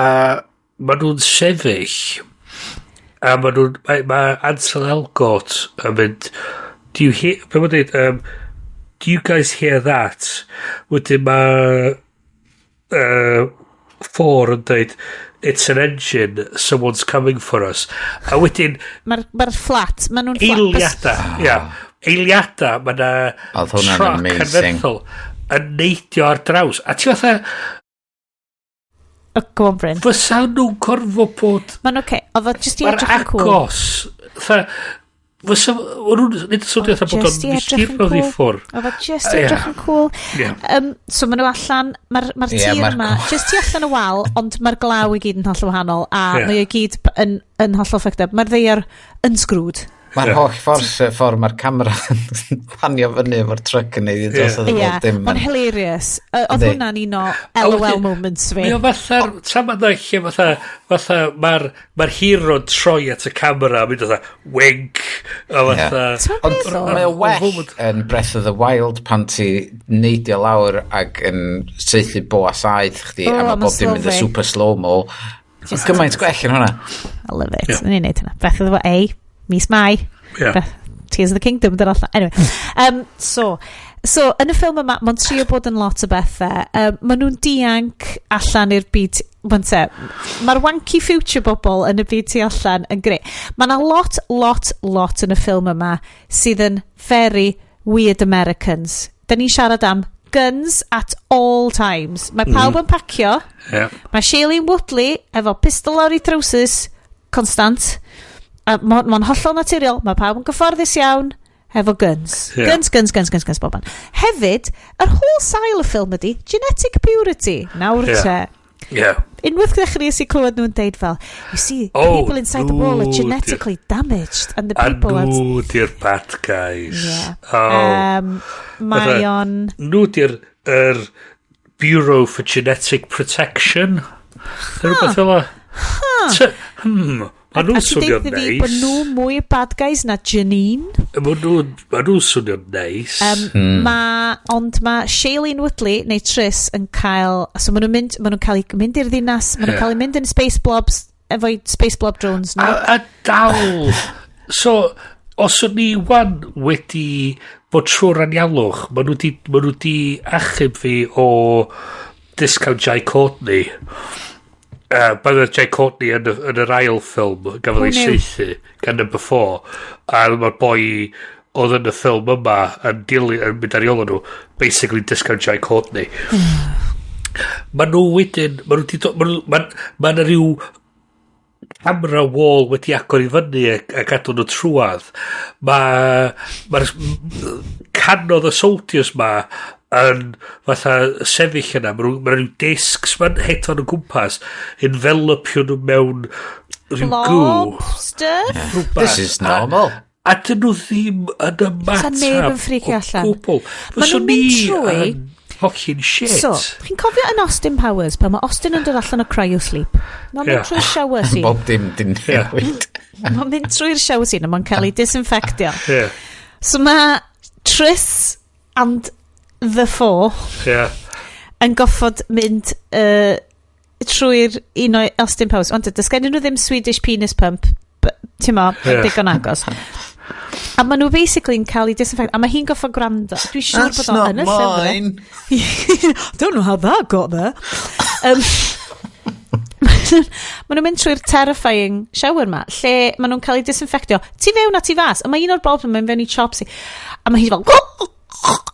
nhw'n sefyll a ma nhw'n, ma Ansel Elgort yn mynd, "Do you hear," be ma'n dweud, "Do you guys hear that?" Wedyn ma Four yn dweud, "It's an engine, someone's coming for us." A wedyn, Mae'r ma flat, maen nhw'n flat. Eiliada, ia. Eiliada, mae na Oedd hwnna'n truck amazing. anferthol yn neidio ar draws. A ti fatha, Oh, go on, Bryn. Fysa nhw'n gorfod bod Mae'n oce. Oedd o just i Mae'r edrych yn cool. agos. Fatha, fysa, o'n nhw'n, nid yn swnio fatha bod Just o'n i edrych yn milltiroedd i cool. ffwrdd. Oedd o just i edrych yn cool. So maen nhw allan, mae'r ma Ie, tir ma'r yma, just tu allan y wal, ond mae'r glaw i gyd yn hollol wahanol, a mae o i gyd yn hollol fucked up. Mae'r ddaear yn screwed. Mae'r holl ffordd, ffordd mae'r camera yn panio fyny efo'r truck yn neud dros oedd Ie, bob dim. mae'n hilarious. Oedd Yndi. hwnna'n un o A LOL moments fi. Mae o fatha'r, tra ma'n lle fatha mae'r ma hero yn troi at y camera a mynd fatha, wink, a fatha. Ti'n Ond meddwl? mae o well moment. yn Breath of the Wild pan ti neidio lawr ac yn saethu boa saeth chdi Oh, a mae am y bob dim mynd slow yn super slow-mo. Gymaint gwell yn hwnna. I love it. Ni'n neud hynna. Breath of the Wild, A, mis Mai. Ie. Tears of the Kingdom dod allan. Anyway, so, yn y ffilm yma, mae'n trio bod yn lot o bethau. Maen nhw'n dianc allan i'r byd. Wan te, mae'r wanky future bobl yn y byd tu allan yn greu. Mae yna lot, lot, lot yn y ffilm yma sydd yn very weird Americans. Da ni'n siarad am guns at all times. Mae pawb yn pacio. Mae Shailene Woodley efo pistol lawr i trowsus constant. A mae'n ma hollol naturiol. Mae pawb yn gyfforddus iawn efo guns. Guns, guns, guns, guns, guns, bob man. Hefyd, yr whole sail y ffilm ydy genetic purity. Nawr te. Unwaith ddechreuais i clywed nhw'n deud fel, "You see, the Oh, people inside the wall are nhw genetically damaged and the A people are" nhw di'r bad guys. Yeah. Oh. Mae Fatha, o'n nhw di'r yr Bureau for Genetic Protection. Rhywbeth fel 'a. Ma A nhw'n ti'n swnio'n deud fi neis. bod nhw mwy bad guys na Janine? Ma nhw'n swnio'n neis. Ma, ond mae Shailene Woodley neu Tris yn cael, so maen nhw'n mynd, ma nhw'n cael eu mynd i'r ddinas, maen nhw'n cael eu mynd yn space blobs efo'i space blob drones nhw. A dal. So, os o'n ni wan wedi bod trwy'r anialwch, ma nhw di achub fi o discount Jai Courtney. Bydd Jai Courtney yn yr ail ffilm gafodd ei Pwy yw? saethu gan Number 4, a mae'r boi oedd yn y ffilm yma yn dilyn yn mynd ar ei ôl nhw, basically discount Jai Courtney. Ma nhw wedyn ma nhw di do- ma nhw ma 'na ryw camera wall wedi agor i fyny a gadw nhw trwadd. Mae'r canodd y soldiers ma yn fatha sefyll yna. Ma rhyw discs ma'n hedfan o gwmpas, envelopio nhw mewn rhyw gw. Blob stuff? Rhywbeth. This is normal. A dyn nhw ddim yn ymateb Sa neb yn freakio o allan. gwbl. Ma' nhw'n Fyswn mynd ni yn fucking shit. So, chi'n cofio yn Austin Powers, pan mae Austin yn dod allan o cryo sleep? Mae'n mynd trwy'r shower scene. Bob dim din newid. Mae'n mynd trwy'r shower scene a mae'n cael ei disinfectio. So mae Tris and the Four yn goffod mynd trwy'r un o Austin Powers. Ond does gen nhw ddim Swedish penis pump, ti'n mo, digon agos. A maen nhw basically yn cael ei disinfect. A mae hi'n goffod gwrando. Dwi'n siŵr That's bod o not yn y llyfr. mine. Don't know how that got there. Maen nhw'n mynd trwy'r terrifying shower ma, lle maen nhw'n cael eu disinfectio. Tu fewn a tu fas. A mae un o'r bobl yn mynd fewn i chops i. A mae hi fel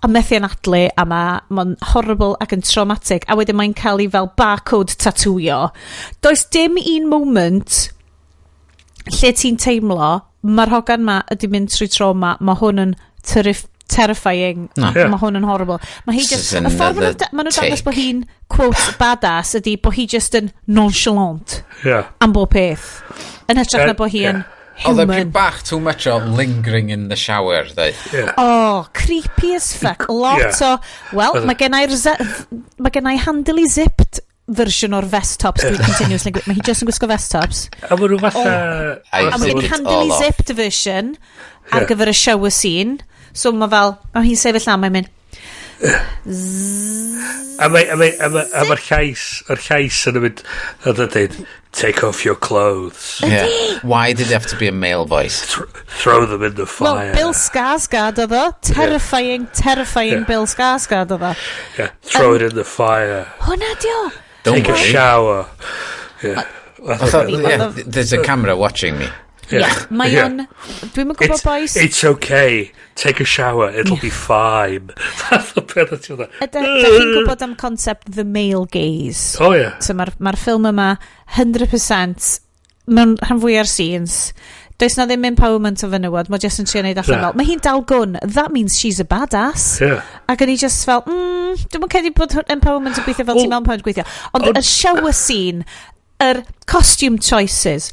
a methu anadlu, a mae'n horrible ac yn traumatic, a wedyn mae'n cael ei fel barcode tatwio. Does dim un moment lle ti'n teimlo mae'r hogan ma ydy mynd trwy trauma, mae hwn yn terrifying. No. Mae hwn yn horrible. Mae hi This just is y ffordd maen another nhw'n dangos bod take. hi'n quote badass ydy bod hi just yn nonchalant am bob peth yn hytrach na bod hi yn Oedd e human. pyn bach too much o lingering in the shower, dweud. Oh, creepy as fuck. Lot o... Wel, mae gennai handily zipped version o'r vest tops dwi'n continuously. Mae hi just yn gwisgo vest tops. A maen nhw fatha I A mae zipped gen it handily all off. zipped version ar gyfer y shower scene. So mae fel... Mae hi'n sefyll lan, mae'n mynd... A mae'r llais, yr llais yn mynd, yn dweud, "Take off your clothes." Yeah. Why did it have to be a male voice? Throw them in the Well, fire. Bill Skarsgård oedd o. Terrifying, terrifying Bill Skarsgård oedd o. Yeah, throw it in the fire. Hwna di o. Don't Take a worry. shower. Yeah. I thought, yeah, there's a camera watching me. Yeah, mae o'n... Dwi'm yn gwybod, boys. It's okay. Take a shower. It'll be fine. Fath o peth o ti'n fatha, Ydych chi'n gwybod am concept the male gaze? Oh, yeah. So mae'r ma ffilm yma 100% mewn rhan fwy o'r scenes. Does na ddim empowerment o fenywod, mae jyst yn trio neud allan Na. fel, mae hi'n dal gwn, that means she's a badass. Ac o'n i just fel, dwi'm yn credu bod empowerment yn gweithio fel ti'n meddwl empowerment yn gweithio. Ond y shower scene, yr costume choices,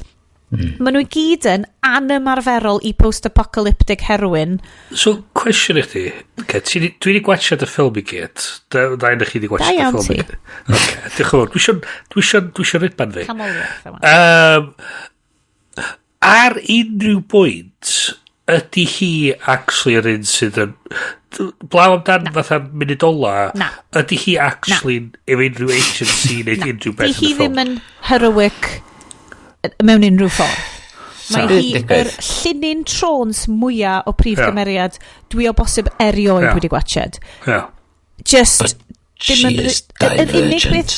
maen nhw i gyd yn anymarferol i post-apocalyptic heroine. So, cwestiwn i chdi. Okay, dwi wedi gwachio y ffilm i gyd. Da un chi wedi Da gwachio y iawn ffilm i ti. gyd. Okay, diolch yn fawr. Dwi isio riban fi. Canmoliaeth yma. Ar unrhyw bwynt, ydy hi actually yr un sydd yn... Blaw amdan fatha munud ola, Na. ydy hi actually efo unrhyw agency neu unrhyw Di beth hi yn y ffilm? ddim yn heroic mewn unrhyw ffordd. Mae hi yr llinyn trôns mwyaf o prif gymeriad dwi o bosib erioed wedi gwatched. Just... But dim yn- she is yr unig divergent.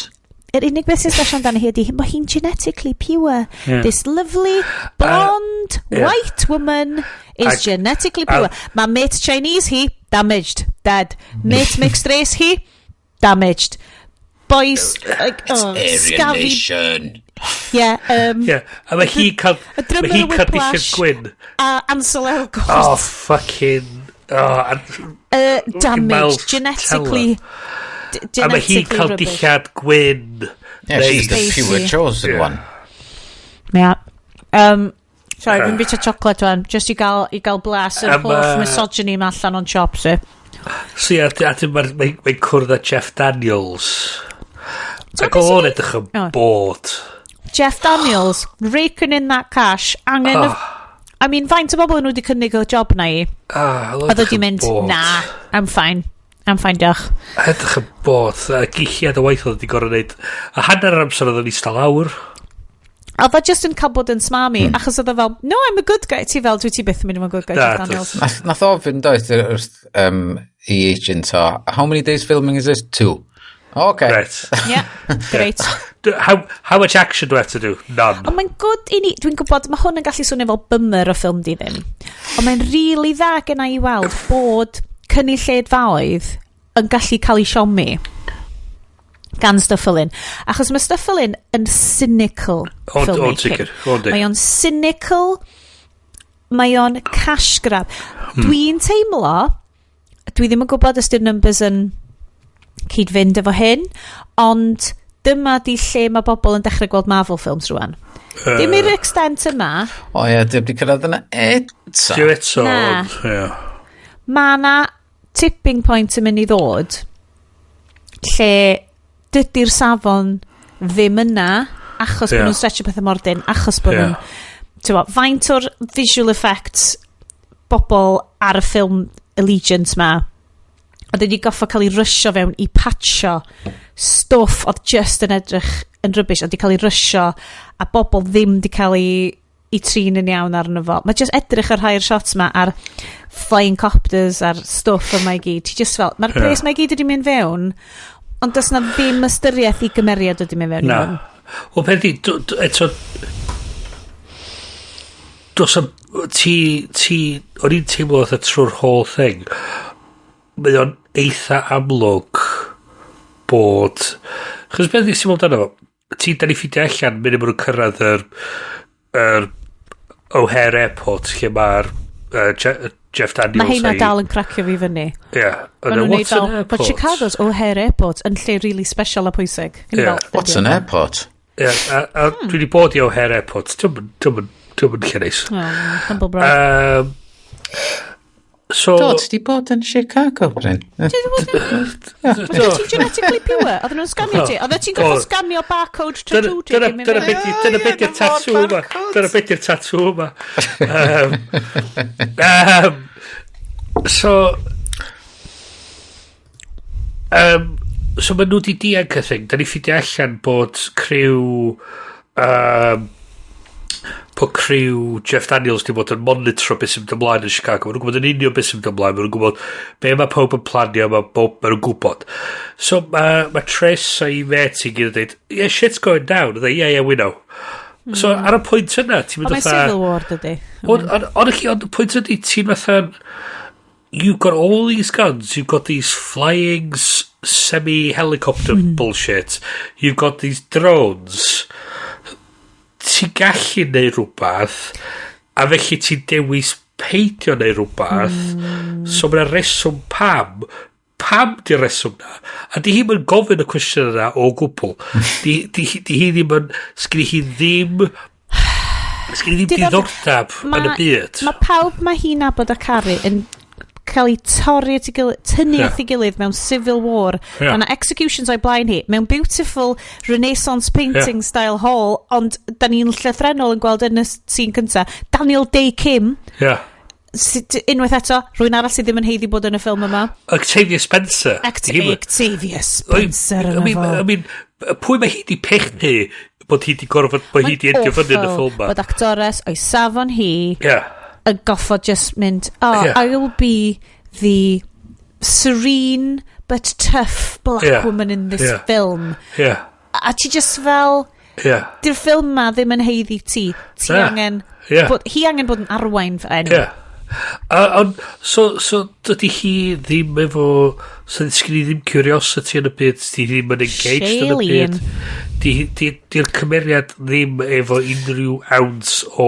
Yr unig beth sy'n special amdano hi ydy mae hi'n genetically pure. This lovely, blonde, white woman is genetically pure. Mae mate Chinese hi, damaged, dead. Mate mixed race hi, damaged. Boys, like, oh, Aryan scabby. Nation. Yeah, Yeah. A mae hi cael... y drummer Mae hi cael dillad Whiplash. gwyn. A Ansel Elgort. Oh, fucking... Oh, Damaged, Miles genetically, A mae hi genetically cael rubbish. dillad gwyn. Yeah, she's the Spacey. pure chosen one. Yeah. Sorry, fi'n bita chocolate wan, just i gael blas yr holl misogyny ma allan o'n chops i. So ie, a dyn mae'n cwrdd â Jeff Daniels. So Ac beth o'n sy'n- edrych yn Oh. bod. Jeff Daniels, raking in that cash, angen... Oh. I mean, faint o bobl nhw wedi cynnig o job na i? Ah, Oedd wedi mynd, "Na, I'm fine. I'm fine, diolch." Edrych yn bod. A gilliad o waith oedd wedi gorau wneud. A hanner yr amser oedd yn eistedd lawr. Oedd o just yn cael bod yn smarmy, achos oedd o fel, "No, I'm a good guy." Ti fel, dwi ti byth yn mynd i fod yn good guy, Na, Jeff Daniels. Nath ofyn doedd wrth i agent o, "How many days filming is this?" "Two." "Okay." Right. Yeah, great. How much action do I have to do? "None." Ond mae'n good i ni, dwi'n gwybod, mae hwn yn gallu swnio fel bummer o ffilm di ddim. Ond mae'n really dda gen i weld bod cynulleidfaoedd yn gallu cael ei siomi gan stuff fel un. Achos mae stuff fel un yn cynical filmmaking. O'n sicr, o'n di. Mae o'n cynical, mae o'n cash grab. Dwi'n teimlo, dwi ddim yn gwybod os di'r numbers yn cyd-fynd efo hyn, ond dyma di lle mae bobl yn dechrau gweld Marvel films rwan. Dim i'r extent yma, O ie, di wedi cyrraedd yna eto. Dio eto. Na. Ond, ie. Mae na tipping point yn mynd i ddod lle dydy'r safon ddim yna achos bod nhw'n stretcho pethau mor dyn, achos bod nhw'n t'mo, faint o'r visual effects bobl ar y ffilm Allegiant ma oedd wedi goffo cael ei rysio fewn i patcho stwff oedd just yn edrych yn rubbish, oedd wedi cael ei rysio a bobl ddim wedi cael ei trin yn iawn arno fo. Mae just edrych ar rhai'r shots ma ar flying copters a'r stwff yma i gyd. Ti just fel, mae'r pres ma i gyd wedi mynd fewn, ond does na ddim ystyriaeth i gymeriad wedi mynd fewn i Na. hwn. Wel, peth i, eto, dos am, ti, o'n i'n teimlo fatha trwy'r whole thing, mae o'n eitha amlwg bod, chos beth i sy'n amdano fo, ti, da ni ffeindio allan, mynd i nhw'n cyrraedd yr O'Hare Airport, lle mae'r Jeff Daniels Mae heina dal yn cracio fi fyny. Ie. Maen nhw'n neud "What's an fel, airport?" but Chicago's O'Hare Airport yn lle really special a pwysig. O'n i fel, "What's an airport?" Ie, a dwi wedi bod i O'Hare Airport. Dwi'n lle neis. Oh, humble brag. So... Do, ti di bod yn Chicago, Bryn? Oedd ti'n genetically pure? Oedden nhw'n sganio ti? Oedden ti'n gorfod sganio barcode tattoo ti? Dyna cyn mynd dyna fewn? beth dyna beth di'r tattoo yma. Dyna beth di'r tattoo yma. So, maen nhw di dianc y thing. Da ni ffeindio allan bod criw Jeff Daniels di bod yn monitro beth sy'n mynd ymlaen yn Chicago. Maen nhw'n gwybod yn union beth sy'n mynd ymlaen. Maen nhw'n gwybod be mae pawb yn planio, mae nhw'n gwybod. So mae Trace a'i met i gyd yn dweud, "Yeah, shit's going down." They, Yeah, we know." So ar y pwynt yna, ti'n Ond mynd mae'n fatha... Civil War, dydy. Ond y pwynt ydy, ti'n fatha... You've got all these guns, you've got these flying semi-helicopter bullshit, you've got these drones. Ti'n gallu neud rhywbeth, a felly ti'n dewis peidio neud rhywbeth, so mae'na reswm pam. Pam di'r reswm na? A di hi'm yn gofyn y cwestiwn yna o gwbl. Di hi ddim yn... Sgyn hi ddim diddordeb yn y byd. Mae pawb mae hi'n nabod a caru yn cael ei torri at ei gilydd, tynnu at ei gilydd mewn civil war. Mae yna executions o'i blaen hi, mewn beautiful Renaissance painting style hall, ond da ni'n llythrennol yn gweld yn y scene cynta, Daniel Day Kim, unwaith eto, rhywun arall sydd ddim yn haeddu bod yn y ffilm yma. Octavia Spencer. Octavia Spencer I yn mean, fo. I mean, pwy mae hi di pechu? bod hi di gorfod, bod hi di endio fyny yn y ffilm ma. Bod actores o'i safon hi yn goffod just mynd, "Oh, I will be the serene but tough black woman in this film." A ti just fel, di'r ffilm ma ddim yn haeddu ti. Ti angen, bod, hi angen bod yn arwain. Anyway. Yeah. A, ond, so dydy hi ddim efo, so sgyn hi ddim curiosity yn y byd, di ddim yn engaged yn y byd. Di'r cymeriad ddim efo unrhyw ounce o.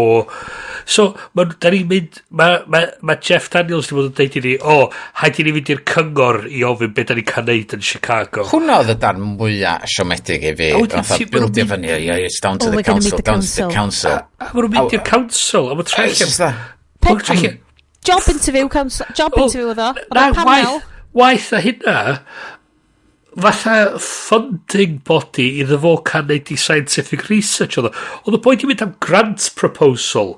So, ma, da ni'n mynd. Ma Jeff Daniels di bod yn deud i ni, "O, oh, haid i ni fynd i'r cyngor i ofyn beth da ni'n cael neud yn Chicago." Hwna oedd y darn mwyaf siomedig i fi. A wedyn Fatha ma' nhw'n bildio fyny, yeah, it's down to Oh, the we're gonna meet council, the down to the council. A ma nhw'n mynd i'r council, a ma'n troi It's just that- allan. Job interview, council, job Oh, interview oedd o. Oedd Na, o panel. waith a hynna, fatha funding body iddo fo cael neud i scientific research oedd o. Oedd y boi di mynd am grant proposal.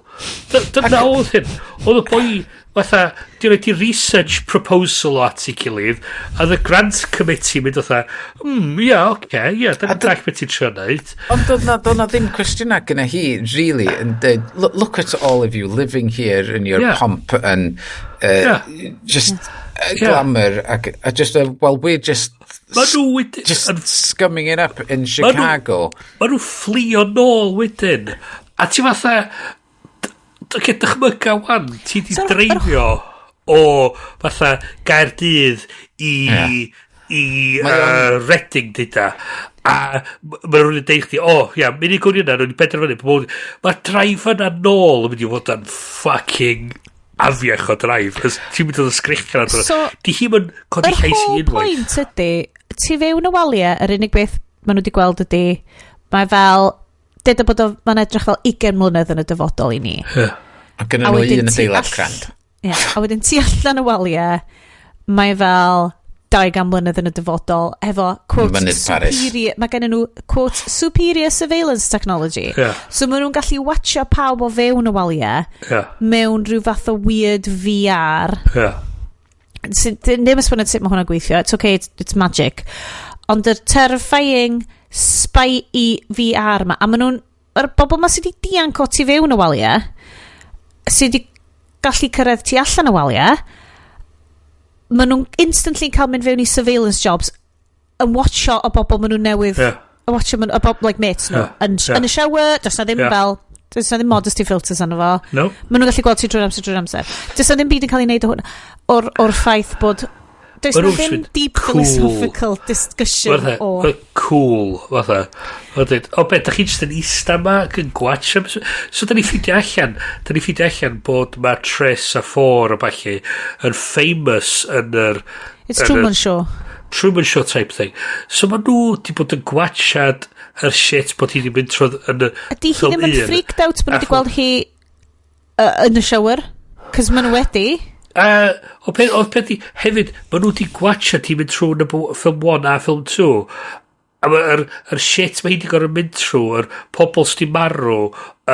Dyna oedd hyn. Oedd y boi fatha, di roed i research proposal o at ei gilydd, a the grant committee mynd fatha, yeah, okay, yeah, dyna drach beth ti'n trio neud." Ond doedd na ddim cwestiynau gyda hi, really, yn dweud, "Look at all of you living here in your pomp and just glamour," ac, a just, "Well, we're just, Ma nhw wedyn just scumming it up in Chicago." Ma nhw fflio nôl wedyn. A ti fatha, okay, dychmyga wan, ti di dreifio o fatha Gaerdydd i Reading dyda. A mae rhywun yn deud chdi, "O, oh, ia, munud gwni yna, nhw'n benderfynu." Mae'r drive yna nôl yn mynd i fod yn fucking afiach o drive. Cos ti'n mynd o sgrechian ar So, Di hi'm yn codi yr llais i whole unwaith. point ydy, tu fewn y waliau, yr unig beth maen nhw wedi gweld ydy, mae fel, deda bod o, mae'n edrych fel 20 mlynedd yn y dyfodol i ni. A gyda A nhw wedyn un ti adeilad crand. Ie, a wedyn tu allan y waliau, mae fel 200 mlynedd yn y dyfodol, efo, quote, Mynydd Paris. superior, mae gen nhw, quote, "superior surveillance technology." So maen nhw'n gallu watcho pawb o fewn y waliau, mewn rhyw fath o weird VR. Ddim esbonio sut mae hwnna'n gweithio. It's okay, it's magic. Ond yr terrifying spy VR ma, a maen nhw'n, yr bobl ma sydd wedi dianc o tu fewn y waliau, sydd wedi gallu cyrraedd tu allan y waliau, maen nhw'n instantly cael mynd fewn i surveillance jobs yn watcho o bobl maen nhw newydd yn watcho maen, y bob, like mates nhw yn, yn y shower, does na ddim fel does na ddim modesty filters arno fo. No. Maen nhw'n gallu gweld ti drwy'r amser, drwy'r amser. Does na ddim byd yn cael ei wneud o hwn o'r ffaith bod does Ma' na nhw'n ddim jyst deep cool. philosophical discussion Fatha, o cool, fatha. Fatha dweud, "O be, da chi jyst yn ista ma ac yn gwatch?" So da ni ffindio allan bod mae Tres a Four a ballu yn famous yn yr It's yn Truman Show. Truman Show type thing. So ma nhw di bod yn gwatchad yr shit bod hi di mynd trwy yn y Ydy hi ffilm ddim yn un. freaked out bod nhw wedi gweld hi yn y shower? Cos maen nhw wedi. O peth i, hefyd, maen nhw wedi gwatchad hi mynd trwy yn y ffilm 1 a ffilm 2. A mae'r yr shit mae hi wedi gorfod mynd trwy, yr pobl sydd wedi marw,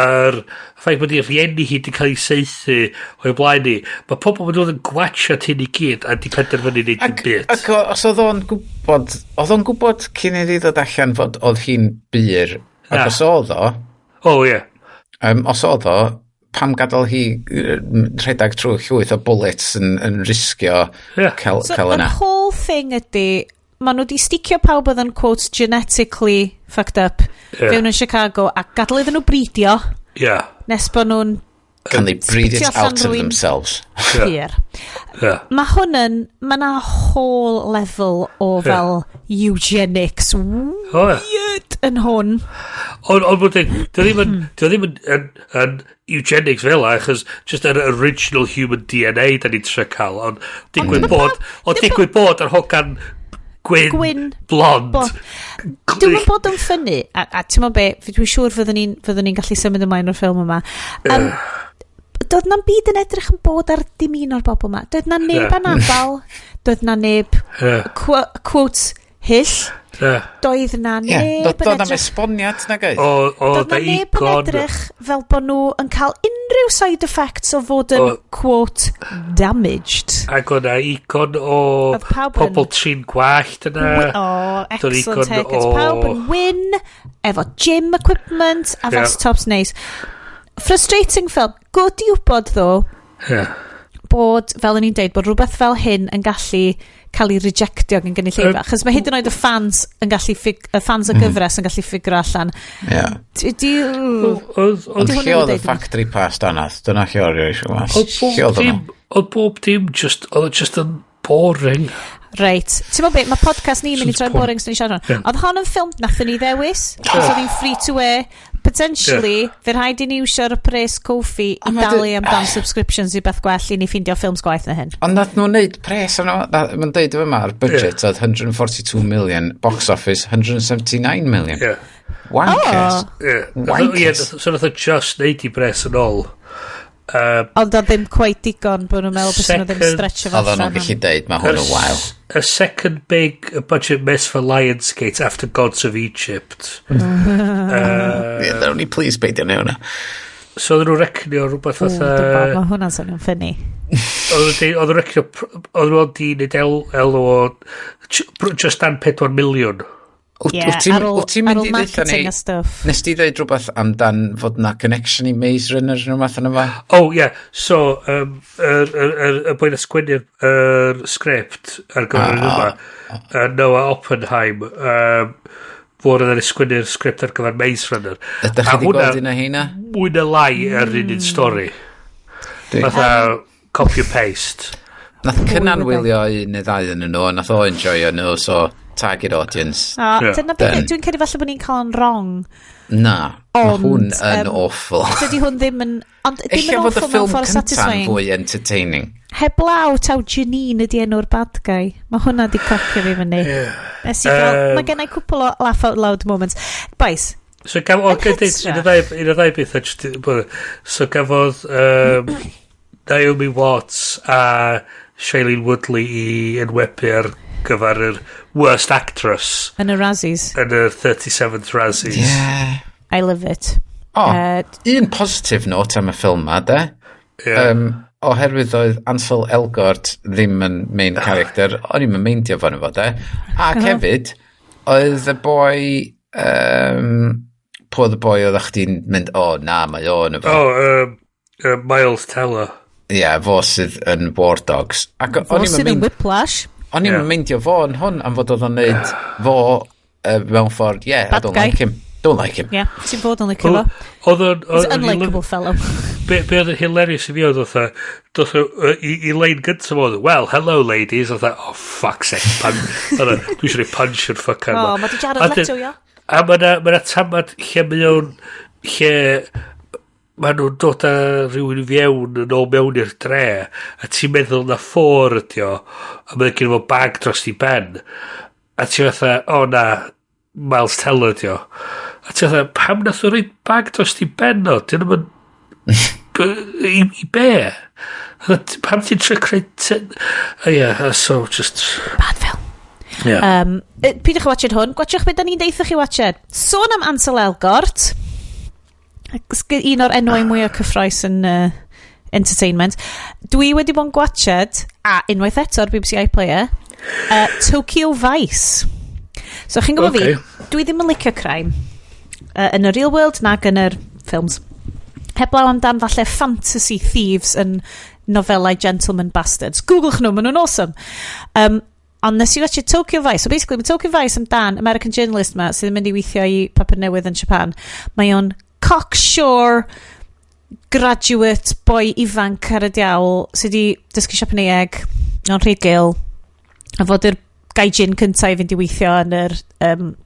yr ffaith bod ei rhieni hi wedi cael ei saethu o'i blaen ni. Mae pobl wedi bod yn gwatchad hyn i gyd a di penderfynu wneud dim byd. Ac os oedd o'n gwybod, oedd o'n gwybod cyn iddi ddod allan fod oedd hi'n bur, ac os oedd o, O, ie. Os oedd o, pam gadael hi rhedeg trwy llwyth o bullets yn risgio cael, So, cael yr yna? whole thing ydy, maen nhw wedi sticio pawb oedd yn, quote, "genetically fucked up" fewn yn Chicago a gadael iddyn nhw bridio nes bod nhw'n Can they breed it spitio allan out of rywun themselves? Pur. Mae hwn yn, mae na whole level o fel eugenics weird yn hwn. Ond bod yn, dio ddim yn eugenics fel la, achos just yr original human DNA da ni'n trio cael, ond digwydd bod yr hogan gwyn, Gwyn, blond. Dwi'n mynd bod yn funny, a ti'n meddwl be, dwi'n siŵr fyddwn ni'n gallu symud ymlaen o'r ffilm yma. Doedd na'm byd yn edrych yn bod ar dim un o'r bobl yma. Doedd na neb anabal, doedd na neb, quote, "hyll." Doedd na neb yn edrych... Doedd am esboniad na gais. Doedd na neb yn edrych fel bod nhw yn cael unrhyw side effects o fod yn, quote, damaged. Ac oedd na ikon o pobl trin gwallt yna. O, excellent haircuts. Pawb yn wyn, efo gym equipment, a vest tops neis. Frustrating film. Good i wybod, ddo, bod, fel o'n i'n deud, bod rhywbeth fel hyn yn gallu cael ei rejectio gan gynulleidfa. Achos mae hyd yn oed y fans yn gallu y fans y gyfres yn gallu ffigur allan. Ond lle oedd y factory pass danath? Dyna lle oedd eisiau mas. Oedd bob dim just, oedd just yn boring. Reit. Ti'n meddwl beth, mae podcast ni'n mynd i troi'n boring sy'n ni siarad hwn. Oedd hon yn ffilm nathon ni ddewis, achos oedd hi'n free to air. Potentially, fe rhaid i ni iwsio'r pres Ko-fi i dalu amdan subscriptions i beth gwell i ni ffeindio ffilms gwaith na hyn. Ond nath nhw'n neud pres arno, mae'n deud yma, ar budget oedd 142 million, box office 179 million. Wankers. Wankers. So nath o just neud i bres yn ôl. Ond oedd ddim quite digon bod nhw'n meddwl bod nhw ddim stretch o allan. Oedden nhw'n gallu deud, mae hwn yn wael. A second big budget miss for Lionsgate after Gods of Egypt. Nawn ni please beidio neu hwnna. So oedden nhw'n recnio rhywbeth fatha... Mae hwnna'n swnio'n ffynnu. Oedden nhw'n recnio... Oedden nhw'n di wneud elw o just dan 4 miliwn. Ie, ar ôl marketing a stuff. Nes ti dweud rhywbeth amdan fod na connection i Maze Runner neu rhywbeth yna fo? Oh, ie. So, y boi na sgwennu'r sgript ar gyfer yr yma, Noah Oppenheim, fod yn sgwennu'r sgript ar gyfer Maze Runner. Ydych chi wedi gweld un o heina? Mwy na lai yr un un stori. Fatha copy and paste. Nath Cynan wylio un neu ddau yn nhw, nath o enjoyo nhw, so target audience. Dyna beth, dwi'n credu falle bod ni'n cael yn wrong. Na, mae hwn yn awful. Dydy hwn ddim yn, ond ddim yn awful mewn ffordd satisfying. Ella fod y ffilm cynta'n fwy entertaining. Heblaw taw Janine ydi enw'r bad guy. Mae hwnna di cracio fi fyny. Nes i gael, mae gennau cwpl o laugh out loud moments. Boys. So gafodd, un o ddau beth, so gafodd Naomi Watts a Shailene Woodley i enwebu ar gyfer yr worst actress. Yn y Razzies. Yn y 37th Razzies. Yeah. I love it. Oh, un positive note am y ffilm ma, de. Yeah. Oherwydd oedd Ansel Elgort ddim yn main character, o'n i'n meindio fo'n efo, de. Ac hefyd, oedd y boi... Pwy oedd y boi oedd chdi'n mynd, o, na, mae o yn efo. Oh, Miles Teller. Ie, yeah, fo sydd yn War Dogs. Ac fo sydd yn Whiplash. O'n i'n meindio fo yn hwn am fod oedd o'n neud fo mewn ffordd, yeah, I don't like him. Don't like him. Yeah, ti'n fod yn licio fo. He's an unlikeable fellow. Be oedd yn hilarious i fi oedd oedd i lein gyntaf oedd, well, hello ladies, oedd oh, fuck's sake, dwi eisiau rhoi punch i'r fucker. O, mae di Jared Leto, ia. A mae yna tamad lle mae o'n, lle mae nhw'n dod â rhywun i fewn yn ôl mewn i'r dre, a ti'n meddwl na ffôr ydi o, a mae'n gen fo bag dros i ben, a ti'n fatha, o na, Miles Teller ydi o. A ti'n fatha, pam nath o roi bag dros i ben o? Dyn nhw'n i be? Pam ti'n trio creu... Ie, so just... Bad film. Yeah. Peidiwch watched hwn, gwatchwch beth da ni'n deitha chi watched. Sôn am Ansel Elgort, un o'r enwau mwyaf cyffroes yn entertainment. Dwi wedi bod yn gwatched, a unwaith eto ar BBC iPlayer, Tokyo Vice. So chi'n gwybod fi, dwi ddim yn licio crime. Yn y real world nag yn yr films. Heblaw amdan falle fantasy thieves yn nofelau Gentleman Bastards. Googlewch nhw, maen nhw'n awesome. Ond nes i watch Tokyo Vice. So basically, mae Tokyo Vice amdan American journalist ma sydd yn mynd i weithio i papur newydd yn Japan. Mae o'n cocksure graduate boy ifanc ar y diawl sydd wedi dysgu Siapaneg o'n rhy gil a fod yr gaijin cyntaf i fynd i weithio yn yr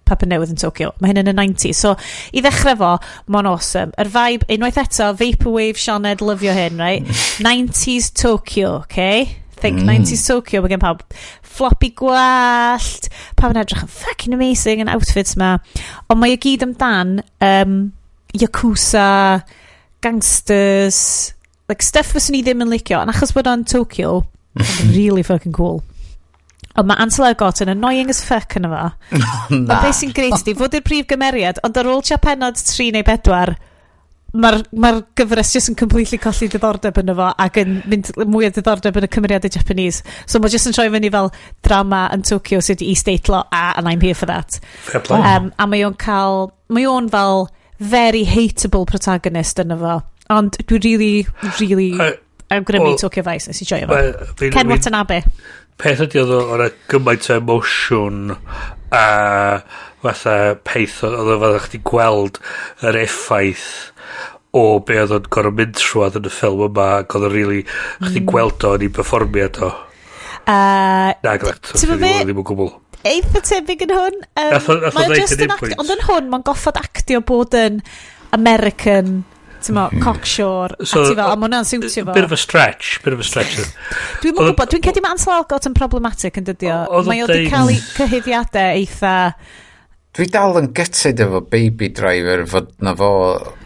papur newydd yn Tokyo. Mae hyn yn y 90s. So, i ddechrau fo, mae'n awesome. Yr vibe, unwaith eto, Vaporwave, Sioned, lyfio hyn, right? 90s Tokyo, okay? Think 90s Tokyo, mae gen pawb floppy gwallt, pawb yn edrych yn fucking amazing yn outfits ma. Ond mae i gyd amdan Yakuza, gangsters, like stuff fyswn i ddim yn licio. Ond achos bod o'n Tokyo, really fucking cool. Ond mae Ansel Elgort yn annoying as fuck yn efo. Na. Ond beth sy'n greit ydi, fod i'r prif gymeriad, ond ar ôl tua penod 3 neu 4, mae'r ma gyfres jyst yn completely colli diddordeb yn efo ac yn mynd mwy o diddordeb yn y cymeriadau Japanese. So mae jyst yn troi fyny fel drama yn Tokyo sydd wedi isdeitlo a and I'm here for that. Fair play. A mae o'n cael, mae o'n fel very hateable protagonist yn efo. Ond dwi really, really awgrymu Tokyo Vice, nes i joio fo. Ken Watanabe. Peth ydi oedd o'n gymaint o emosiwn a fatha peth oedd o fatha chdi gweld yr effaith o be oedd o'n gorfod mynd trwodd yn y ffilm yma ac oedd o'n really chdi gweld o yn ei perfformiad o. Na, gweld, Ti'n gwbod be? ddim o gwbl. Eitha tebyg yn hwn. Nath o Mae o ddeud just yn yn un actio, pwynt. ond yn hwn, mae'n goffod actio bod yn American, ti'n mo, cocksure, So, a ti fel, a ma' hwnna'n siwtio fo. Bit of a stretch, bit of a stretch. Dwi'n yn gwybod, dwi'n credu mae Ansel Elgort yn problematic yn dydi o. Oedd o'n Mae o wedi cael ei cyhuddiadau eitha. Dwi dal yn gutted efo Baby Driver fod na fo.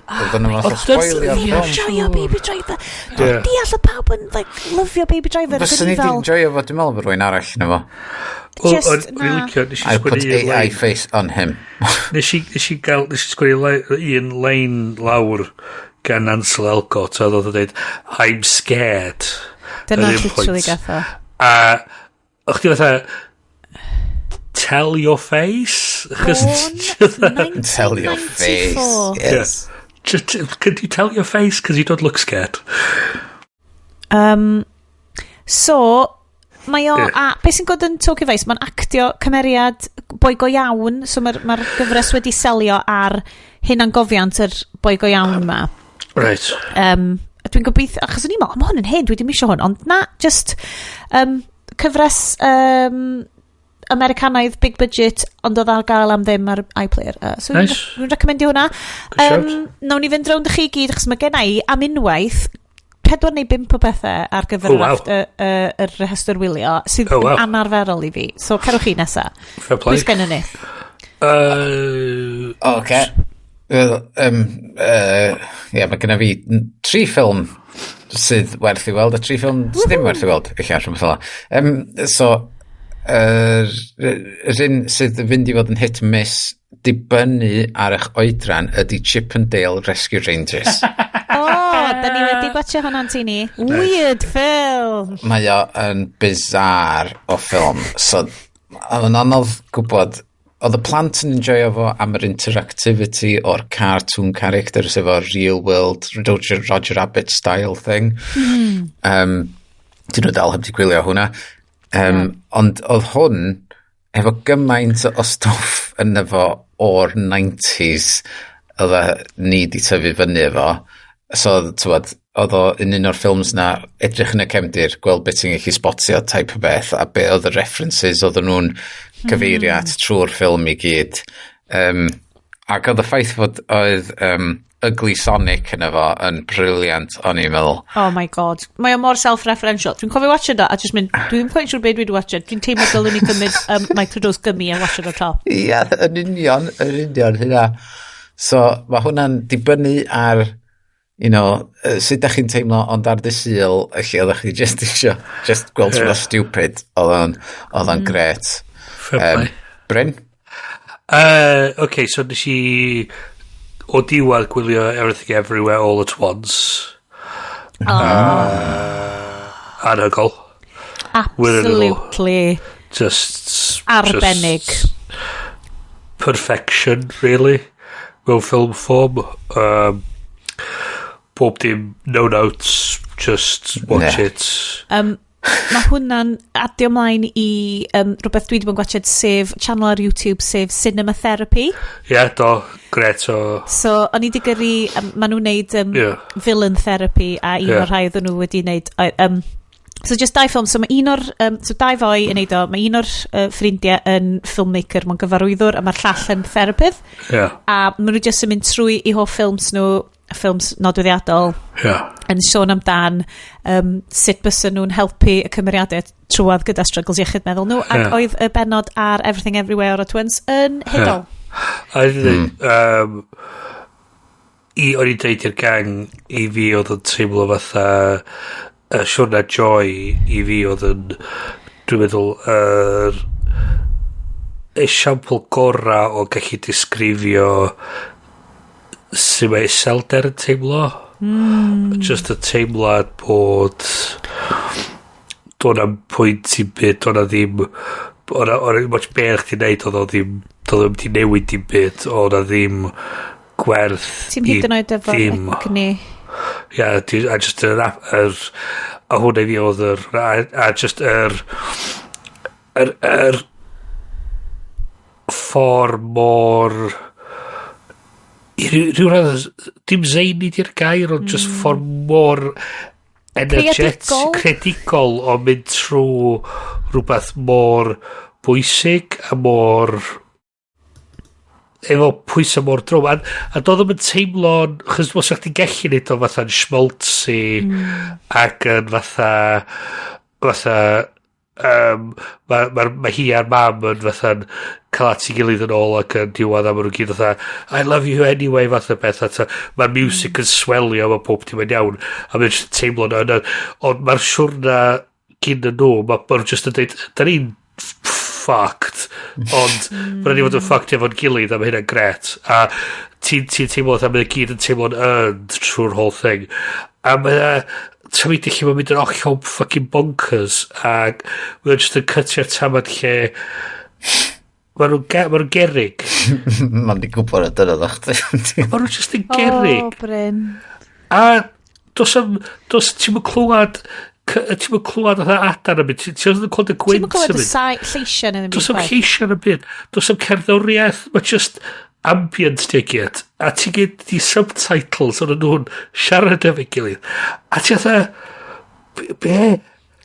Oedd yna fath o spoilio Fi'n ffilm. joio Baby Driver. Dwi'n deall y pawb yn like, lyfio Baby Driver. Fyswn Ac i o'n i di fel, enjoyo fo, dwi'n meddwl bod rhywun arall na fo. Wel, Just, o'n i'n na. licio, nes i I put sgwennu un AI line. face on him. Nes i gael, nes i sgwennu un line lawr gan Ansel Elgort, a oedd o'n dweud, "I'm scared." Dyna At un literally point. gath o. A, o'ch chi fatha, "Tell your face?" Achos- Born Tell your face. 1994. Yes. Yeah. Just, could you tell your face? Because you don't look scared. So, mae o, Ie. a beth sy'n god yn Tokyo Vice, mae'n actio cymeriad boi go iawn, so mae'r ma gyfres wedi selio ar hunangofiant yr boi go iawn yma. A dwi'n gobeithio, achos o'n i'n meddwl, "O, mae hwn yn hyn, dwi ddim eisiau hwn," ond na, just cyfres Americanaidd, big budget, ond oedd ar gael am ddim ar iPlayer. So Nice. dwi'n recomendio hwnna. Good shout. Nawn ni fynd rownd i chi gyd, achos mae gen i am unwaith pedwar neu bump o bethau ar gyfer Oh, wow. yr rhestr wylio sydd Oh, wow. yn anarferol i fi. So cerwch chi nesa. Fair play. Pwy sgennon ni? Oce. Wel, ie, mae genna fi tri ffilm sydd werth i weld, a tri ffilm sydd ddim werth i weld, eich rhywbeth fel 'na. So, yr un sydd yn fynd i fod yn hit and miss dibynnu ar eich oedran ydy Chip and Dale Rescue Rangers. O, oh, da ni wedi gwatio hwnna'n ti ni. Weird film. Mae o yn bizarre o ffilm. So, mae'n anodd gwybod. Oedd y plant yn enjoyo fo am yr interactivity o'r cartoon characters efo real world Roger Rabbit style thing. Dyn nhw dal heb di gwylio hwnna. Ond oedd hwn efo gymaint o stwff yn efo o'r 90s oedd ni di tyfu fyny efo. So, tywod, oedd o yn un o'r ffilms na edrych yn y cefndir, gweld beth ti'n gallu spotio type o beth, a be oedd y references oedden nhw'n cyfeirio at trwy'r ffilm i gyd. Ac oedd y ffaith fod oedd Ugly Sonic yn efo yn brilliant, o'n i'n meddwl. Oh my God. Mae o mor self-referential. Dwi'n cofio watchad o a just mynd, dwi ddim quite siŵr beth dwi wedi watchad. Dwi'n teimlo dylwn i gymryd microdose gummy a watchad o to. Ia, yn union hynna. So, mae hwnna'n dibynnu ar, sut da chi'n teimlo, ond ar dy Sul, lle oeddech chi just isio, just gweld rhywbeth stupid, oedd o'n gret. Fair play. Bryn? Okay, so nes i o diwedd gwylio Everything Everywhere All at Once. Oh. Anhygoel. Absolutely. Just Arbennig. Just perfection, really. Mewn film form. Bob dim, no notes, just watch Ne. it. Mae hwnna'n adio ymlaen i rhywbeth dwi wedi bod yn gwachod, sef channel ar YouTube, sef Cinema Therapy. Ie, yeah, do, gret o. So, o'n i wedi gyrru, maen nhw'n neud villain therapy a un o'r rhai oedden nhw wedi neud. So just dau ffilm, so mae un o'r, so dau foi yn neud o, mae un o'r ffrindiau yn filmmaker, mae'n gyfarwyddwr, a mae'r llall yn therapydd. A maen nhw just yn mynd trwy i hoff ffilms nhw, ffilms nodweddiadol, yn sôn amdan sut bysen nhw'n helpu y cymeriadau trwodd gyda struggles iechyd meddwl nhw, ac oedd y bennod ar Everything Everywhere All at Once yn hudol. A mm. O'n i'n deud i'r gang i fi oedd yn teimlo fatha y siwrna joy i fi oedd yn Dwi'n meddwl, yr esiampl gora o gallu disgrifio sut mae iselder yn teimlo. Just y teimlad bod do'n am pwynt i'n byd, do'n ddim o'n ddim ots be chdi'n neud, oedd o ddim, doedd o'm di newid dim byd, oedd o ddim gwerth Ti'n hyd yn oed efo ddim. egni. Ia, a just a hwnna i fi oedd yr, a just yr ffordd mor i ryw radd, dim zany di'r gair, ond just ffordd mor energetic, Creadigol. creadigol o mynd trwy rhywbeth mor bwysig a mor efo pwysau mor drwm a doedd o'm yn teimlo'n chos os chdi'n gallu neud o fatha'n schmaltzy ac yn fatha ma hi a'r mam yn fatha'n cael at ei gilydd yn ôl ac yn diwedd a maen nhw'n gyd fatha "I love you anyway" fath o beth a mae'r music yn swelio, mae pob dim yn iawn a mae'n just teimlo'n ond mae'r siwrna gyn nhw ma nhw just yn dweud, "Da ni'n fucked, ond mae rhaid i fod yn fucked efo'n gilydd a mae hynna'n gret," a ti'n ti teimlo fatha mae gyd yn teimlo'n earned trwy'r whole thing a mae tameidia lle mae'n mynd yn hollol fucking bonkers ac mae'n just yn cytio'r tamad lle ma nhw'n gerig. Mae'n di gwybod y dyna ddech chdi. Ma nhw'n just yn gerig. O, Bryn. A dos am dos ti'n mynd clywed fatha adar yn mynd, ti'n mynd clywed y Ti'n gwynt clywed yn y mynd. lleisiau neu ddim Does byd am chwaith. lleisiau yn y byd. Does am cerddoriaeth. Mae just ambient di gyd. A ti'n gyd di subtitles o'n nhw'n siarad efo'i gilydd. A ti'n fatha, be?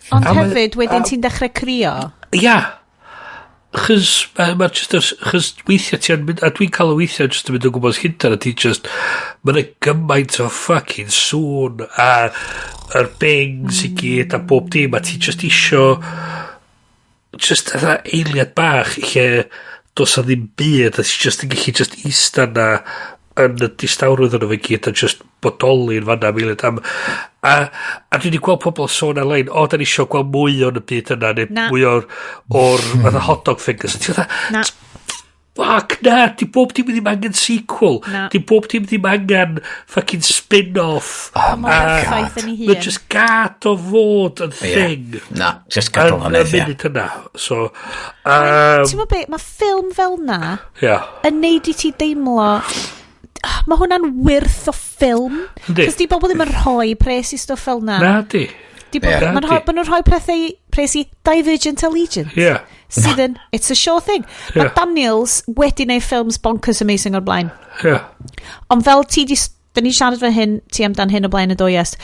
Ond A hefyd, wedyn ti'n dechrau crio. Ia. Chos, ma just, chos weithiau ti'n mynd, a dwi'n cael y weithiau just yn mynd o gwmpas Llundain, a ti just, mae'n gymaint o fucking sŵn, a yr bings i gyd, a bob dim, a ti just isio, just fatha eiliad bach, lle does na ddim byd, a ti just yn gallu just ista na yn y distawrwydd yno fe gyd a just bodoli'n fanna am eiliad am, a dwi wedi gweld pobl sôn ar-lein, "O, da ni isio gweld mwy o'n y byd yna," neu Na. mwy o'r fatha hot dog fingers. A ti fatha, Na. "Fuck, na, di bob dim ddim angen sequel." Na. Di bob dim ddim angen fucking spin-off. Oh my perffaith yn ei hun. Mae just gad o fod yn thing. Na, just gadw Yn hwnna, y ie. munud yna. So, Ti'n gwybod be, mae ffilm fel na yn neud i ti deimlo mae hwnna'n wyrth o ffilm. Yndi. Cos di bobl ddim yn rhoi pres i stwff fel na. Na di. Di bobl, Na ma'n di. rhoi, ma' nhw'n rhoi pethau pres i Divergent Allegiance. Sydd yn, it's a sure thing. Mae Daniels wedi neud ffilms bonkers amazing o'r blaen. Ond fel ti di, da ni siarad fan hyn, ti amdan hyn o blaen y do, yes,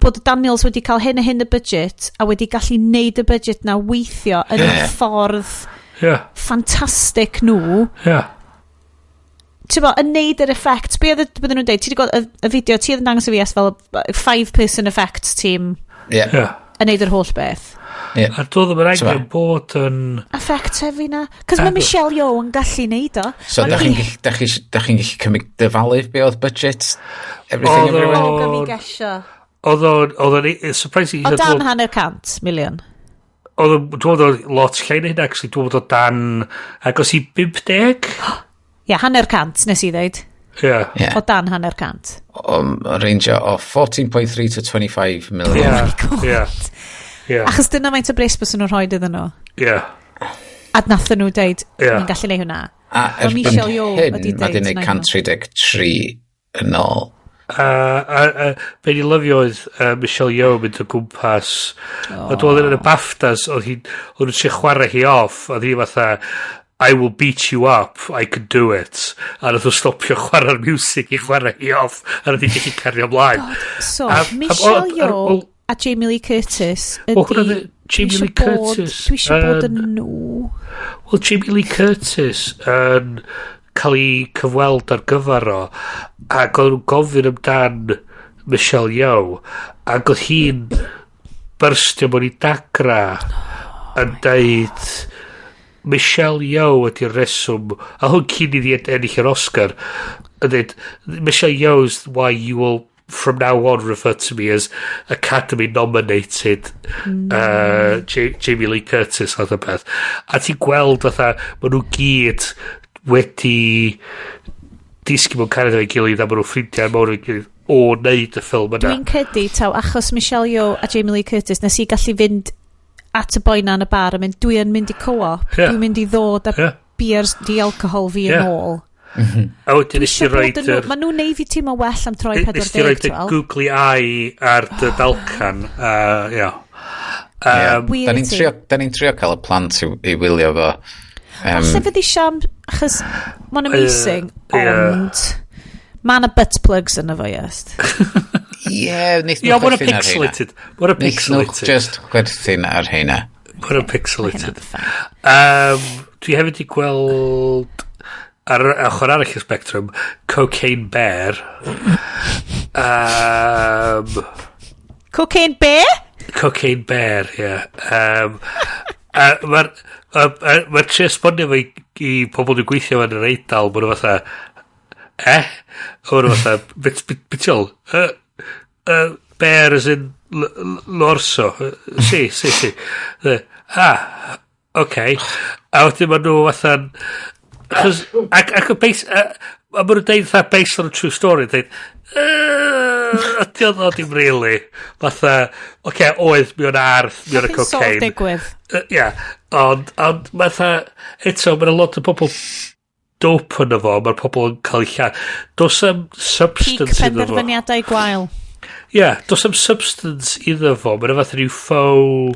bod Daniels wedi cael hyn a hyn y budget a wedi gallu neud y budget na weithio yn y ffordd ffantastig nhw. Ti'n bo, yn neud yr effect. Be oedd bydden nhw'n deud? Ti wedi gweld y fideo, ti oedd yn dangos i fi es fel five person effects team yn neud yr holl beth. A doedd o'n T'mo'? angen bod yn Effects heavy na. Cos mae Naddo. Michelle Yeoh yn gallu neud o. So, Ma' da chi'n gallu, da chi'n gallu cymryd dyfalu be oedd budget Everything Oedd Everywhere? O, gaf i gesio. Oedd o'n surprising. O dan 500 miliwn. Oedd o'n, dwi'n meddwl oedd lot llai na hynna, actually. Dwi'n meddwl o dan agos i 50. Ie, 50 nes i ddeud. Ie. Ie. O dan 500. Range o 14.3 to 25 million. Ie. Ie. Achos dyna faint o bres bys nhw'n rhoi iddyn nhw. A nathon nhw deud, "Ni'n gallu neud hwnna." A Ma' erbyn Michelle Yeoh hyn, wedi mae di deud wneud na i nhw. 133 yn ôl. A be ni lyfio oedd Michelle Yeoh mynd o gwmpas. Oh. A dwi'n meddwl yn y BAFTAs, oedd hi, oedd nhw'n trio chwarae hi off, oedd hi fatha, "I will beat you up, I can do it." A nath o stopio chwarae'r music i chwarae hi off, a nath hi gallu cario ymlaen. So, A Michelle Yeoh a Jamie Lee Curtis ydi Wel, hwnna Jamie dwi Lee isio bod- Curtis Dwi eisiau bod yn nhw. Wel, Jamie Lee Curtis yn cael ei cyfweld ar gyfer o, ac oedd nhw'n gofyn amdan Michelle Yeoh, ac oedd hi'n byrstio mewn i dagra yn deud Michelle Yeoh ydy'r reswm, a hwn cyn iddi ennill yr Oscar, yn dweud, "Michelle Yeoh's why you will from now on refer to me as Academy nominated Jamie Lee Curtis fath o beth. A ti'n gweld fatha, maen nhw gyd wedi disgyn mewn cariad efo'i gilydd a maen nhw ffrindiau mawr efo'i gilydd o wneud y ffilm yna. Dwi'n credu taw achos Michelle Yeoh a Jamie Lee Curtis nes i gallu fynd at y boi na yn y bar a mynd, dwi yn mynd i co-op, dwi'n mynd i ddod â beers di-alcohol fi yn ôl. A wedyn nes i roid yr Maen nhw'n neud fi teimlo well am troi 40. Nes i roid y googly eye ar dy dalcan. Ia. Da ni'n trio cael y plant i wylio fo. Falle fydd i siam, achos mae'n amazing, ond mae yna butt plugs yna fo, yes. Ie, wneith nhw chwerthin ar heina. Mae'n Wneith nhw pixelated. just chwerthin ar heina. Mae'n pixelated. Dwi hefyd i gweld ar yr ochr arall y spectrum, Cocaine Bear. Cocaine Bear? Cocaine Bear, ie. Yeah. Mae'r ma trio esbonio fo i pobl dwi'n gweithio yn yr Eidal, maen nhw fatha, eh? A maen nhw fatha, beth ti'n Bear as in l'orso. Si, si, si. Ah, okay. A wedyn maen nhw fatha, achos, ac y base, a maen nhw'n deud fatha based on a true story, deud, ydy o dim really. Fatha, oce, okay, oedd, mi o'n arth, mi o'n y cocaine. Digwydd. Ia, ond fatha, eto, mae'n lot o bobl dope yno fo, mae'r pobl yn cael eu lladd. Does am substance Peak iddo fo. penderfyniadau gwael. Ie, yeah, does am substance iddo fo. Mae'n fath rhyw faux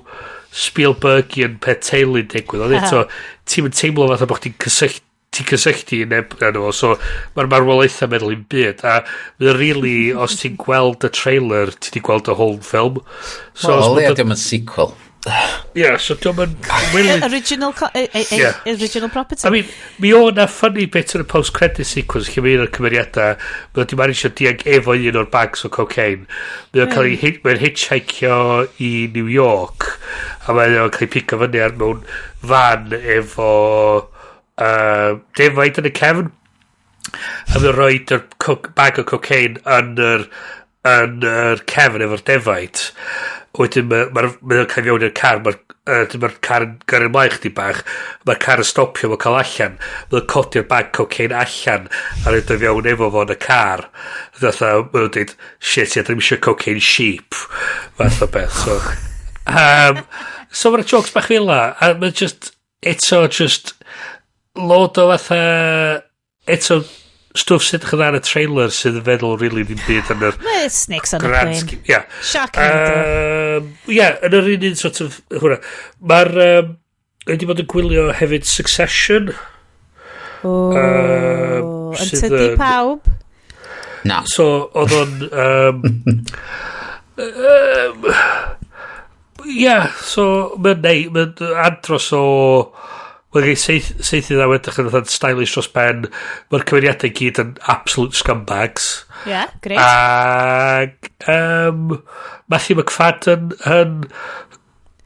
Spielbergian pet teulu digwydd. Ond eto, ti'n mynd teimlo fatha bod chdi'n cysylltu ti'n cysylltu i neb yn fo, so mae'r marwolaethau meddwl i'n byd, a mae'n really, os ti'n gweld y trailer, ti di gweld y whole film. So, well, o leia diom yn sequel. Yeah, so diom yn Original, Yeah. Original property. I mean, mi o na funny bit yn y post-credit sequence lle mae un o'r cymeriadau, mae wedi managio dianc efo un o'r bags o cocaine. Mae o'n cael ei mae'n hitchhikeio i New York, a mae o'n cael ei pigo fyny ar mewn fan efo defaid yn y cefn. A mae'n rhoi yr bag o cocaine yn yr cefn efo'r defaid. Wedyn mae'n ma, ma cael fewn i'r car, mae'r ma car yn gyrru ymlaen chdi bach, mae'r car yn stopio, mae'n cael allan, mae'n codi'r bag cocaine allan a rhaid o fewn efo fo yn y car. Fatha, mae'n nhw'n dweud, shit, ie, dyn ni'n eisiau cocaine sheep, fath o beth. So, so mae'r jokes bach fel la, a mae'n just, eto, just, load o fatha, eto, stwff sydd edrych yn dda yn y trailer sydd yn feddwl really ddim byd yn yr Mae Snakes on a grand plane. scheme. Yeah. Sharknado. Yeah, yn yr un sort of hwnna. Mae'r wedi bod yn gwylio hefyd Succession. O, yn sydd tydi pawb. Na. So, oedd o'n yeah, so mae'n neu, mae'n andros o mae'n gael seithi dda edrych yn fatha stylish dros ben. Mae'r cymeriadau i gyd yn absolute scumbags. Yeah, great. Ac Matthew Macfadyen yn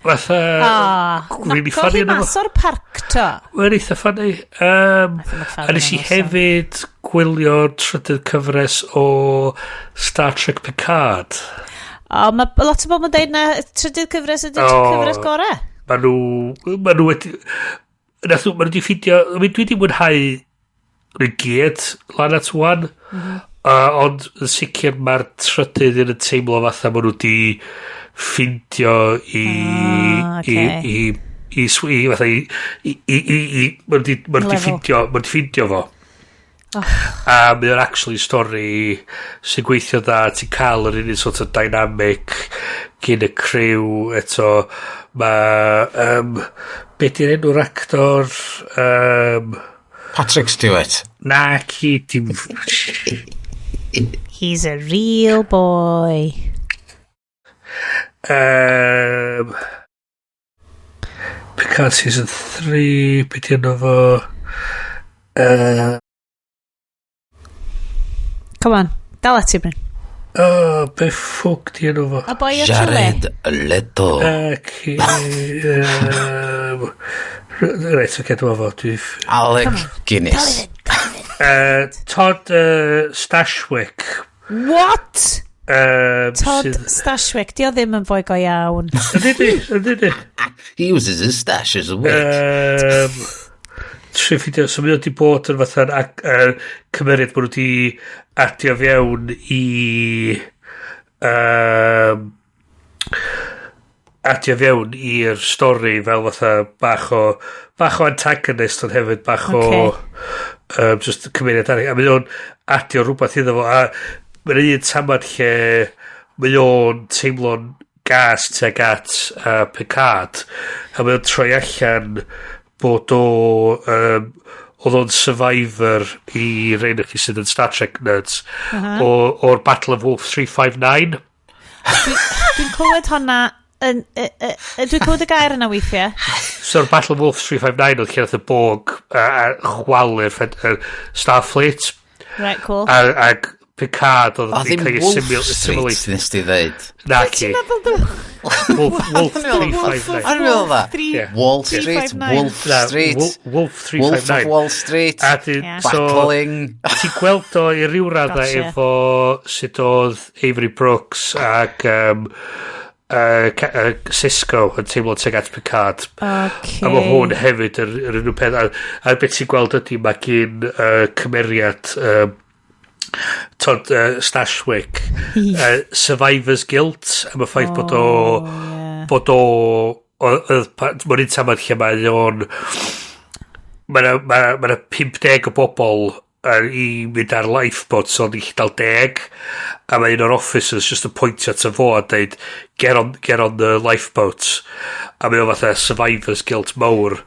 fatha Ah, really knocko funny hi yno fo. mas o'r parc to. Mae'n eitha funny. McFadden A nes i yn awesome. hefyd gwylio trydydd cyfres o Star Trek Picard. O, mae lot o bobl yn dweud na trydydd cyfres ydy'r O. cyfres gorau. Mae nhw wedi ma nhw wedi ffindio, I mean, dwi wedi mwynhau nhw i gyd lan at one, ond yn sicr mae'r trydydd un yn teimlo fatha ma nhw wedi ffindio i Ah, i, ocê. i, fatha i ma nhw wedi ma nhw wedi Level. ffindio ma nhw wedi ffindio fo. Oh. A mae o'n actually stori sy'n gweithio dda, ti'n cael yr un sort of dynamic gyn y criw eto. Mae be di'r enw'r actor? Patrick Stewart. Na, ci, dim He's a real boy. Picard Season 3, be di enw fo? Come on, dal ati, Bryn. Oh, be ffwc di enw fo? A boi o Chile. Jared Leto. Ac reit, oce, dwi'n fo. Dwi Alec Guinness. Todd Stashwick. What? Todd Stashwick, di o ddim yn foi go iawn. Ydy, ydy. He uses his stash as a witch. Trio ffindio, so mae o wedi bod yn fatha'n cymeriad bod nhw wedi adio fewn i adio fewn i'r stori fel fatha bach o antagonist, ond hefyd bach o just cymeriad arall, a mae o'n adio rhywbeth iddo fo, a mae'n un tamad lle mae o'n teimlo'n gas tuag at Picard, a mae o'n troi allan bod o oedd o'n survivor, i rhain o chi sydd yn Star Trek nerds, o'r Battle of Wolf 359. Dwi'n clywed honna yn, dwi'n clywed y gair yna weithiau. So'r Battle of Wolf 359 oedd lle nath y Borg chwalu'r Starfleet. Right, cool. Ag Picard oedd O, wedi ddim cael ei Wolf assimilate. Street, nes di ddeud. Na ci. Wolf, Wolf 359. O'n i'n meddwl dda. Wall Street, 359. Wolf Na, Street. Wolf 359. Wolf of Wall Street. A so, Battling. Ti'n gweld o i ryw raddau efo sut oedd Avery Brooks ac Sisko yn teimlo tuag at Picard. A mae hwn hefyd yr un peth. A beth ti'n gweld ydy mae gyn cymeriad Todd Stashwick Survivor's Guilt am y ffaith bod o mae'n un tamad lle mae o'n mae ma 50 o bobl i mynd ar lifeboat, so ond i dal 10, a mae un o'r officers just yn pointio at y fo a deud, Get on the lifeboat," a mae o fatha survivor's guilt mawr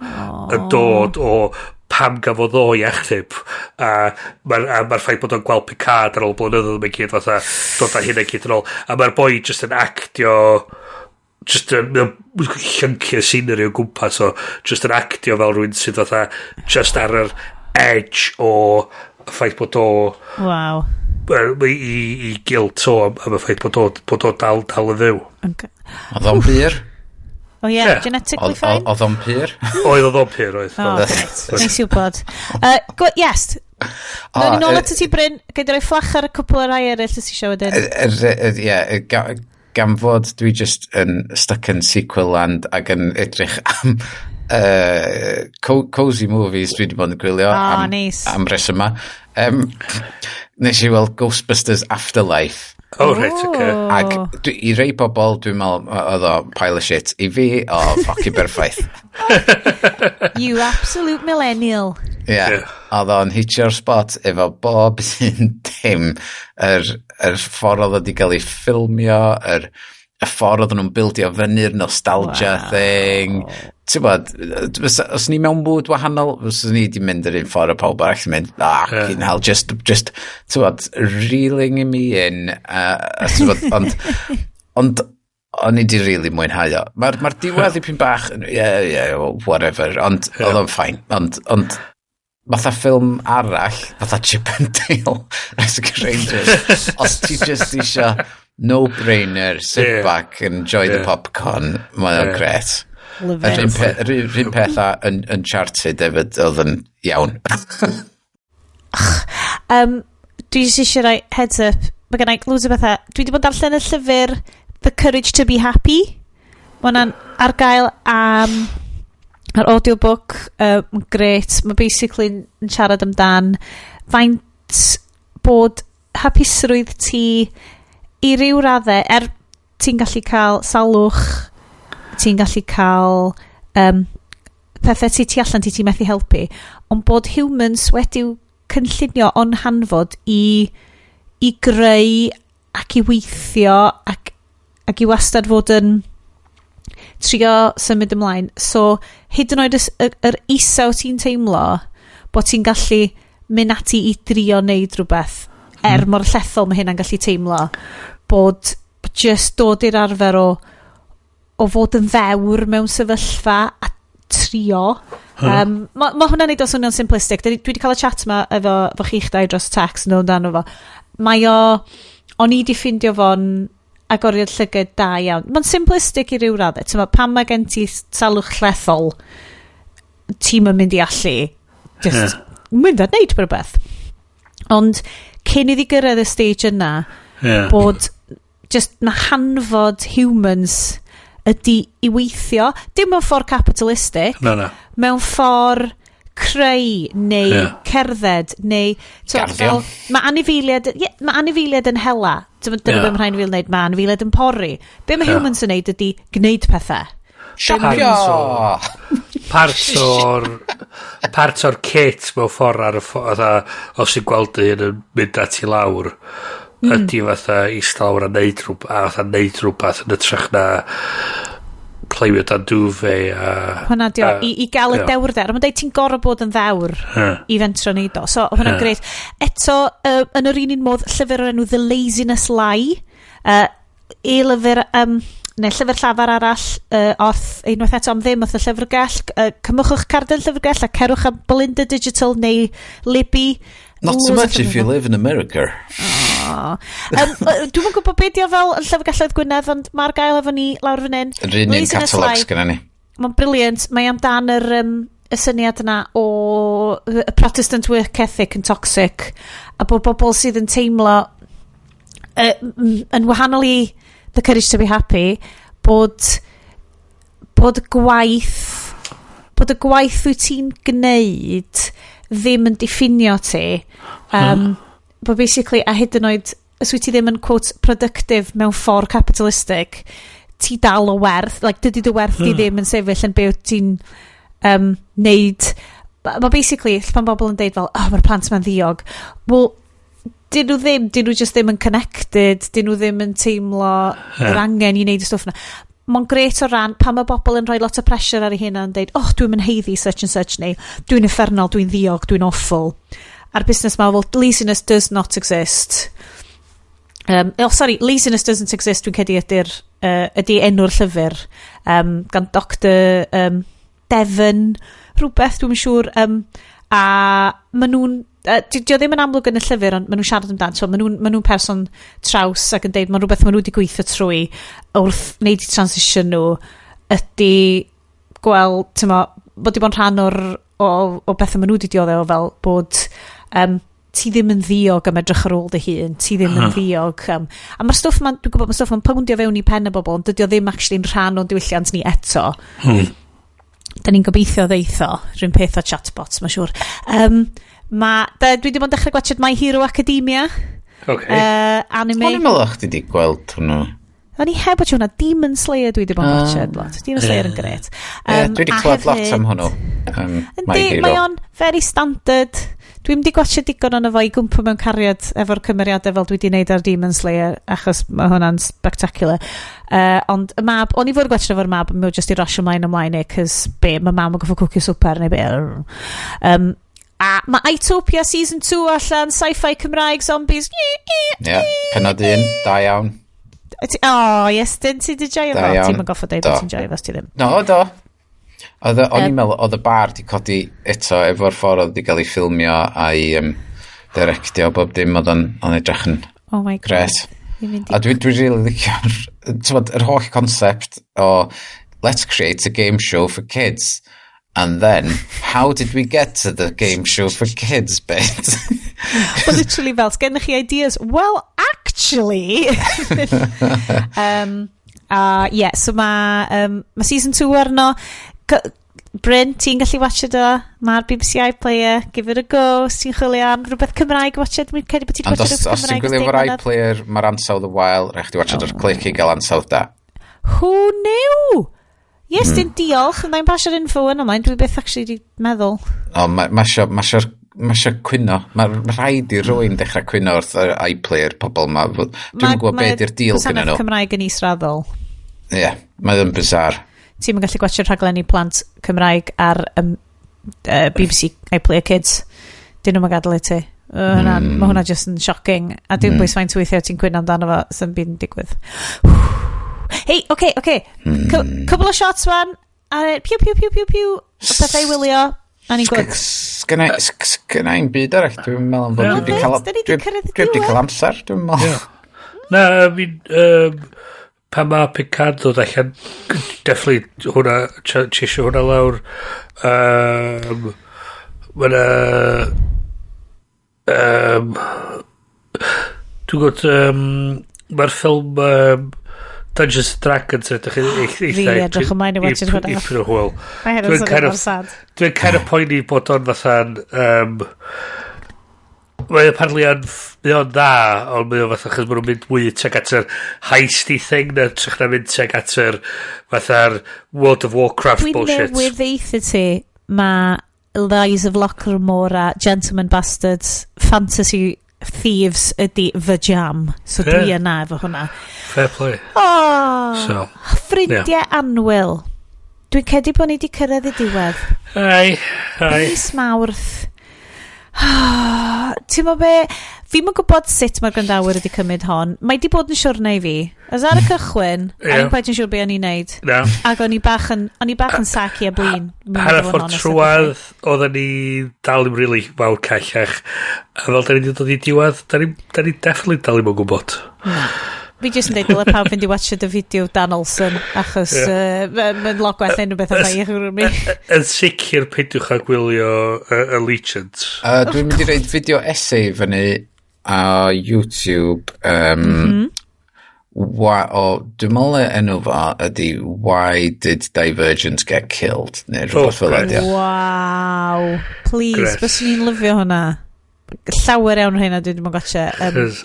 yn dod o pam gafodd o i achub, a ma ffaith bod o'n gweld Picard ar ôl blynyddoedd, mae'n gyd fatha dod â hynna gyd yn ôl, a mae'r boi just yn actio, just yn mae o'n llyncu'r scenery o gwmpas o, just yn actio fel rhywun sydd fatha just ar yr edge o y ffaith bod o i guilt o am y ffaith bod o dal yn fyw. Oedd o'n pur? Oh yeah, Ie. genetically fine. Oedd o'n pur? Oedd o'n pur, oedd. Oh, great. Neis i wybod. Go, yes. Nawn ni nôl at y ti, Bryn. Gei di roi fflach ar y cwpl o rai eraill os ti eisiau wedyn. Ie, gan fod dwi just yn stuck in sequel land ac yn edrych am cozy movies dwi wedi bod yn gwylio Oh, am, neis. am resyma. Nes i weld Ghostbusters Afterlife. Oh, right, okay. Ac dwi, i rei bobl, dwi'n meddwl oedd o pile of shit. I fi, o, oh, fucking berffaith. You absolute millennial. Ie, yeah. Oedd o'n hitio'r spot efo bob un dim. Yr ffordd oedd o wedi cael ei ffilmio, y ffordd oedden nhw'n bildio fyny'r nostalgia thing. Ti'n bod, os ni mewn mood wahanol, os ni wedi mynd yr un ffordd o pawb arall yn mynd, ah, yeah. Hell, just, ti'n bod, reeling me in, ti'n bod, ond, o'n i di really mwynhau o. Mae'r ma diwedd dipyn bach, yeah, whatever, ond oedd o'n fine. Ond fatha ffilm arall, fatha Chip and Dale, Rescue Rangers, os ti just isio no-brainer, sit back, enjoy the popcorn, mae o'n gret. Love Yr un it. yr un peth a yn Uncharted hefyd oedd yn iawn. Dwi jyst eisiau rhoi heads up. Mae gen i loads o bethau. Dwi wedi bod yn darllen y llyfr The Courage to be Happy. Mae hwnna'n ar gael am ar audiobook. Mae'n gret. Mae basically yn siarad amdan faint bod hapusrwydd ti i ryw raddau, er ti'n gallu cael salwch, ti'n gallu cael pethau ti tu allan ti methu helpu, ond bod humans wedi'w cynllunio o'n hanfod i greu ac i weithio ac i wastad fod yn trio symud ymlaen. So, hyd yn oed yr isaw ti'n teimlo, bod ti'n gallu mynd ati i drio neud rhywbeth, er mor llethol mae hynna'n gallu teimlo, bod just dod i'r arfer o fod yn ddewr mewn sefyllfa a trio. Ma hwnna'n neud o swnio'n simplistic. Dwi wedi cael y chat ma efo chi'ch dau dros text yn dod amdano fo. Mae o, o'n i di ffindio fo'n agoriad llygad da iawn. Mae'n simplistic i ryw raddau. T'mo, pan mae gen ti salwch llethol, ti'n mynd i allu just mynd a neud rhywbeth. Ond cyn iddi gyrraedd y stage yna, bod Just na hanfod humans ydy i weithio. Dim mewn ffordd capitalistic. Na, na. Mewn ffordd creu neu cerdded neu Garddio. Mae anifeiliaid, yeah, mae anifeiliaid yn hela. Dyna be mae rhaid i fi wneud. Mae anifeiliaid yn pori. Be mae humans yn neud ydy gwneud pethau. Siapio! Part o'r kit mewn ffordd ar y ffordd, os ti'n gweld un yn mynd at i lawr, ydy fatha eistedd lawr a fatha neud rhywbeth yn ytrach na climbio dan duvet a Hwna dio, i gael y dewrder. A mae'n deud ti'n gorfod bod yn ddewr i fentro neud o. So, hwnna'n gret. Eto, yn yr un modd, llyfr o'r enw The Laziness Lie, e-lyfr, neu llyfr llafar arall, orth, unwaith eto am ddim wrth y llyfrgell. Cymwch cardyn llyfrgell a cerwch am Bolinda Digital neu Libby. Not so Loads o much if you llyfrau. live in America. Oh. Dwi'm yn gwybod beth di o fel yn llyfrgelloedd Gwynedd, ond mae'r gael efo ni lawr fan hyn. Yr un Laziness catalog Lie. sgynna ni. Mae'n brilliant. Mae amdan y syniad yna o y Protestant work ethic yn toxic a bod bobl sydd yn teimlo yn wahanol i The Courage to be Happy bod y gwaith wyt ti'n gwneud ddim yn diffinio ti, bod basically a hyd yn oed os wyt ti ddim yn, quote, productive mewn ffordd capitalistic, ti dal o werth. Like, dydy dy werth di ddim yn sefyll yn be wyt ti'n neud. Ma basically pan bobl yn deud fel, "Oh, mae'r plant ma'n ddiog," well, dyn nhw ddim, dyn nhw just ddim yn connected, dyn nhw ddim yn teimlo yr angen i wneud y stwff na. Mae'n gret o ran pan mae bobl yn rhoi lot o pressure ar eu hunan yn deud, "Oh, dwi'n mynd haeddu such and such," neu "Dwi'n uffernol, dwi'n ddiog, dwi'n awful." A'r busnes ma, well, laziness does not exist. Oh, sorry, Laziness Doesn't Exist, dwi'n credu ydy enw'r llyfr gan Dr Devon rhywbeth, dwi'n siŵr, a maen nhw'n di o ddim yn amlwg yn y llyfr, ond maen nhw'n siarad amdan, so ma nhw person traws ac yn deud mae'n rhywbeth maen nhw wedi gweithio trwy wrth wneud i transition nhw ydy gweld, ti'n mo, bod di bod yn rhan o bethau maen nhw wedi dioddef o, fel bod ti ddim yn ddiog am edrych ar ôl dy hun, ti ddim yn ddiog. A mae'r stwff ma'n, dwi'n gwybod, mae'r stwff ma'n powndio fewn i pen y bobl, ond dydy o ddim actually'n rhan o'n diwylliant ni eto. Da ni'n gobeithio ddeitho, rhywun peth o chatbots, mae'n siŵr. Dwi wedi bod yn dechrau gwatchad My Hero Academia. Anime. O'n i'n meddwl chdi di gweld hwnnw. O'n i heb watch hwnna. Demon Slayer dwi wedi bod yn watchad lot. Demon Slayer yn gret. Ie, dwi wedi a clywed lot am hwnnw. My Yndi, Hero. mae o'n very standard. Dwi'n wedi gwatchad digon ono fo i gwmpa mewn cariad efo'r cymeriadau fel dwi wedi wneud ar Demon Slayer, achos mae hwnna'n spectacular. Ond y mab, o'n i fod yn gwatchad efo'r mab, mae o just i rasio ymlaen ymlaen e, cys be, mae mam yn goffo cwcio swper neu be. A mae Itopia Season 2 allan, sci-fi Cymraeg, zombies. Ie, penod un, da iawn. Oh, yes, dyn ti di joio Da fo? iawn. Ti'n mynd goffo deud Do. bod ti'n joio fo os ti ddim. No, do. O'n i'n meddwl, oedd y bar di codi eto efo'r ffordd oedd di gael ei ffilmio a'i directio bob dim, oedd o'n edrych yn Oh my God. gret. I'n mynd i A dwi really licio'r, t'mod, yr holl concept o "Let's create a game show for kids." And then, "How did we get to the game show for kids bit?" Well, literally fel, sgennych chi ideas? Well, actually... Yeah, so mae ma season 2 arno. Bryn, ti'n gallu watch o? Mae'r BBC iPlayer, give it a go. Os ti'n chwilio am rhywbeth Cymraeg, watch it. Dwi'n credu bod ti'n Ond watch os, rhywbeth os ti'n Cymraeg gwylio ers fo'r 10 mlynedd. iPlayer, mae'r ansawdd y wael, rhaid chdi watchad o'r clic i gael ansawdd da. Who knew? Yes, dyn diolch. Yna i'n pasio'r info yn ymlaen. Dwi byth actually di meddwl. O, mae ma isio, ma isio, ma isio cwyno. Mae ma rhaid i rywun dechrau cwyno wrth yr iPlayer pobl ma. Dwi'm yn gwybod beth yw'r deal gyda Gwasanaeth nhw. Cymraeg yn israddol. Ie, yeah, mae o'n bizarre. Ti'n gallu gwatsio'r rhaglenni plant Cymraeg ar BBC iPlayer Kids. Dyn nhw'n gadael i ti. Mae hwnna just yn shocking. A dim bwys faint weithiau ti'n cwyno amdano fo, sy'n byd yn digwydd. Hei, oce, oce. Couple o shots wan. A piw, piw, piw, piw, piw. O pethau i wylio. A ni'n gwybod. Sgynna i'm byd arall, dwi'n meddwl am fod dwi wedi cael Da ni 'di cyrraedd y dwi wedi diwedd. cael amser, dwi'n meddwl. Na, I mean, pan mae Picard dod allan, definitely hwnna, chesio hwnna lawr. Mae na... Dwi'n gwybod, Mae'r ffilm Dungeons and Dragons yn edrych eitha Really edrych ymlaen i watchad hwnna. Ipyn o hwyl. Mae hyn yn Dwi'n swnio kind mor of- sad. Dwi'n kind of poeni bod o'n fatha'n... Mae apparently yn... Mae o'n dda, ond mae o fatha, chos maen nhw'n mynd mwy tuag at yr heisty thing, na trach na mynd tuag at yr fatha'r World of Warcraft Dwi'n bullshit. newydd ddeutha ti, mae Lies of Locke Lamora, Gentleman Bastards, Fantasy Thieves ydy fy jam. So dwi yna efo hwnna. Fair play. Oh, So, ffrindiau annwyl. Dwi'n credu bod ni wedi cyrraedd y diwedd. Ai, ai. Mis Mawrth. Ti'n mo be? Fi'm yn gwybod sut mae'r gwrandawyr wedi cymryd hon. Mae di bod yn siwrna i fi. As ar y cychwyn, a i'n quite yn siŵr be o'n i'n neud. Na. Ac o'n i bach yn saci a blin. Mynd i Hanner fod yn ffordd onest efo trwadd, oedden ni dal i'm really fawr callach. A fel da ni wedi dod i diwedd, da ni definitely dal i'm yn gwybod. chi. Fi jyst yn dweud dyle pawb fynd i watch y fideo Dan Olsen, achos mae'n lot gwell unrhyw beth o'n i mi. Yn sicr peidiwch â gwylio Allegiant. Dwi'n mynd i roid fideo essay fyny ar YouTube. Why, o, dwi'n meddwl y enw fo ydy "Why Did Divergent Get Killed?" Neu rhywbeth fel great. ydy. Wow. Please, Gret. byswn i'n lyfio hwnna. Llawer iawn o hynna dwi ddim yn gotcha.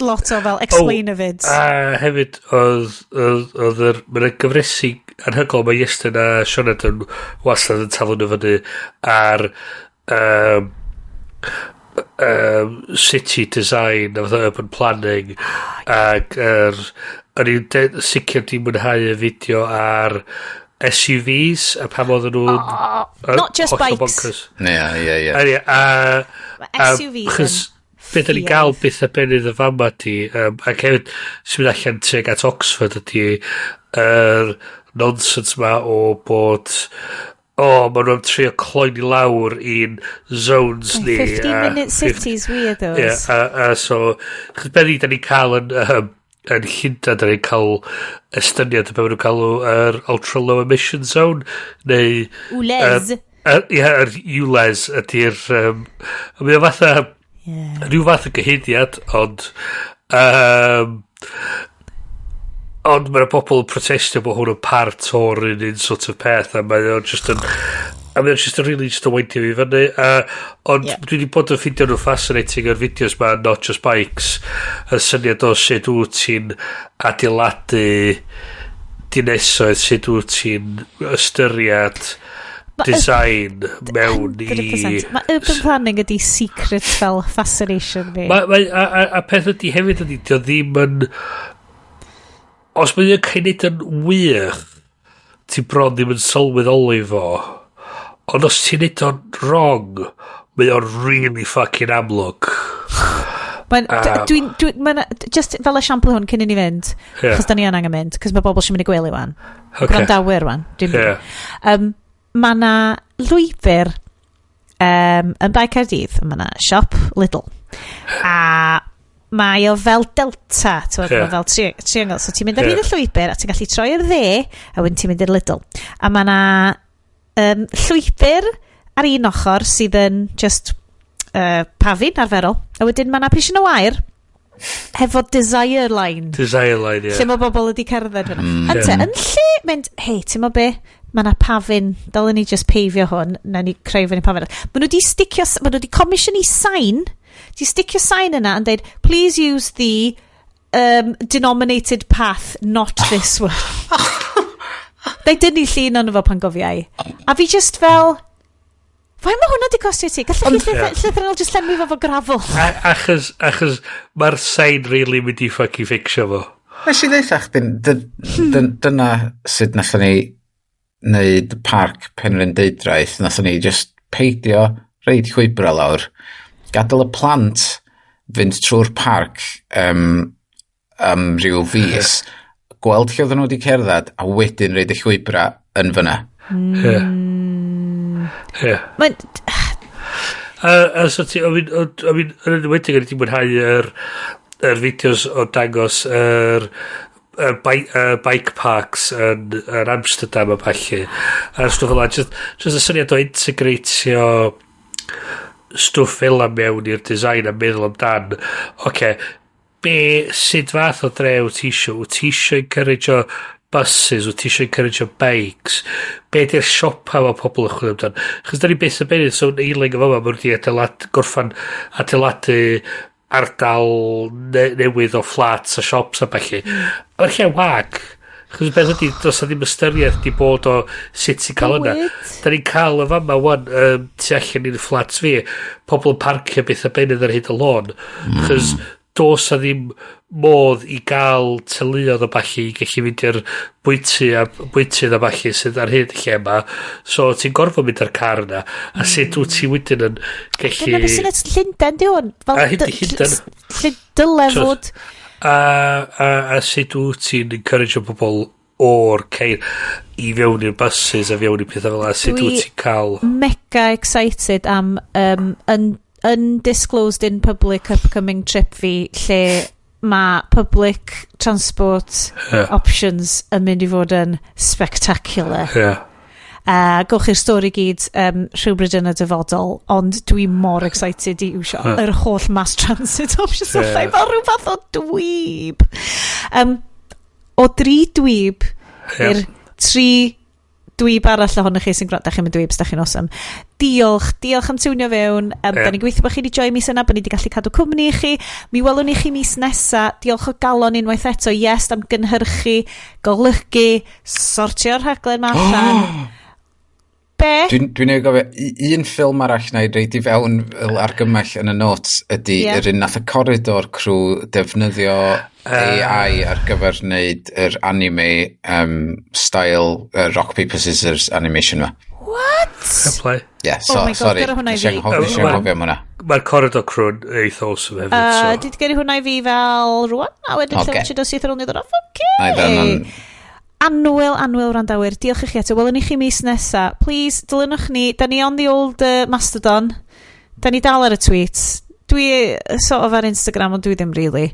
Lot o fel explainer vids. A hefyd, oedd yr, mae'n gyfresi anhygoel mae Iestyn a Sioned yn wastad yn taflu nhw fyny ar city design a fatha urban planning ac o'n i'n sicr di mwynhau y fideo ar SUVs a pam oedden nhw'n Oh, not just hollol bikes. bonkers. Ie. A ie, Ma' SUVs achos yn be da ni'n gael byth a bennydd y fama di, ac hefyd sy'n mynd allan tuag at Oxford ydi yr nonsense ma o bod o, maen nhw'n trio cloi ni lawr i'n zones ni. 15 minute cities, weirdos. Ie, a so, chos be da ni'n cael yn Llundain, da ni'n cael estyniad o be maen nhw'n cael yr Ultra Low Emission Zone, neu ULEZ. Ie, yr ULEZ ydy'r... Mae o fatha rhyw fath o gyhuddiad, ond mae'na bobl yn protestio bod hwn yn part o'r un sort of peth, a mae o'n just yn really just yn weindio fi fyny. Ond dwi wedi bod yn ffindio nhw fascinating yr fideos ma, Not Just Bikes, y syniad o sut wyt ti'n adeiladu dinasoedd, sut wyt ti'n ystyried design mewn i 100%. Mae urban planning ydi secret fel fascination fi. Ma, a peth ydy hefyd ydy, dio ddim yn... Os mae o'n cael ei wneud yn wych, ti bron ddim yn sylweddoli fo. Ond os ti'n neud o'n wrong, mae o'n really fucking amlwg. Mae'n, dwi'n, just fel esiampl hwn cyn i ni fynd, achos da ni yn angen mynd, cos mae bobl sy'n mynd i gwely wan. Gwrandawyr wan. Dwi'n Mae na lwybr yn Bae Caerdydd, mae na siop Lidl. A mae o fel delta, ti'n yeah. Fel triangle. So ti'n mynd ar hyd y llwybr a ti'n gallu troi i'r dde, a wedyn ti'n mynd i'r Lidl. A mae na llwybr ar un ochr sydd yn just pafin arferol. A wedyn mae na pishin o wair hefo desire line. Desire line, ie. Lle mae bobl wedi cerdded fyna. Ynte, yn lle mynd, hei, ti'n mo be? Mae na pafin, dylen ni just pafio hwn, na ni creu fyny pafin. Mae nhw wedi sticio, mae nhw wedi comisiynu sign, di sticio sign yna yn deud, "Please use the denominated path, not this one." Dau dynnu llun ond fo pan gofiau. A fi just fel, faint mae hwnna di costio ti? Gallech chi llythrennol just llenwi fo fo gravel. Achos mae'r sign really mynd i fucking fixio fo. Nes i ddeutha chdi, dyna sut nathon ni wneud parc Penrhyn Deudraeth. Nathon ni just peidio reid llwybra lawr, gadael y plant fynd trwy'r parc am ryw fis, gweld lle oedden nhw wedi cerdded, a wedyn reid y llwybra yn fyna. Ie. Ie. Mae'n A so ti, I mean, yn enwedig o'n i wedi mwynhau yr fideos o dangos yr bike parks yn Amsterdam a ballu. A'r stwff fel 'na, just y syniad o integratio stwff fel 'na mewn i'r design a meddwl amdan, oce, okay, Be, sut fath o dre wyt ti isio? Wyt ti isio encourage o buses, wyt ti isio encourage o bikes? Be di'r siopa mae pobl yn chwilio amdan? Chos da ni byth yn benni, so yn Ealing o fama, maen nhw wedi gorffan adeiladu ardal newydd o flats a shops a ballu. Mae'r lle wag. Chos beth ydy, does na ddim ystyriaeth di bod o sut ti'n cael yna. Bywyd. Da ni'n cael y fama wan, tu allan i'r flats fi, pobl yn parcio beth a benydd ar hyd y lôn. Chos does na ddim modd i gael teuluoedd o ballu i gallu mynd i'r bwyty a bwytydd a ballu sydd ar hyd y lle yma. So ti'n gorfod mynd ar car yna. A sut wyt ti wedyn yn gallu. Dyna beth sy'n et Llundain, di hwn. Fel A hyd i Llundain. Lle dyle fod. A sut wyt ti'n encourage o bobl o'r ceir i fewn i'r buses a fewn i pethau fel 'na, sut wyt ti'n cael Mega excited am undisclosed in public upcoming trip fi lle mae public transport options yn mynd i fod yn spectacular. Gowch chi'r stori gyd rhywbryd yn y dyfodol, ond dwi mor excited i iwsio yr holl mass transit options allan fel rhyw fath o dweeb. O dri dweeb i'r tri dweeb arall ohonych chi sy'n gwrando, da chi'n mynd dweebs, da chi'n awesome. Diolch, diolch am tiwnio fewn. Da ni'n gweithio bod chi wedi joio mis yna, bod ni wedi gallu cadw cwmni i chi. Mi welwn ni chi mis nesa. Diolch o galon unwaith eto. Yes, am gynhyrchu, golygu, sortio'r rhaglen ma allan. Be? Dwi'n dwi gofio, un ffilm arall na i reid i fewn fel argymell yn y notes ydy yr un nath y Corridor Crew defnyddio AI ar gyfer wneud yr anime style Rock Paper Scissors animation ma. What? Fair play. Yeah, so, Oh my God, sorry. gyrra hwnna i Nes i fi. nes i anghofio am hwnna. Mae'r Corridor Crew yn eitha awesome hefyd. So. Dwi wedi gyrru hwnna i fi fel rwan, a wedyn lle ti dos syth ar ôl ni ddod off. Oce. Na i ddod yn- Annwyl, annwyl wrandawyr, diolch i chi eto. Welwn ni chi mis nesa. Please, dilynwch ni. Da ni on the old Mastodon. Da ni dal ar y tweets. Dwi sort of ar Instagram, ond dwi ddim really.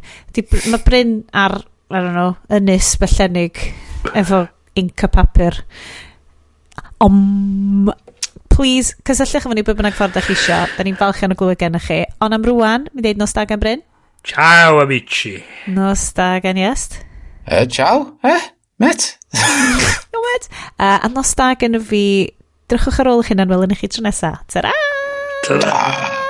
Mae Bryn ar, I don't know, ynys bellennig efo inc a papur. Please, cysylltwch efo ni be bynnag ffordd da chi isio. Da ni'n falch iawn o glywed gennych chi. Ond am rwan, mi ddeud nos da gan Bryn. Ciao, amici. Nos da gan Iest. Ciao, eh? Met? Iawn. A nos da gen fi. Drychwch ar ôl eich hunan, welwn i chi tro nesa. Ta-ra! Ta-ra!